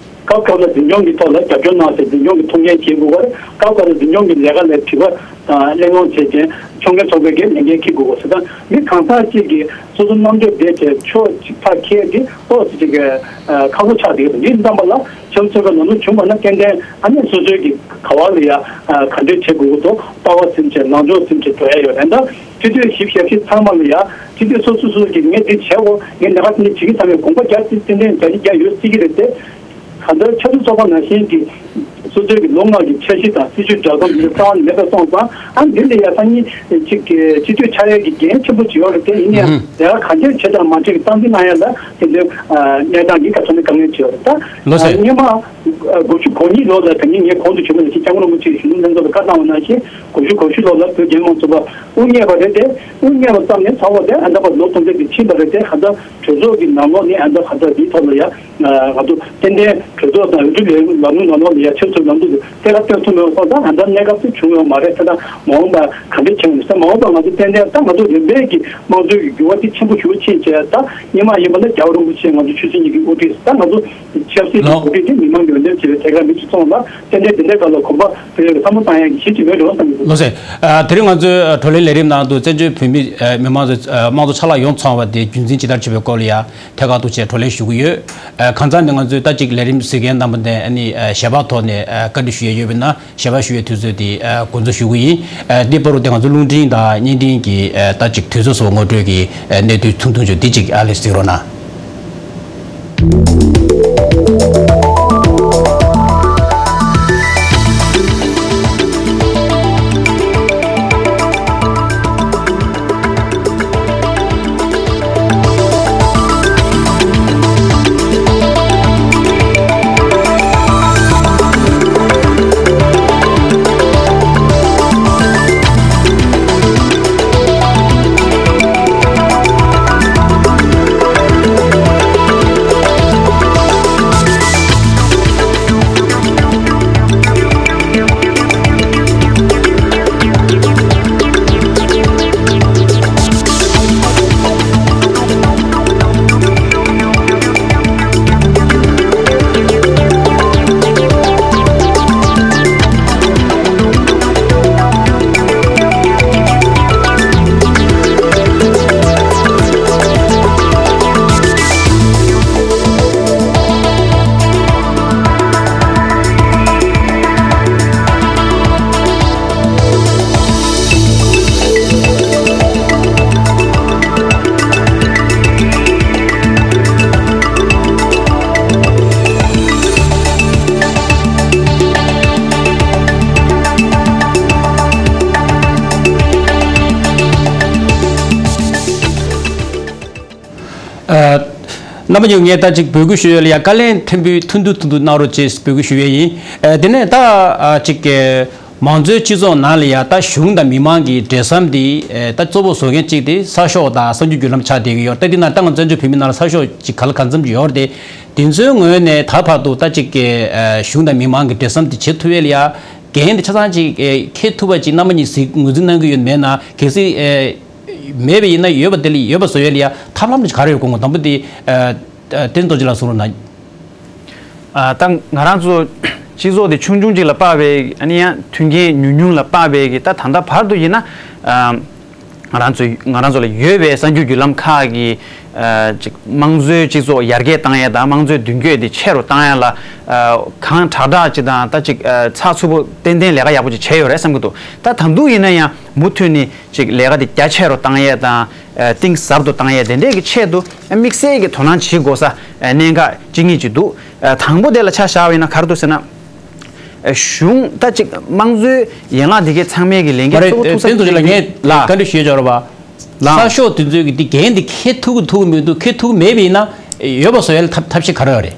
སྐབས་སྐབས་ལ་འཛིན་སྐྱོང་གི་ཐོག་ལ་རྒྱབ་སྐྱོར་གནང་སྟེ་འཛིན་སྐྱོང་གི་ཐུགས་འགན་འཁྱེར་དགོས་པ་རེད། སྐབས་སྐབས་ལ་འཛིན་སྐྱོང་གི་ལས་ཀ་ལ་དྲི་བ་དང་གླེང་སློང་བྱེད་མཁན་ཆོག་མཁན་ཚོགས་པའི་གི་ལས་འགན་འཁྱེར་དགོས་པ་སོགས་དང་། མི་གང་ཟག་ཅིག་གིས་སོ་སོ་རྣམ་དཔྱོད་བསྡད་བྱས་ཕྱོགས་གཅིག་ཐག་ཁེལ་ཏེ་ཏོག་ཙམ་ཅིག་གི་ཁག་པོ་ཆགས་བསྡད་ཡོད་པ་འདི་བསམ་པ་ལ། ཆབ་སྲིད་ཀྱི་ལམ་ལུགས་བྱུང་བ་ན་ཏན་ཏན་ཨ་ནི་སོ་སོའི་གི་ག་བ་ལ་ཡ་ག་འདྲས་བྱེད་དགོས་ཀྱི་འདུག་ལྟ་བ་ཟིན་བྱས་ནང་ཆོས་ཟིན་བྱས་འགྲོ་ཡ་ཡོད་རེད། ད་སྤྱི་འཐུས་བཞི་བཅུ་ཞེ་བཞི་ཚང་མ་ལ་ཡ་སྤྱི་འཐུས་སོ་སོ་སོ་སོ་གིས་ངས་འདི་བྱས་འོ་ངས་ལས་ཀ་དེ་འདྲ་བྱེད་ཀྱི་ཚང་མས་དགོངས་པ་རྒྱ་ཆེ་ཏན་ཏན་རྒྱ་ཆེ་རྒྱ་ཡོད་སྲིད་ཀྱི་རེད་དེ། གང་ལྟར་ཆབ་སྲིད་ཚོགས་པ་ནང་བཞིན་གྱི་སོ་སོའི་གི་ལོ་ལྔ་གི་འཆར་གཞི་དང་སྲིད་ཇུས་འདྲ་མཚུངས་འདི་ཚང་མ་མེད་པ་སོང་ཙང་། ཨ་འདི་ལ་ཡ་སང་ཉིན་གཅིག་གི་སྤྱི་འཐུས་ཆགས་ཡས་ཀྱི་འགན་ཆེན་པོ་ཅིག་ཡོད་རེད་དེ། ཡིན་ནའང་ལས་ཀ་གང་ཅིར་བྱེད་དང་མ་བྱེད་ཀྱི་སྟངས་འཛིན་གནང་ཡ་ལ་དེ་འདྲའི་གནས་སྟངས་ཀྱི་ག་ཚོད་ནས་དཀའ་ངལ་ཅིག་ཡོད་རེད། ད་ལོ་ཟེར། སྔོན་མ་དགུ་བཅུ་གོ་གཉིས་ལོ་ལ་ད་ནི་ངས་གོང་དུ་ཞུས་པ་ནང་བཞིན་སྐྱབས་མགོན་རིན་པོ་ཆེའི་གཞོན་ནུ་ལྷན་ཚོགས་ལ་བཀའ་གནང་བ་ནང་བཞིན་དགུ་བཅུ་གོ་བཞི་ལོ་ལ་བོད་རྒྱལ་མི་མང་ཚོགས་པ་དབུ་བརྙེས་པ་རེད་དེ། དབུ་བརྙེས་པ་ཙམ་ནས་ཚང་བ་དེ་ཨ་ད་བར་ལོ་སྟོང་ཕྲག་གཅིག་ཕྱིན་པ་རེད་དེ། གང་ལྟར་གྲོས་ཚོགས་ཀྱི་ནང་ལོགས་ནས་ཨ་ད་གང་ལྟར་འདིའི་ཐོག་ལ་ཡ། ང་ཚོ་ཏན་ཏན་གྲོས་ཚོགས་དང་འོས་བསྡུ་ལས་ལམ་ལུགས་ནང་ལོགས་ལ་ཡ་ཆབ་སྲིད་ལམ་ལུགས་ཀྱི་གཏན་ལ་ཕབ་ཐུབ་མེད་པ་སོང་ཙང་ཨ་ད་གནས་སྐབས་སུ་བྱུང་ཡོད་མ་རེད། ད་ལྟ་མ་འོངས་པ་ག་འདྲ་བྱུང་ཡོད་ཟེར། མ་འོངས་པ་ང་ཚོ་ཏན་ཏན་ད་ང་ཚོ་རིམ་པས་ཀྱི་དམངས་གཙོའི་གི་འགྱུར་བ་འདི་ཆེན་པོ་ཞེ་པོ་ཕྱིན་བྱས། ད་སྔོན་མ་ཡིན་པ་ན་རྒྱལ་བ་རིན་པོ་ཆེ་ང་ཚོ་ཆོས་སྲིད་གཉིས་ཀྱི་དབུ་ཁྲིད། ད་ང་ཚོ་ཆབ་སྲིད་ཀྱི་ལོ། དབུ་ཁྲིད་དེ་མི་མང་གི་འོས་འདེམས་བྱས་པའི་ཐད་ཀར་མི་ཚོ་ཚང་མ་ལ་ཏན་ཏན་དེ་འདྲའི་སྐབས་ལ་གོམ་པ་སྤོས་ཡག་གི་བསམ་བློ་བཏང་ཡག་གི་གཞི་ཅིག་མེད་འགྲོ་བསམ་གྱི་འདུག་ལགས་སེ། ཨ། དེ་རིང་ང་ཚོའི་བགྲོ་གླེང་ལས་རིམ་ནང་དུ་བཙན་བྱོལ་བོད་མི་ཨ་མི་མང་ཚོ་ཨ་དམངས་གཙོ་ཆ་ལག་ཡོངས་ཚང་བ་དེ་རྒྱུན་འཛིན་ཇི་ལྟར་བྱེད་པའི་སྐོར་ལ་ཡང་ཐད་ཀར་དུ་བཅས་བགྲོ་གླེང་ཞུ་གི་ཡོད། ཨ། ཁ་སང་ནས་ང་ཚོའི་ད་ཅིག་ལས་རིམ་གཟིགས་མཁན་རྣམ་པ་ནས་ཨ་ནི་ཨ་ཞལ་པར་ཐོག་ནས་ཨ་བཀའ་འདྲི་ཞུ་ཡས་ཡོད་པ་ཡིན་ན་ཞལ་པར་ཞུ་ཡས་དུས་ཚོད་དེ་ཨ་འགོ་འཛུགས་ཞུ་གི་ཡིན། ཨ། དེ་བར་དུ་དེ་ང་ཚོ་རླུང་འཕྲིན་དང་བརྙན་འཕྲིན་གྱི་ཨ་ད་ཅིག་དུས་ཚོད་སོགས་ངོ་སྤྲོད་ཀྱི་ཨ་གནས་ཚུལ་ཐུང་ཐུང་ཅིག་འདི་ཅིག་ཨ་ལས་གཟིགས་རོགས་གནང་། ཨ། རྣམ་པ་ཉུང་ངས་ད་ཅིག་འབོད་སྐུལ་ཞུ་ཡས་ལ་ཡ་བཀའ་ལན་ཕྲན་བུ་ཐུང་ཐུང་ཐུང་ཐུང་གནང་རོགས་ཅེས་འབོད་སྐུལ་ཞུ་ཡས་ཡིན། ཨ། དེ་ནས་ད་ཨ་ཅིག་གི་མང་གཙོའི་སྤྱི་ཚོགས་ནང་ལ་ཡ་ད་གཞུང་དང་མི་མང་གི་འབྲེལ་ཟམ་དེ་ཨ་ད་གཙོ་བོ་བཟོ་མཁན་གཅིག་དེ་གསར་ཤོག་དང་གསར་འགྱུར་བརྒྱུད་ལམ་ཆགས་བསྡད་ཀྱི་ཡོད། ད་དེ་ནང་ད་ང་བཙན་བྱོལ་བོད་མི་ནང་ལ་གསར་ཤོག་ཅིག་ག་ལ་གང་འཚམ་ཅིག་ཡོད་རེད་དེ། དེ་ཚོའི་ངོས་ནས་ད་བར་དུ་ད་ཅིག་གི་ཨ་གཞུང་དང་མི་མང་གི་འབྲེལ་ཟམ་དེ་བྱེད་ཐུབ་ཡས་ལ་ཡ་འགན་དེ་ཆ་ཚང་ཅིག་ཨ་འཁྱེར་ཐུབ་པ་ཅིག་རྣམ་པ་གཉིས་གཟིགས་ངོས་འཛིན་གནང་གི་ཡོད་མེད་ན། གལ་སྲིད་ཨ་མེད་པ་ཡིན་ན་ཡོད་པ་དེ་ལ་ཡོད་པ་བཟོ་ཡས་ལ་ཡ་ཐབས་ལམ་ག་རེ་ཡོད་དགོངས་པ། དང་པོ་དེ་ཨ་བསྟན་རྡོ་རྗེ་ལགས་གསུང་རོགས་གནང་། ཨ། ད་ང་རང་ཚོ་སྤྱི་ཚོགས་དེ་ཆུང་ཆུང་ཅིག་ལ་དཔག་པའི། ཨ་ནི་ཡང་མཐུན་རྐྱེན་ཉུང་ཉུང་ལ་དཔག་པའི་གི། ད་ད་ལྟ་བར་དུ་ཡིན་ན། ཨ། ང་རང་ཚོ་ང་རང་ཚོ་ལ་ཡོད་པའི་གསར་འགྱུར་བརྒྱུད་ལམ་ཁག་གི། ཨ། ཅིག་དམངས་གཙོའི་སྤྱི་ཚོགས་ཡར་རྒྱས་བཏང་ཡས་དང་། དམངས་གཙོའི་མདུན་སྐྱོད་དེ་ཆེ་རུ་བཏང་ཡས་ལ། ཨ། གང་དྲག་དྲག་ཅིག་དང་། ད་ཅིག་ཨ། ཚགས་ཚུད་པོ་ཏན་ཏན་ལས་ཀ་ཡག་པོ་ཅིག་བྱས་ཡོད་རེད་བསམ་གྱི་འདུག་ད་ད་དུང་ཡིན་ན་ཡང་མུ་མཐུད་ནས་ཅིག་ལས་ཀ་དེ་རྒྱ་ཆེ་རུ་བཏང་ཡས་དང་། ཨ། གཏིང་ཟབ་ཏུ་བཏང་ཡས་དེ་འདྲས་ཀྱི་ཆེད་དུ། ཨ། དམིགས་བསལ་གྱི་དོ་སྣང་བྱེད་དགོས་ས། ཨ། གནད་འགག་གཅིག་གཉིས་ཅིག་འདུག་ཨ། དང་པོ་དེ་ལ་ཆ་བཞག་པ་ཡིན་ན་ག་རེ་འདུག་ཟེར་ན། ཨ། གཞུང་ད་ཅིག་དམངས་གཙོའི་ཡན་ལག་འདི་གའི་ཚང་མའི་གི་ལས་འགན། མ་རེད། གཙོ་བོ་ཐུག་ས། བསྟན་རྡོ་རྗེ་ལགས། ངས་ལ། བཀའ་འདྲི་ཞུས་ཆོག་རེད་པ། ལ། གསར་ཤོག་དེ་ཚོའི་གི་འདི་འགན་འདི་འཁྱེར་ཐུབ་ཀྱི་འདུག་མི་འདུག་འཁྱེར་ཐུབ་ཀྱི་མེད་པ་ཡིན་ན། ཡོད་པ་བཟོ་ཡ་ལ་ཐབས་ཐབས་ཤེས་ག་རེ་ཡོད་རེད།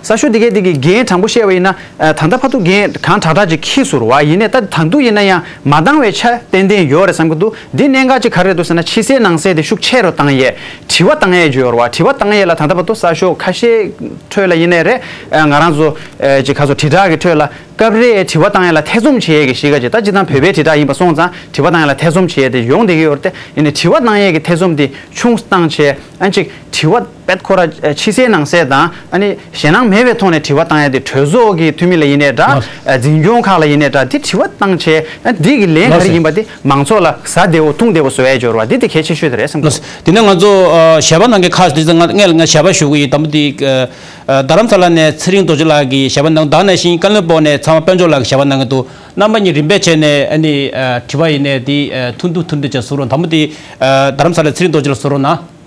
གསར་ཤོག་འདི་གའི་འདི་གི་འགན། དྲང་པོ་བཤད་པ་ཡིན་ན། ཨ། ད་ལྟ་བར་དུ་འགན་གང་དྲག་དྲག་ཅིག་འཁྱེར་སོང་རེད་པ། ཡིན་ནའི་ད་ད་དུང་ཡིན་ན་ཡང་མ་འདང་བའི་ཆ་ཏན་ཏན་ཡོད་རེད་བསམ་གྱི་འདུག་འདི་གནད་འགག་ཅིག་ག་རེ་རེད་འདུག་ཟེར་ན། ཕྱི་གསལ་ནང་གསལ་དེ་ཤུགས་ཆེ་རུ་བཏང་ཡས། དྲི་བ་བཏང་ཡས་ཅིག་ཡོད་རེད་པ། དྲི་བ་བཏང་ཡས་ལ་ད་ལྟ་བར་དུ་གསར་ཤོག་ཁ་ཤས་ཁྲོད་ལ་ཡིན་ནའི་རེད། ཨ། ང་རང་ཚོ། ཨ། ཅིག་ག་ཚོད་དྲིལ་བསྒྲགས་ཀྱི་ཁྲོད་ལ། སྐབས་རེ་དྲི་བ་བཏང་ཡས་ལ་ཐེ་ཚོམ་བྱེད་ཡས་ཀྱི་གཤིས་ཀ་ཅིག་ད་སྤྱིར་བཏང་བོད་པའི་དྲིལ་བསྒྲགས་ཡིན་པ་སོང་ཙང་དྲི་བ་བཏང་ཡས་ལ་ཐེ་ཚོམ་བྱེད་ཡས་དེ་ཡོང་བསྡད་ཀྱི་ཡོད་རེད་དེ། ཡིན་ནའི་དྲི་བ་བཏང་ཡས་ཀྱི་ཐེ་ཚོམ་དེ་ཆུང་བཏང་བྱས། ཨ། ཅིག་དྲི་བ་དཔེ་ཁོ་ར་ཕྱི་གསལ་ནང་གསལ་དང་། ཨ་ནི་ཞེད་སྣང་མེད་པའི་ཐོག་ནས་དྲི་བ་བཏང་ཡས་དེ། གྲོས་ཚོགས་ཀྱི་འཐུས་མི་ལ་ཡིན་ནའི་འདྲ། ཨ། འཛིན་སྐྱོང་ཁག་ལ་ཡིན་ནའི་འདྲ། དེ་དྲི་བ་བཏང་བྱས། ཨ། འདི་གི་ལན་ག་རེ་ཡིན་པ་དེ་མང་ཚོགས་ལ་ཟ་བདེ་བོ་འཐུང་བདེ་བོ་བཟོ་ཡས་ཅིག་ཡོད་རེད་པ། འདི་དེ་གལ་ཆེ་ཤོས་དེ་རེད་བསམ་གྱི། དེ་ནས་ང་ཚོ། ཨ། ཞལ་པར་གནང་མཁན་ཁག་ཅིག་ང་ངས་ང་ཞལ་པར་ཞུ་གི་ཡིན། དང་པོ་དེ། ཨ། ཨ། རྡ་རམ་ས་ལ་ནས་ཚེ་རིང་རྡོ་རྗེ་ལགས་ཀྱིས་ཞལ་པར་གནང་། ད་ག་ནང་བཞིན་ཀ་ལོན་སྦུག་ནས་ཚེ་དབང་དཔལ་འབྱོར་ལགས་ཀྱིས་ཞལ་པར་གནང་གི་འདུག་རྣམ་པ་གཉིས་རིམ་པས་བྱས་ནས། ཨ་ནི། ཨ། དྲི་བ་ཡིན་ནའི་དེ། ཨ། ཐུང་ཐུང་ཐུང་ཐུང་ཅིག་གསུང་རོགས། དང་པོ་དེ། ཨ། རྡ་རམ་ས་ལ་ཚེ་རིང་རྡོ་རྗེ་ལགས་གསུང་རོགས་གནང་།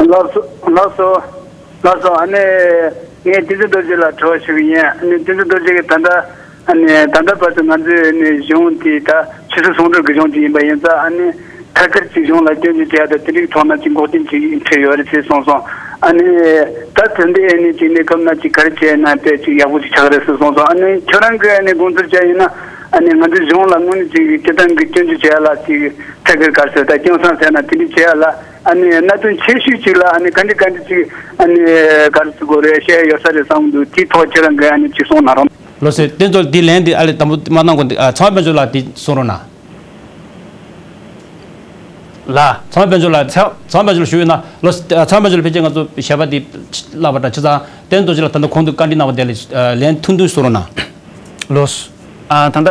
ལགས་སོ། ལགས་སོ། ལགས་སོ། ཨ་ནི་ངས་བསྟན་འཛིན་རྡོ་རྗེ་ལ་དྲི་བ་ཞུ་གི་ཡིན། ཨ་ནི་བསྟན་འཛིན་རྡོ་རྗེ་གིས་ད་ལྟ། ཨ་ནི་ད་ལྟ་བར་དུ་ང་ཚོའི་ཨ་ནི་གཞུང་དེ་ད་ཆུ་ཚོད་ཟུང་འབྲེལ་གྱི་གཞུང་ཅིག་ཡིན་པ་ཡིན་ཙང་། ཨ་ནི་ཐད་ཀར་ཅིག་གཞུང་ལ་སྐྱོན་བརྗོད་བྱེད་ཡ་དང་། དེ་འདྲའི་ཐོག་ན་ཅིག་འགོག་རྐྱེན་ཅིག་འཕྲད་ཡོད་རེད་ཅེས་གསུངས་སོང་། ཨ་ནི་ད་དེ་འདྲའི་ཨ་ནི་ཅིག་གནས་སྐབས་ན་ཅིག་ག་རེ་བྱས་ན་དཔེ་ཅིག་ཡག་པོ་ཅིག་ཆགས་རེད་ཟེར་གསུངས་སོང་། ཨ་ནི་ཁྱོད་རང་གིས་ཨ་ནི་དགོངས་ཚུལ་བྱས་ཡིན་ན། ཨ་ནི་ང་ཚོའི་གཞུང་ལ་དངོས་གནས་ཅིག་སྤྱིར་བཏང་གི་སྐྱོན་བརྗོད་བྱེད་ཡ་ལ་ཅིག་ཐད་ཀར་ག་རེ་ཟེར། ད་སྐྱོན་བསམ་ཟེར་ན་དེ་འདྲའི་བྱེད་ཡ་ལ། ཨ་ནི་གནད་དོན་ཆེ་ཤོས་ཅིག་ལ་ཨ་ནི་ག་འདྲ་ག་འདྲ་ཅིག་ཨ་ནི་ག་རེ་ཟེར་དགོས་རེད། བཤད་ཡ་ཡོད་ས་རེད་བསམ་གྱི་འདུག་དེའི་ཐོག་ཁྱེད་རང་གིས་ཨ་ནི་ཅིག་གསུང་གནང་རོགས། ལགས་སོ། དེ་ཚོ་འདི་ལན་འདི་ཨ་ལས་དང་པོ་མ་གནང་གོང་དེ། ཨ། ཚེ་དབང་དཔལ་འབྱོར་ལགས་འདི་གསུང་རོགས་གནང་། ལགས། ཚེ་དབང་དཔལ་འཇོག་ལགས། ཚེ་ཚེ་དབང་དཔལ་འཇོག་ལགས་ཞུ་ཡོད་ན། ལོ། ཚེ་དབང་དཔལ་འཇོག་ལགས་ཕལ་ཆེར་ང་ཚོ་ཞལ་པར་འདི་བཀླགས་པ་འདྲ། བྱས་ཙང་བསྟན་རྡོ་རྗེ་ལགས་ད་ལྟ་གོང་དུ་བཀའ་འདྲི་གནང་བ་དེ་ལ་ལན་ཐུང་ཐུང་གསུང་རོགས་གནང་། ལོ། ཨ། ད་ལྟ་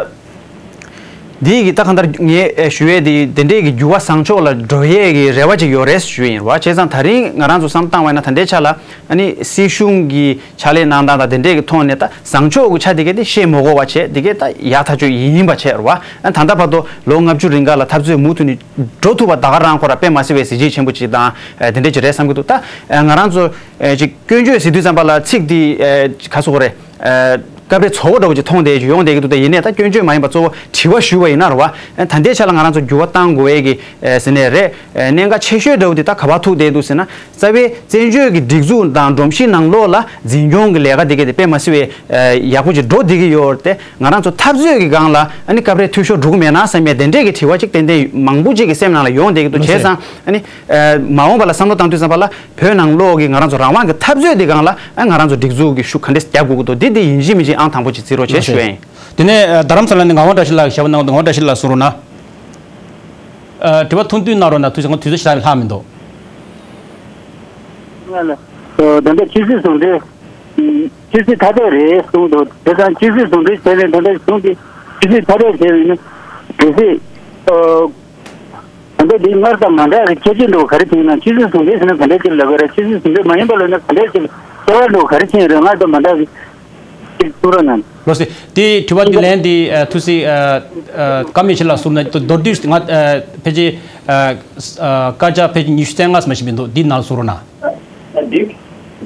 འདི་གི་ད་གང་ལྟར་ངས་ཞུ་ཡས་འདི་དེ་འདྲས་ཀྱི་འགྱུར་བ་བཟང་ཕྱོགས་ལ་འགྲོ་ཡས་ཀྱི་རེ་བ་ཅིག་ཡོད་རེད་ཞུ་ཡིན་རེད་བ། བྱས་ཙང་ད་རིང་ང་རང་ཚོ་བསམ་བཏང་བ་ཡིན་ན། ད་ལྟའི་ཆ་ལ་ཨ་ནི་སྲིད་གཞུང་གི་ཕྱག་ལས་གནང་སྟངས་དང་དེ་འདྲས་ཀྱི་ཐོག་ནས་ད་བཟང་ཕྱོགས་ཀྱི་ཆ་དེ་གས་དེ་བཤད་མ་དགོས་པ་བྱས། དེ་གས་ད་ཡག་ཐག་ཆོད་ཡིན་པ་བྱས་རེད་བ། ད་ལྟ་བར་དུ་ལོ་ལྔ་བཅུ་རིང་ག་ལ་འཐབ་རྩོད་མུ་མཐུད་ནས་འགྲོ་ཐུབ་པ་ད་ག་རང་ཁོ་རང་དཔེ་མ་སྲིད་པའི་གཟི་བརྗིད་ཆེན་པོ་ཅིག་དང་། ཨ། དེ་འདྲས་ཅིག་རེད་བསམ་གྱི་འདུག་ད་ང་རང་ཚོ་ཨ་ཅིག་སྐྱོན་བརྗོད་ཟེར་དུས་ཙམ་པ་ལ་ཚིག་འདི་ཨ་ག་ཟེར་དགོས་རེད། ཨ། སྐབས་རེ་བཙོག་པ་འདྲ་བོ་ཅིག་མཐོང་བསྡད་ཅིག་ཡོང་བསྡད་ཀྱི་འདུག་ད་ཡིན་ནའི་ད་སྐྱོན་བརྗོད་མ་ཡིན་པ་གཙོ་བོ་དྲི་བ་ཞུས་པ་ཡིན་ན་རེད་བ། ཨ། ད་ལྟའི་ཆ་ལ་ང་རང་ཚོ་འགྱུར་བ་གཏང་དགོས་ཡས་ཀྱི་ཨ་ཟེར་ནའི་རེད། ཨ། གནད་འགག་ཆེ་ཤོས་འདྲ་བོ་དེ་ད་ག་པར་ཐུག་བསྡད་འདུག་ཟེར་ན། རྩ་བའི་བཙན་བྱོལ་གྱི་སྒྲིག་འཛུགས་དང་སྒྲོམ་གཞི་ནང་ལོགས་ལ་འཛིན་སྐྱོང་གི་ལས་ཀ་དེ་གས་དེ་དཔེ་མ་སྲིད་པའི་ཨ་ཡག་པོ་ཅིག་འགྲོ་བསྡད་ཀྱི་ཡོད་རེད་དེ། ང་རང་ཚོ་འཐབ་རྩོད་ཀྱི་སྒང་ལ་ཨ་ནི་སྐབས་རེ་འཐུས་ཤོར་འགྲོ་གི་མེད་ན་བསམ་པའི་དེ་འདྲས་ཀྱི་དྲི་བ་ཅིག་ཏན་ཏན་མང་པོ་ཅིག་གི་སེམས་ནང་ལ་ཡོང་བསྡད་ཀྱི་འདུག་བྱས་ཙང་ཨ་ནི་ཨ་མ་འོངས་པ་ལ་བསམ་བློ་བཏང་དུས་ཙམ་པ་ལ། བོད་ནང་ལོགས་ཀྱི་ང་རང་ཚོ་རང་དབང་གི་འཐབ་རྩོད་འདི་སྒང་ལ་ཨ་ང་རང་ཚོ་སྒྲིག་འཛུགས་ཀྱི་ཤུགས་ག་འདྲས་རྒྱབ་དགོས་ཀྱི་འདུག་འདི་འདི་ཡིན་གཅིག་མིན་གཅིག་ཨང་དང་པོ་ཅིག་བརྩི་རོགས་བྱེད་ཞུ་ཡ་ཡིན། དེ་ནས་ཨ་རྡ་རམ་ས་ལ་ནས་ངག་དབང་བཀྲ་ཤིས་ལགས་ཞལ་པར་གནང་བ་འདུག་ངག་དབང་བཀྲ་ཤིས་ལགས་གསུང་རོགས་གནང་། ཨ། དྲི་བ་ཐུང་ཐུང་གནང་རོགས་གནང་། དུས་ཚོད་དུས་ཚོད་ཞེ་དྲག་ལྷག་མི་འདུག་ང་ལ། ཨ། ད་ལྟ་ཆབ་སྲིད་ཟུང་འབྲེལ། ཆབ་སྲིད་ཐ་དད་རེད་གསུངས་འདུག་དེ་ཙང་ཆབ་སྲིད་ཟུང་འབྲེལ་བྱས་ནས་ད་ལྟ་གཞུང་གི་ཆབ་སྲིད་ཐ་དད་བྱས་པ་ཡིན་ན། གལ་སྲིད། ཨ། ད་ལྟ་འདི་སྔར་དང་མ་འདྲ་བའི་ཁྱད་ཆོས་འདྲ་བོ་ག་རེ་ཕྱིན་ན། ཆབ་སྲིད་ཟུང་འབྲེལ་ཟེར་ན་ག་འདྲ་ཅིག་ལབ་ཀྱི་རེད། ཆབ་སྲིད་ཟུང་འབྲེལ་མ་ཡིན་པ་ལབ་ན་ག་འདྲ་ཅིག་བྱ་བ་འདྲ་བོ་ག་རེ་ཕྱིན་ཡོད་རེད། སྔར་དང་མ་འདྲ་བའི་ཅིག་གསུང་རོགས་གནང་། ལགས་སོ། དེ་དྲི་བ་འདི་ལན་འདི་ཨ་ཐུགས་སྲས་ཨ་ཨ་ཀརྨ་ཡེ་ཤེས་ལགས་གསུངས་ན། མདོར་བསྡུས་ང་ཨ་ཕལ་ཆེར་ཨ་ཨ་སྐར་ཆ་ཕལ་ཆེར་ཉི་ཤུ་རྩ་ལྔ་ཙམ་ཞིག་མི་འདུག་འདི་ནང་གསུང་རོགས་གནང་། འདི་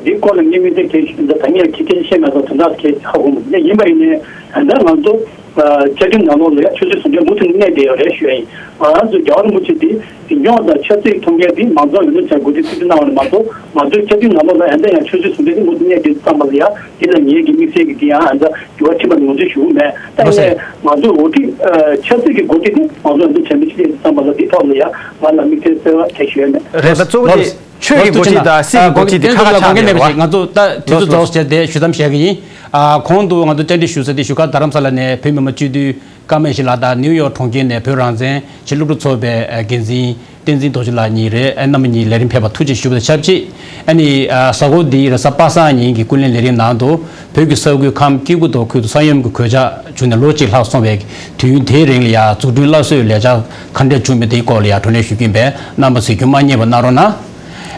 འདི་སྐོར་ལ་ངས་མི་འདི་གས་ཤིག་འདི་ད་ངས་ཁྱི་ཁྱི་ཤེས་མ་གཏོགས་དོན་དག་གས་ཧ་གོ་མི་འདུག་ཡིན་པ་ཡིན་ནའི་ད་ང་ཚོ་བཅའ་ཁྲིམས་ནང་ལོགས་ལ་ཡང་ཆབ་སྲིད་ཟུང་འབྲེལ་མུ་མཐུད་གནས་བསྡད་ཡོད་རེད་ཞུ་ཡ་ཡིན། ང་རང་ཚོ་རྒྱལ་བ་རིན་པོ་ཆེ་འདི་འཛིན་སྐྱོང་དང་ཆབ་སྲིད་ཐོག་འགན་འདི་མང་གཙོ་ཡོད་ན་བྱ་དགོས་དུས་ཐུགས་ཁུར་གནང་བ་ནི་མ་གཏོགས། ང་ཚོའི་བཅའ་ཁྲིམས་ནང་ལོགས་ལ་ཡང་ད་ཡང་ཆབ་སྲིད་ཟུང་འབྲེལ་འདི་མུ་མཐུད་གནས་བསྡད་དུས་ཙམ་པ་ལ་ཡང་འདི་ལ་ངེད་ཀྱི་དམིགས་བསལ་གྱི་འདི་ཡང་ཨ་ད་འགྱུར་བ་ཕྱིན་པ་ནི་ང་ཚོས་ཞུ་གི་མེད། ད་ཡིན་ནའི་ང་ཚོའི་འགོ་ཁྲིད་ཆབ་སྲིད་ཀྱི་འགོ་ཁྲིད་འདི་ང་ཚོ་ང་ཚོ་དྲན་པ་ཕྱི་ལས་དུས་ཙམ་པ་ལ་འདི་ཐོག་ལ་ཡང་ང་ལ་དམིགས་བསལ་གསལ་བ་གང་ཞུ་ཡ་མེད། རེད། ད་གཙོ་བོ་དེ། ཆོས་ཀྱི་འགོ་ཁྲིད་དང་སྲིད་ཀྱི་འགོ་ཁྲིད་དེ་ཁ་ཁ་ཆགས་ནས་རེད་བ། ང་ཚོ་ད་དུས་ཚོད་རྫོགས་བྱས་ཏེ་ཞུ་མཚམས་བཞག་གི་ཡིན། ཨ། གོང་དུ་ང་ཚོ་བཅར་འདྲི་ཞུ་ས་དེ་བཞུགས་སྒར་རྡ་རམ་ས་ལ་ནས་བོད་མི་མང་སྤྱི་འཐུས་ཀརྨ་ཡེ་ཤེས་ལགས་དང་ནིའུ་ཡོག་གྲོང་ཁྱེར་ནས་བོད་རང་བཙན་ཆེད་སློབ་ཕྲུག་ཚོགས་པའི་འགན་འཛིན་ བསྟན་འཛིན་རྡོ་རྗེ་ལགས་གཉིས་རེད། ཨ་རྣམ་པ་གཉིས་ལས་རིམ་ཕེབས་པར་ཐུགས་རྗེ་ཞུ་བ་དང་ཆབས་ཅིག་ཨ་ནི་ཨ་གཟའ་འཁོར་འདིའི་རེས་གཟའ་པ་སངས་ཉིན་གྱི་ཀུན་གླེང་ལས་རིམ་ནང་དུ་བོད་ཀྱི་ས་ཁུལ་ཁམས་སྐྱེ་རྒུ་མདོ་ཁུལ་དུ་ས་ཡོམ་གྱི་གོད་ཆག་བྱུང་ནས་ལོ་གཅིག་ལྷག་སོང་བའི་དུས་ཡུན་དེའི་རིང་ལ་ཡང་འཛུགས་སྐྲུན་སླར་གསོའི་ལས་འཆར་ག་འདྲས་བྱུང་མིན་དེའི་སྐོར་ལ་ཡང་བགྲོ་གླེང་ཞུ་གི་ཡིན་པས། རྣམ་པ་ཚོས་རྒྱུན་མ་བསྙེལ་བ་གནང་རོགས་གནང་།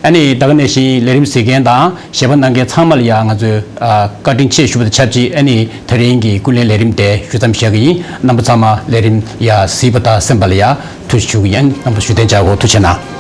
ཨ་ནི་ད་ག་ནང་བཞིན་ལས་རིམ་གཟིགས་མཁན་དང་གཞས་པ་གནང་མཁན་ཚང་མ་ལ་ཡང་ང་ཚོས་ཨ་བཀའ་དྲིན་ཆེ་ཞུ་བ་དང་ཆབས་ཅིག་ཨ་ནི་དེ་རིང་གི་ཀུན་གླེང་ལས་རིམ་དེ་ཞུ་མཚམས་བཞག་གི་ཡིན། རྣམ་པ་ཚང་མ་ལས་རིམ་ཡང་གཟིགས་པ་དང་གསན་པ་ལ་ཡང་ཐུགས་རྗེ་ཞུ་གི་ཡིན། རྣམ་པ་ཚོས་བདེ་འཇགས་སྒོ་ཐུགས་རྗེ་གནང་།